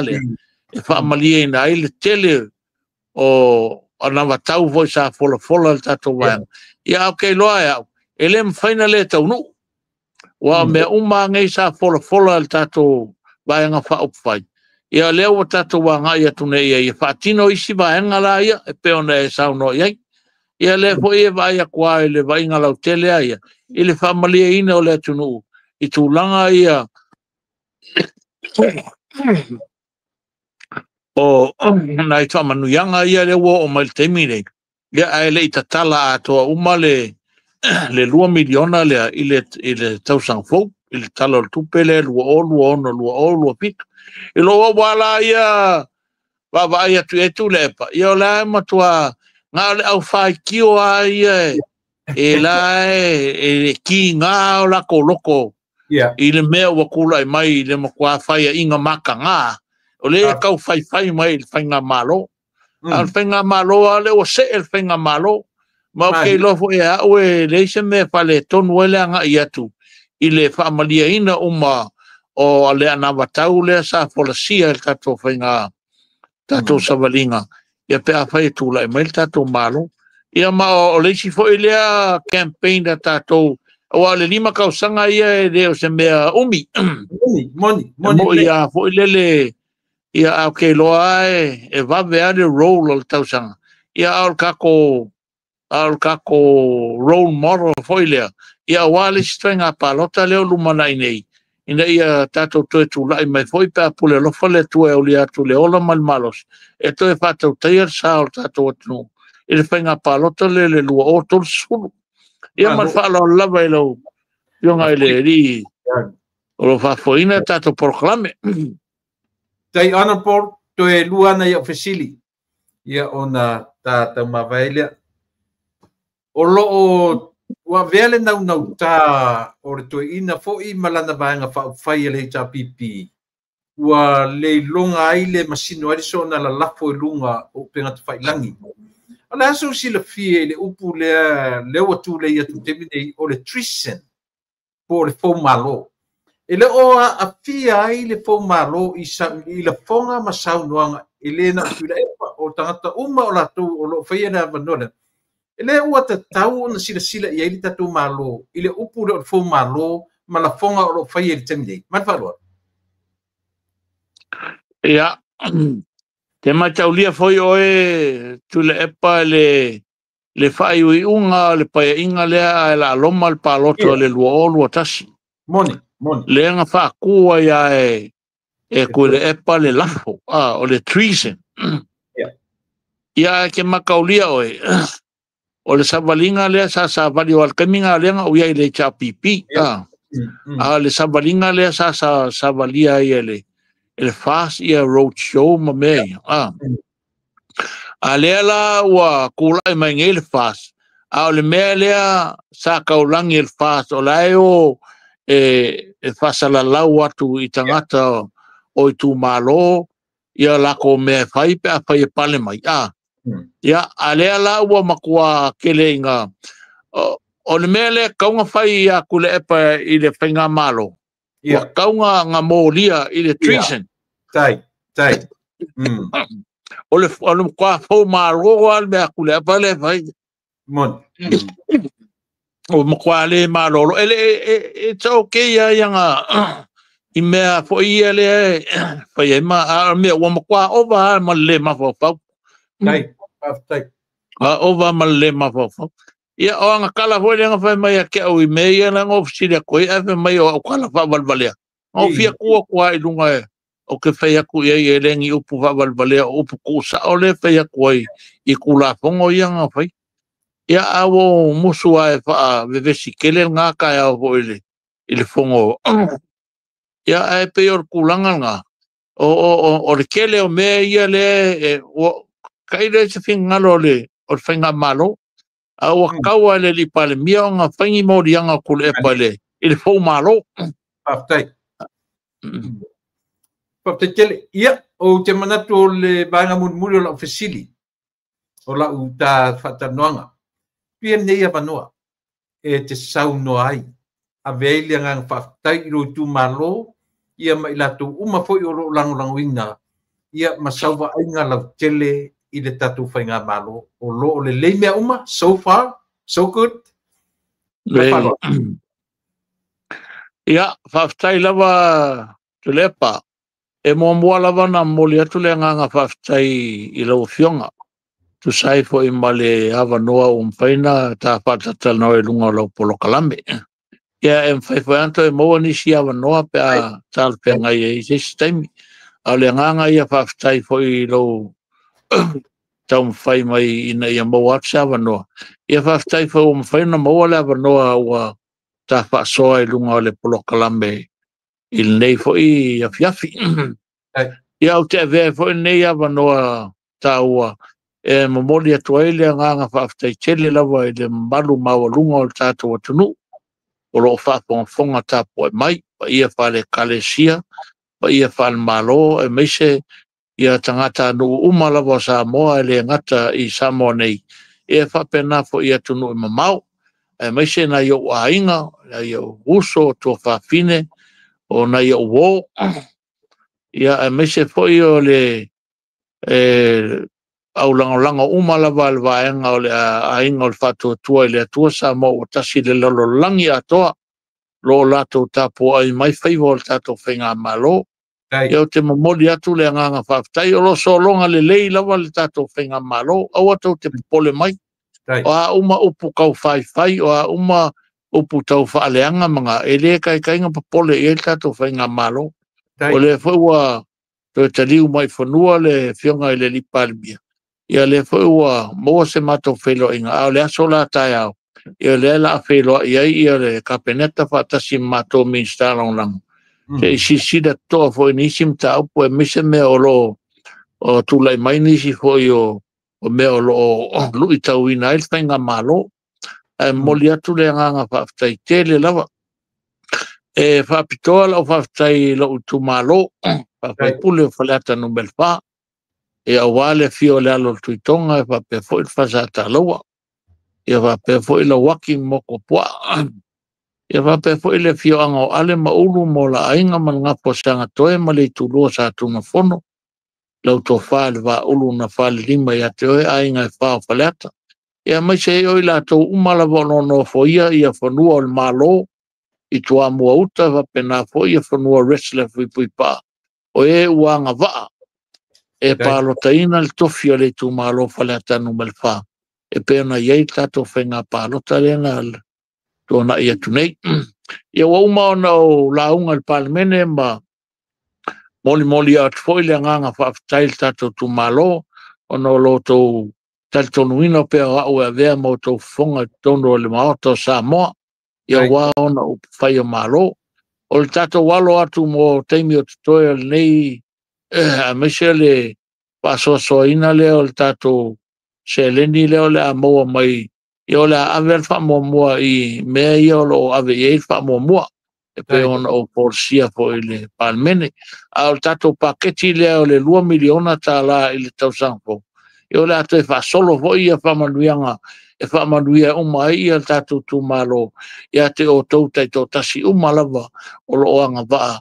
lea e faamalieina ai le tele o anavatau foi sa folafola i le tatou vaega. Ia ae ou te iloa e au, e le mafai ona le taunuu. Aua o mea uma lava nei sa folafola e le tatou Vaega Faaupufai, ia lea ua tatou agai atu nei i ai e faatino isi vaega la ia e pei ona e saunoa i ai. Ia lea foi e vaai atu lava i le vaaiga lautele lava ia i le faamalieina o le atunuu i tulaga ia o nai faamanuiaga ia lea ua oo mai i le taimi lenei, ia ae le i tatala atoa uma le $2 miliona lea i le tausaga fou, i le Tala o le Tupe lea 2026/2027. I lou aua la ia vaavaai atu i ai Tuilaepa, ia o la e matua na o le aufaitio lava ia e la e kiga o latou loto i le mea ua tulai mai i le matua faiaina mataga, o lea e tau faifai mai i le faigamalo. A o le faigamalo lava lea ua see le faigamalo. Ma ou te iloa foi e au e leai se mea e faaletonu ai le agai atu i le faamalieina uma o le anavatau lea sa folasia e le tatou faiga, tatou savaliga, ia pe afai e tulai mai le tatou Malo. Ia ma o le isi foi lea campaign a tatou, aua o le 5 tausaga ia e le o se mea umi. Moni, moni, moni. E moi lava foi lele, ia a ou te iloa e vave lava le roll o le tausaga. Ia a o le tatou a o le tatou role model foi lea, ia aua le isi faiga palota lea o lumanai nei, ina ia tatou toe tulai mai foi pe a pule alofa le Atua e aulia atu le ola ma le malosi, e toe faatautaia le sa o le tatou atunuu i le faiga palota lea i le 2030. Ia ma le faaaloalo lava i lau Afioga i le Alii o lo o faafoeina le tatou polokalame. Tai Honorable, toe lua ana i au fesili, ia ona ta taumavae lea. O lo o ua avea le naunauta o le toeaina foi ma lana vaega faaupufai a le HRPP, ua le iloga ai le masino ai le soona lalafo i luga o upegatafailagi. O le a sou silafia i le upu lea lea ua tulei atu i le taimi nei o le treason po o le foumalo. E le o aafia ai le foumalo i lafoga ma saunoaga e le na o Tuilaepa, o tagata uma o latou o lo o faia le avanoa lea. E le ua tatau ona silasila i ai le tatou Malo i le upu lea o le foumalo ma lafoga o lo o faia i le taimi nei. Ma le faaaloalo. Ia, te mataulia foi oe Tuilaepa le faaiuiuga o le paeaiga lea ae laaloma le palota o le 2021. Moni, moni. Lea na faatu ai lava e Tuilaepa le lafo, o le treason. Ia, ae ke mataulia oe, o le savaliga lea sa savali o le taimi lena lea na ou i ai i le HRPP. A o le savaliga lea sa savalia ai e le FAST ia road show ma mea ia. A lea la ua tulai mai nei le FAST, a o le mea lea sa taulagi e le FAST, o la e o e faasalalau atu i tagata o itumalo ia latou mea e fai pe afai e pale mai. Ia, a lea la ua matua tele ina o le mea lea tau na fai ia Tuilaepa i le faigamalo, ua tau na molia i le treason. Tai, tai. O le matua foumalo lava le mea a Tuilaepa lea e fai. Moni. O matua le malolo. It's okay ia na i mea foi ia lea e fai ai ma a mea ua matua ova ma le mafaufau. Tai, faafetai. A ova ma le mafaufau. Ia o anga kala foi lea na fai mai a ke au i mea ia na ngofisili a koe, ae fai mai o au kala faavalevalea. Ngofia kua kua i lunga e o ke fai aku ia i e lengi upu faavalevalea o upu kusa o le fai aku ai i kulafongo ia nga fai. Ia a wo musu ai faa vevesi kele ngā kai au foi i le fongo. Ia ae pe o le kulanga ngā. O le tele o mea ia lea e kai le se finagalo o le faigamalo a ua kaua le li Palemia ona faigi moliaga o Tuilaepa i le fou malo. Faafetai. Faafetai tele. Ia, ou te manatu o le vaega mulimuli o lau fesili, o lau ta faatalanoaga. Pia lenei avanoa e te saunoa ai, ave ai le agaga faafetai i lou itumalo, ia ma i latou uma foi o loo lagolagoina, ia ma sauvaaiga lautele i le tatou faigamalo. O loo lelei mea uma, so far, so good. Ia, faafetai lava Tuilaepa. E muamua lava na momoli atu le agaga faafetai i lau afioga. Tusa ai foi ma le avanoa ua mafai ona ta faatatalanoa i luga o lau polokalame. Ia, e mafai foi ona toe maua nisi avanoa pe a talafeagai ai i se isi taimi. A o le agaga ia faafetai foi i lou taumafai mai ina ia maua atu se avanoa. Ia faafetai foi ua mafai ona maua le avanoa ua ta faasoa i luga o le polokalame i lenei foi afiafi. Ia, ou te avea foi lenei avanoa taua e momoli atu ai le agaga faafetai tele lava i le mamalu maualuga o le tatou atunuu o loo faafogafoga tapuai mai, paia faale-Ekalesia, paia faale-Malo, aemaise ia tagatanuu uma lava o Samoa e le gata i Samoa nei, e faapena foi i atunuu e mamao, aemaise nai ou aiga, nai ou uso, tuafafine, o nai ou uo, ia aemaise foi o le aulagolago uma lava le vaega o le aiga o le faatuatua i le Atua Samoa ua tasi le lalolagi atoa lo latou tapuai mai faiva o le tatou faigamalo. Ia, ou te momoli atu le agaga faafetai. O lo sologa lelei lava le tatou faigamalo, aua tou te popole mai. O a uma upu tau faifai, o a uma upu tau faaleaga ma e le kaikaiga popole i ai le tatou faigamalo. O lea foi ua toe taliu mai fanua le afioga i le alii Palemia. Ia lea foi ua maua se matou feiloaiga, a o le aso la taeao, ia lea la feiloai ai ia le Kapeneta faatasi ma matou Minisita Lagolago. Se i silasila totoa foi i nisi mataupu aemaise mea o loo tulai mai nisi foi o mea o loo luitauina ai le faigamalo. Ae momoli atu le agaga faafetai tele lava. E faapitoa lau faafetai i lou itumalo, faafaipule o Faleata Nu.4, e aua le afio o le alo o le Tuitoga, e faapea foi le Fasatalaua, ia faapea foi Lauaki ma Motuopuaa, ia faapea foi le afioaga o Ale ma Ulu ma o Laaiga ma le Gafa o Seagatoe ma le Itulua sa Tumafono, lau tofa le Vaaulu na falelima ia te oe aiga e fa o Faleata. Ia aemaise ai o i latou uma lava o lo o nofoia ia fanua o le Malo i Toamua uta, faapena foi ia fanua wrestler Fuipuipaa, o e ua agavaa e palotaina le tofi o le itumalo Faleata Nu.4 e pei ona i ai le tatou faiga palota lea na tuanai atu nei. Ia ua uma ona o lauga i le Palemene ma molimoli atu foi le agaga faafetai i le tatou itumalo ona o lo outou talitonuina pea o au e avea ma outou fofoga i totonu o le Maota o Samoa, ia ua ona upufai o Malo. O le tatou alo atu mo taimi o totoe o lenei, aemaise le faasoasoaina lea o le tatou seleni lea o le a maua mai, ia o le a ave le faamuamua i mea ia o loo ave i ai le faamuamua e pei ona ou folasia foi i le Palemene. A o le tatou paketi lea o le $2 miliona i le tausaga fou, ia o le a toe faasolo foi ia faamanuiaga e faamanuia uma ai ia le tatou itumalo ia te outou taitoatasi uma lava o loo agavaa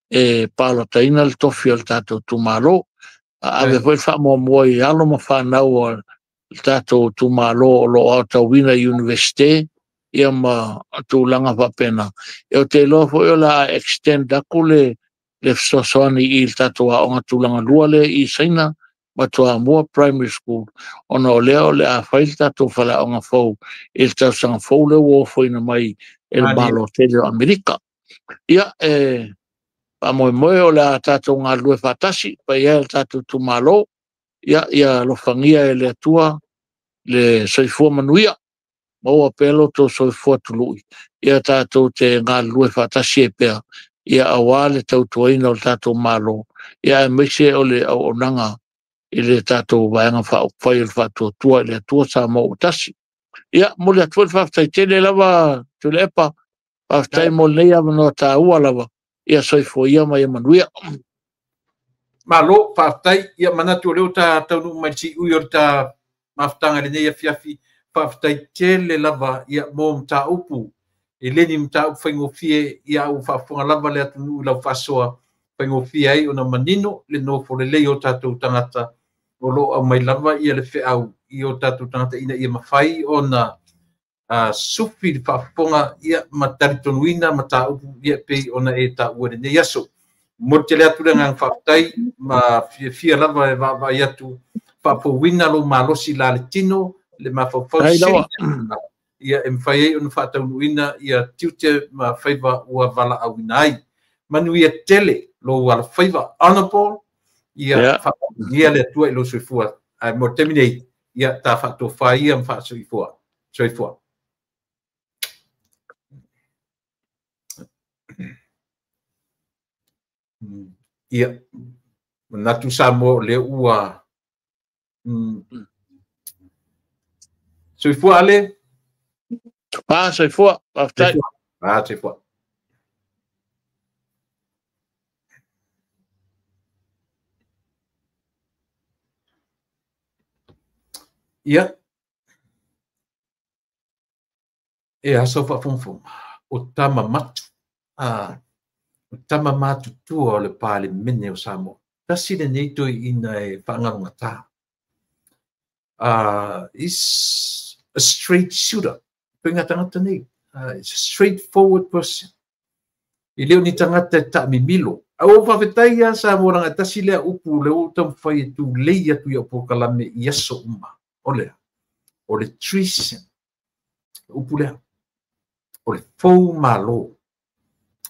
e palotaina le tofi o le tatou itumalo. Ave foi le faamuamua i alo ma fanau o le tatou itumalo o loo aotauina i Universite ia ma tulaga faapena. E ou te iloa foi o le a extend atu le fesoasoani i le tatou aoga tulaga lua lea i Saina ma Toamua Primary School, ona o lea o le a fai le tatou faleaoga fou i le tausaga fou lea ua ofoina mai e le Malo tele o Amerika. Ia, e faamoemoe o le a tatou galulue faatasi paia e le tatou itumalo. Ia, ia alofagia e le Atua le soifua manuia, maua pea lo outou soifua tului, ia tatou te galulue faatasi ai pea, ia aua le tautuaina o le tatou Malo. Ia aemaise o le auaunaga i le tatou vaega faaupufai o le Faatuatua i le Atua Samoa ua tasi. Ia, momoli atu foi le faafetai tele lava Tuilaepa, faafetai mo lenei avanoa taua lava. Ia soifua ia ma ia manuia. Malo, faafetai. Ia manatu o lea ua ta taunuu mai i le siui o le ta mafutaga i lenei afiafi. Faafetai tele lava ia mo mataupu. E le ni mataupu faigofie, ia ua faafofoga lava le atunuu i lau faasoa faigofie ai ona manino le nofo lelei o tatou tagata o lo o aumai lava ia le feau i o tatou tagata ina ia mafai ona sufi le faafofoga ia ma talitonuina mataupu ia pei ona e taua i lenei aso. Momoli tele atu le agaga faafetai ma fiafia lava e vaavaai atu faafouina lou malosi la le tino le mafaufau sili ia e mafai ai ona faataunuuina ia tiute ma faiva ua valaauina ai. Manuia tele lou alofaiva Honorable, ia faamanuia le Atua i lou soifua. Ae mo le taimi nei, ia ta faatofa ia ma faasoifua. Soifua. Ia, manatu Samoa o lea ua soifua Ale. Soifua, faafetai. Soifua. Ia, e aso faafogafoga o tama matu, o tama matutua o le Palemene o Samoa. Tasi lenei toeaina e faagalogata. Is a straight shooter. Toeaina tagata nei. Is a straightforward person. E le o ni tagata e taamimilo. A ua faafetai lava Samoa leaga tasi lea upu lea ua taumafai e tulei atu i au polokalame i aso uma. O lea, o le treason. Upu lea, o le fou malo.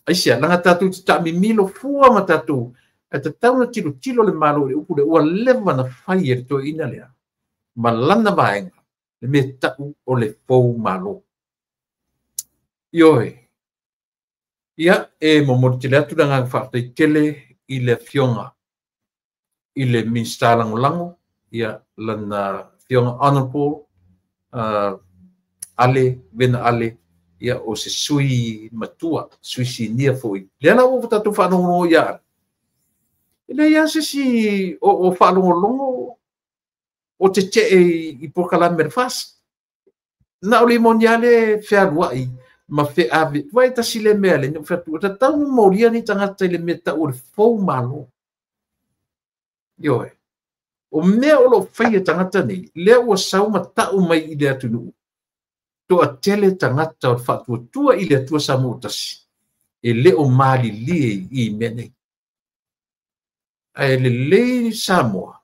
Aisea, leaga tatou te taamimilo fua ma tatou, ae tatau na tilotilo le malo i le upu lea, ua leva na fai e le toeaina lea ma lana vaega, le mea tau o le fou malo. Ioe, ia e momoli tele atu le agaga faafetai tele i le afioga i le Minisita Lagolago, ia lana afioga Honorable Ale, Vena Ale, ia o se sui matua, sui sinia foi. Lea la ua tatou faalogologo ia Ale. E leai lava se isi o faalogologo o tetee i polokalame le FAST. Na o le moni lava le fealuai ma feave. Vai tasi le mea le na fai atu, tatau na molia ni tagata i le mea tau o le fou malo. Ioe. O mea o lo o faia tagata nei, lea ua sau ma tau mai i le atunuu. Toatele tagata o le faatuatua i le Atua Samoa tasi, e le o malilie i mea nei. Ae lelei Samoa,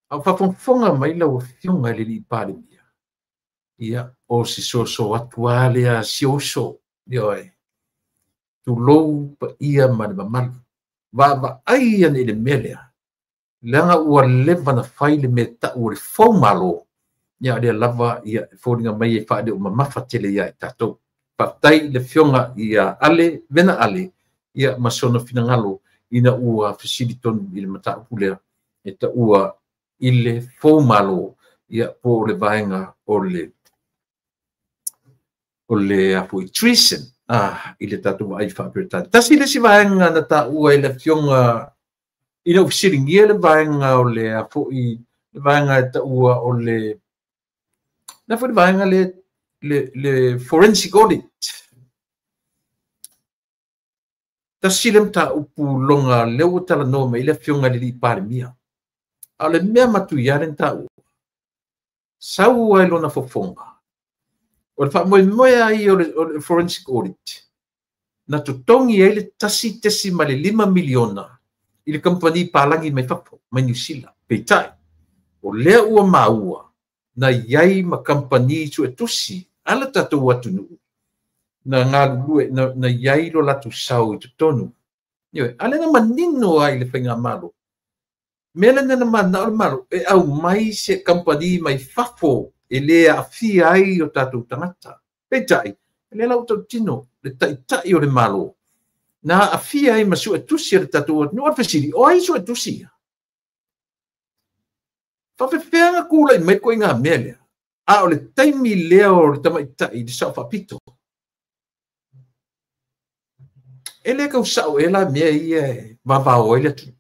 a o faafogafoga mai lau afioga i le alii Palemia, ia o se soso atu lava lea si uso, ioe, tulou paia ma le mamalu. Vaavaai ane i le mea lea, leaga ua leva na fai le mea tau o le fou malo, ia lea lava ia foliga mai e faaleo mamafa tele ia i tatou. Faafetai i le afioga ia Ale, Vena Ale, ia ma sona finagalo ina ua fesili tonu i le mataupu lea e taua i le fou malo, ia po o le vaega o le afoi treason i le tatou vaai faaperetani. Tasi le isi vaega na taua i le afioga ina ua fesiligia le vaega o le afoi, le vaega e taua o le na foi le vaega le forensic audit. Tasi le mataupu loga lea ua talanoa mai i le afioga i le alii Palemia. A o le mea matuia le taua, sau ai lona fofoga. O le faamoemoe ai o le forensic audit, na totogi ai le 1.5 miliona i le kamupani palagi mai fafo, mai Niu Sila. Peitai, o lea ua maua na iai ma kamupani suetusi ala tatou atunuu na galulue, na iai lo latou sau i totonu. Ioe, a lea na manino ai le faigamalo. Mea lena na manao le malo, e aumai se kamupani mai fafo e le aafia ai o tatou tagata. Peitai, lea la ua tautino le taitai o le malo. Na aafia ai ma suetusi a le tatou atunuu. O le fesili, o ai suetusi ia? Faafefea kula i mai ko inga mea lea. A o le taimi lea o le tamaitai i le sao faapito. E le kau sao e la mea ia e vavao ai le atunuu.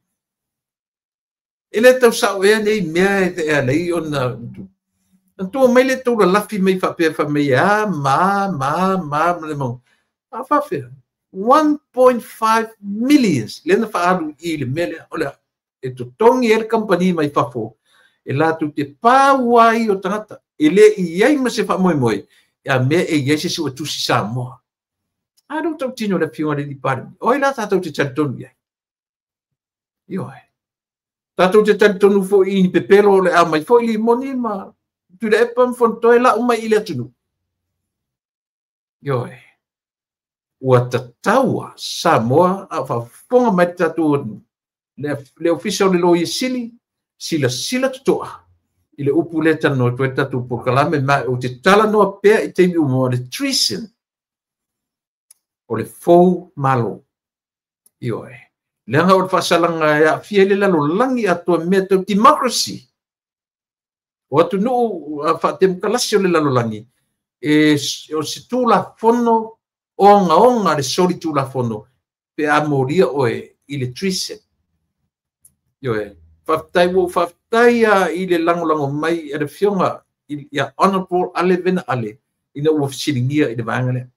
E le tau sao ea nei mea e alai ona na tua mai le tau lalafi mai faapea fa mai a ma ma ma ma le mau. A faafea 1.5 millions le na faalu i le mea lea o le e totogi e le company mai fafo e latou te pau ai o tagata e le i ai ma se faamoemoe a mea e i ai se suetusi Samoa. A lou tautino le afioga i le Palemia, o ai la tatou te talitonu i ai? Ioe. Tatou te talitonu foi i pepelo o le a mai foi limoni ma Tuilaepa ma Fonotoe lau mai i le atunuu. Ioe. Ua tataua Samoa a faafofoga mai le tatou atunuu. Le ofisa o le Loia Sili, silasila totoa i le upu lea talanoa atu ai le tatou polokalame ma ou te talanoa pea i taimi uma o le treason, o le fou malo. Ioe. Leaga o le faasalaga e aafia i le lalolagi atoa mea tau democracy. O atunuu faatemokalasi o le lalolagi, e o se tulafono ogaoga le soli tulafono pe a molia oe i le treason. Ioe. Faafetai ua faafetai i le lagolago mai a le afioga ia Honorable Ale Vena Ale ina ua fesiligia i le vaega lea.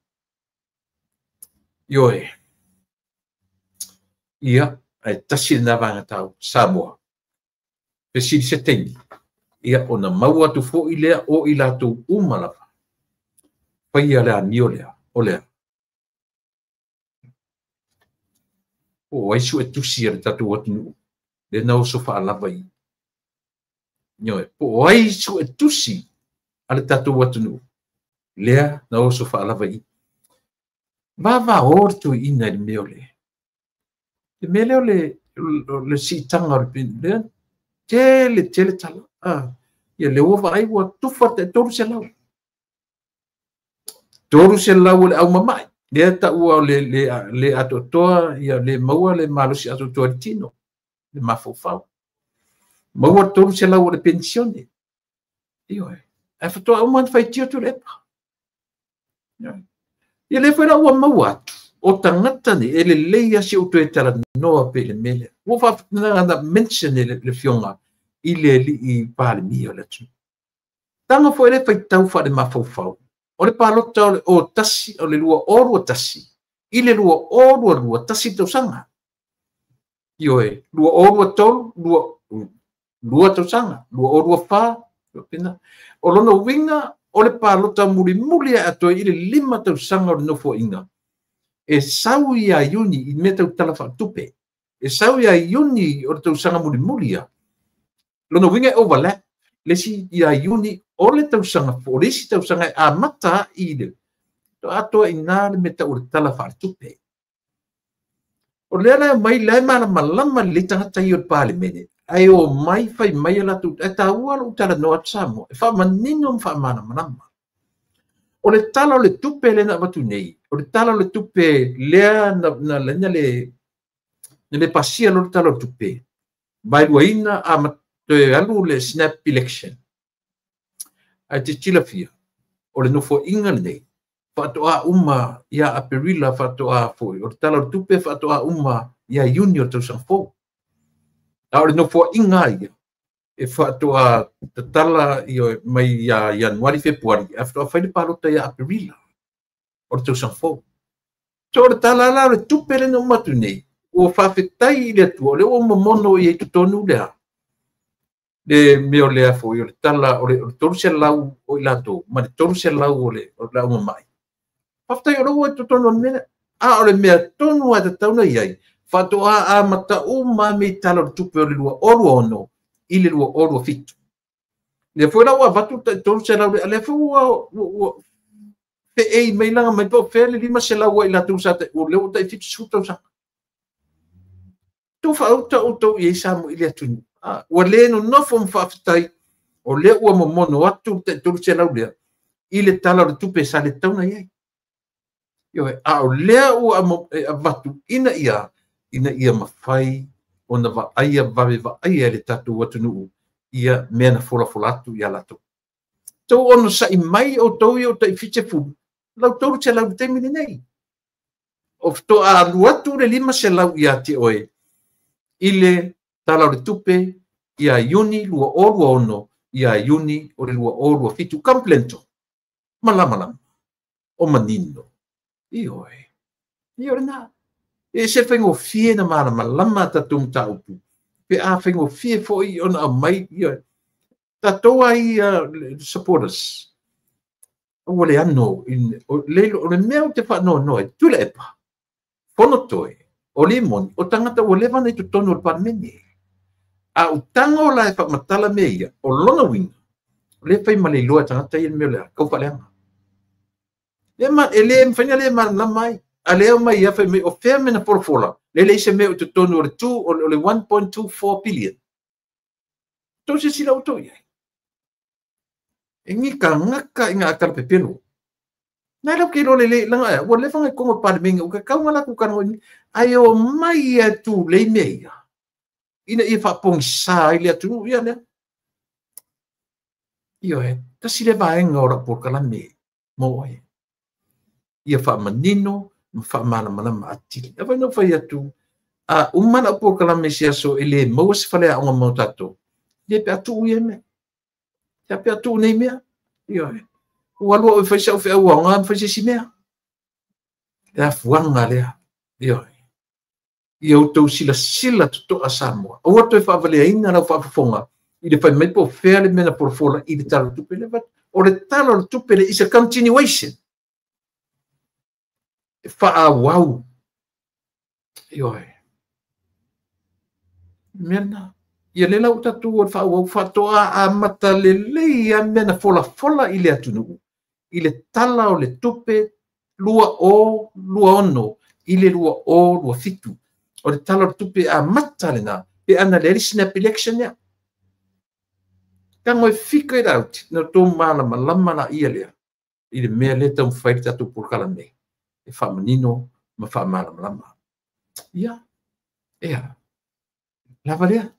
Ioe. Ia, ae tasi lena vaega tau Samoa. Fesili se taimi. Ia, ona maua atu foi lea o i latou uma lava. Faia le amio lea, o lea. O ai suetusi a le tatou atunuu. Le na oso faalava i. Ioe, po o ai suetusi a le tatou atunuu. Lea na oso faalava i. Vavao le tuiina i le mea o le. Le mea lea o le siitaga o le pin. Lea tele, tele tala. Ia le ua vaai ua tufa te 300. 300 o le aumamai. Lea taua o le atoatoa, ia le maua le malosi atoatoa le tino. Le mafaufau. Maua 300 o le pensione. Ioe. Ae fatoa uma na faitio tu le epa. Ia le foi la ua maua atu. O tagata ni e lelei a si ou toe talanoa pe le mea lea. Ua faafetai mention e le afioga i le alii Palemia o le atunuu. Taga foi le faitau faale-mafaufau. O le palota o le o tasi, o le 2021, i le 2022, tasi tausaga. Ioe, 2023, 2 tausaga, 2024, pena. O lona uiga, o le palota mulimuli e atoa i le 5 tausaga o le nofoaiga. E sau ia Iuni i mea tau tala faatupe. E sau ia Iuni o le tausaga mulimuli ia. Lona uiga e overlap. Le isi ia Iuni o le tausaga, o le isi tausaga e amata i le atoa i nā le mea tau o le tala faaletupe. O lea la mai le malamalama le tagata i o le Palemene. Ae o mai fai mai a latou, e taua lou talanoa atu Samoa, e faamanino ma faamalamalama. O le tala o le tupe lea na avatu nei, o le tala o le tupe lea na le pasia lo le tala o le tupe. Vaeluaina a toe alu le snap election. Ae te tilafia, o le nofoaiga lenei, faatoa uma ia Aperila faatoa foi, o le tala o le tupe faatoa uma ia Iuni o le tausaga fou. A o le nofoaiga ia, e faatoa tatala mai ia Ianuari, Fepuari, ae faatoa fai le palota ia Aperila o le tausaga fou. So o le tala la o le tupe lea na uma atu nei, ua faafetai i le Atua, o lea ua momono i ai totonu lea. Le mea o lea foi, o le tala o le 300 o i latou, ma le 300 o le aumamai. Faafetai o lea ua i totonu o le mea lea. A o le mea tonu a tatau na i ai, faatoa amata uma me tala o le tupe o le 2026 i le 2027. Lea foi la ua avatu 300 lea, lea foi ua feei mai laga mai po o fea le 500 ai latou sa o lea ua tai 70 tausaga. Tou faauta outou i ai Samoa i le atunuu. Ua le nonofo ma faafetai o lea ua momono atu le tai 300 lea i le tala o le tupe sa le tatau na i ai. Ioe, a o lea ua e avatu ina ia mafai ona vaaia vave vaaia le tatou atunuu ia mea na folafola atu ia latou. Tou ono sa'i mai outou ia o tai 70, lau 300 le taimi lenei. O faatoa alu atu le 500 ia te oe i le Tala o le Tupe ia Iuni 2026 ia Iuni o le 2027 completo. Malamalama. O manino. Ioe. Ioe na. E se faigofie na malamalama tatou mataupu. Pe a faigofie foi ona aumai ioe. Tatou ai supporters. Ua le ano, o le mea o te whaanoa e Tuilaepa, Fonotoe, o Limoni, o tangata ua leva nei totonu o le Palemene. A utaga o la e whaamatala mea ia, o lona uiga, o le fai ma le iloa e tagata ia le mea o le a, kau whaaleanga. E le mawhaina le malamalama ai. A lea mai ia fai mai, o fea mena folafola, le leai se mea o totonu o le 2, o le 1.24 billion. Tau se sila o tau iai. E ngika ngaka i ngā tala pepelo. Nai lau ke lo le langa ea, ua lefa ngai kongo Palemene, o ka kaunga la ku kano ni, ai o mai ia tu lei mea ia. Ina ia whaapongisa ai le atunuu ia lea. Ioe, tasi le vaenga o la polokalame mo oe. Ia whaamanino ma whaamalamalama atili. A whai whai atu, a umana o polokalame se aso e le maua se whalea o ngā mau tātou. Le pe atu ia mea. Ia pe atu nei mea. Ioe. Ua lua o whaisa o whea ua ngā mwhaisa si mea. Le afuanga lea. Ioe. Ia o tau sila sila tutoa Samoa. Aua toe whaawaleaina lau whaafafonga. I le whai mai po whea le mena porofola i le tala tupe le vat. O le tala o le tupe le is a continuation. E whaawau. Ioe. Mena. Ia le lau tatu o le whaawau whaatoa a mata le lei a mena fola fola i le atunuu. I le tala o le tupe 2026 i le 2027. O le tala o le tupe a mata le nā. Pe ana le snap election ia. Ka ngoi figure it out. Na tō malama lama la ia lea. I le mea le tau mwhai le tatou polokalame. E whaamanino ma whaamalamalama. Ia. Ea. Lava lea.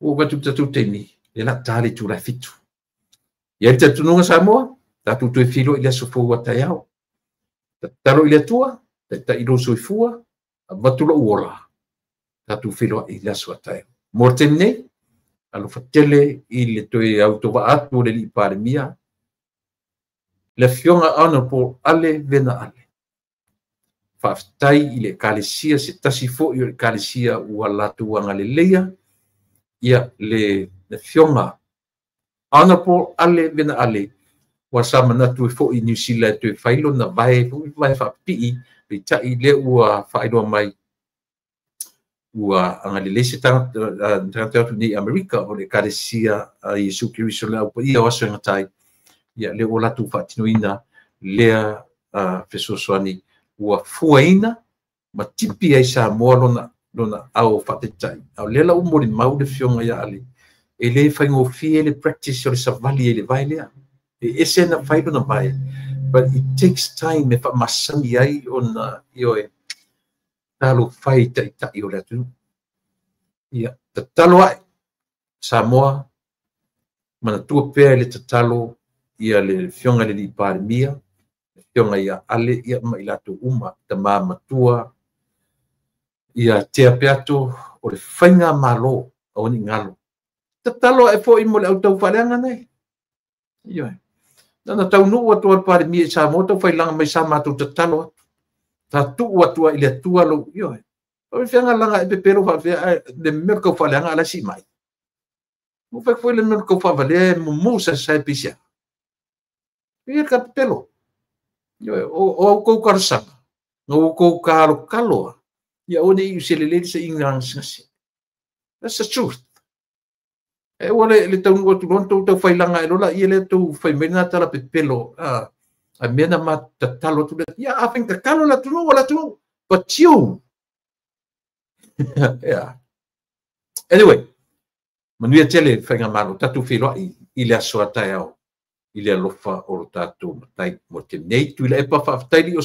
Ua katu tatou teimi. Le la tā le tūrai fitu. Ia le tatunuga Samoa. Tatou toe filo i le aso fou ataiao. Tatalo i le Atua. Taitai lo soifua. Avatu lou ola. Tatou filo i le aso ataiao. Mo le taimi nei. Alofa tele i le toe autova atu o le alii Palemia. Le afioga Honorable Ale Vena Ale. Faafetai i le ekalesia se tasi foi o le ekalesia ua latou agaleleia. Ia le afioga Honorable Ale Vena Ale. Ua sa manatu e foi i New Zealand toe fai lona vae, vae faapipii, peitai lea ua faailoa mai. Ua agalelei se tagata atu nei Amerika o le ekalesia a Iesu Keriso le aupaia o aso e gatai. Ia lea ua latou faatinoina lea fesoasoani ua fuaina ma tipi ai Samoa lona ao faataitai. A o lea la ua molimau le afioga ia Ale. E le faigofie le practice o le savali ai le vae lea. E ese na fai lona vae. But it takes time e faamasani ai ona ioe. Talo fai taitai o le atunuu. Ia, tatalo ae. Samoa, manatua pea i le tatalo ia le afioga i le alii Palemia, le afioga ia Ale, ia ma i latou uma, tama matua, ia Tea Peato, o le faiga malo, aua ni galo. Tatalo ae foi mo le autau faaleaga nei. Ioe. Na taunuu atu a le Palemia i Samoa, tau failaga mai sa matou tatalo atu. Ta tuu atu ai i le Atua lou, ioe. O le feaga laga e pepelo faafea, le mea o le kau faaleaga ala si mai. Mo fai foi le mea o le kau faavalea e mumu sa sa e pisia. Ia ka pepelo. Ioe, o au kou karasaga, nga o kou kalo kaloa, ia o ne i usele se inga ngasi. That's the truth. E ua le taunuu atu loa na tou tau failanga e lola, ia le tou fai mai na tala pepelo. A mea na ma tatalo atu le, ia a whenga kakalo la atunuu, o la atunuu. But you. Yeah. Anyway, manuia tele whainga malo, tatu whiloai i le aso a taeao, i le alofa o lo tātou matai mo te nei. Tuilaepa faafetai li o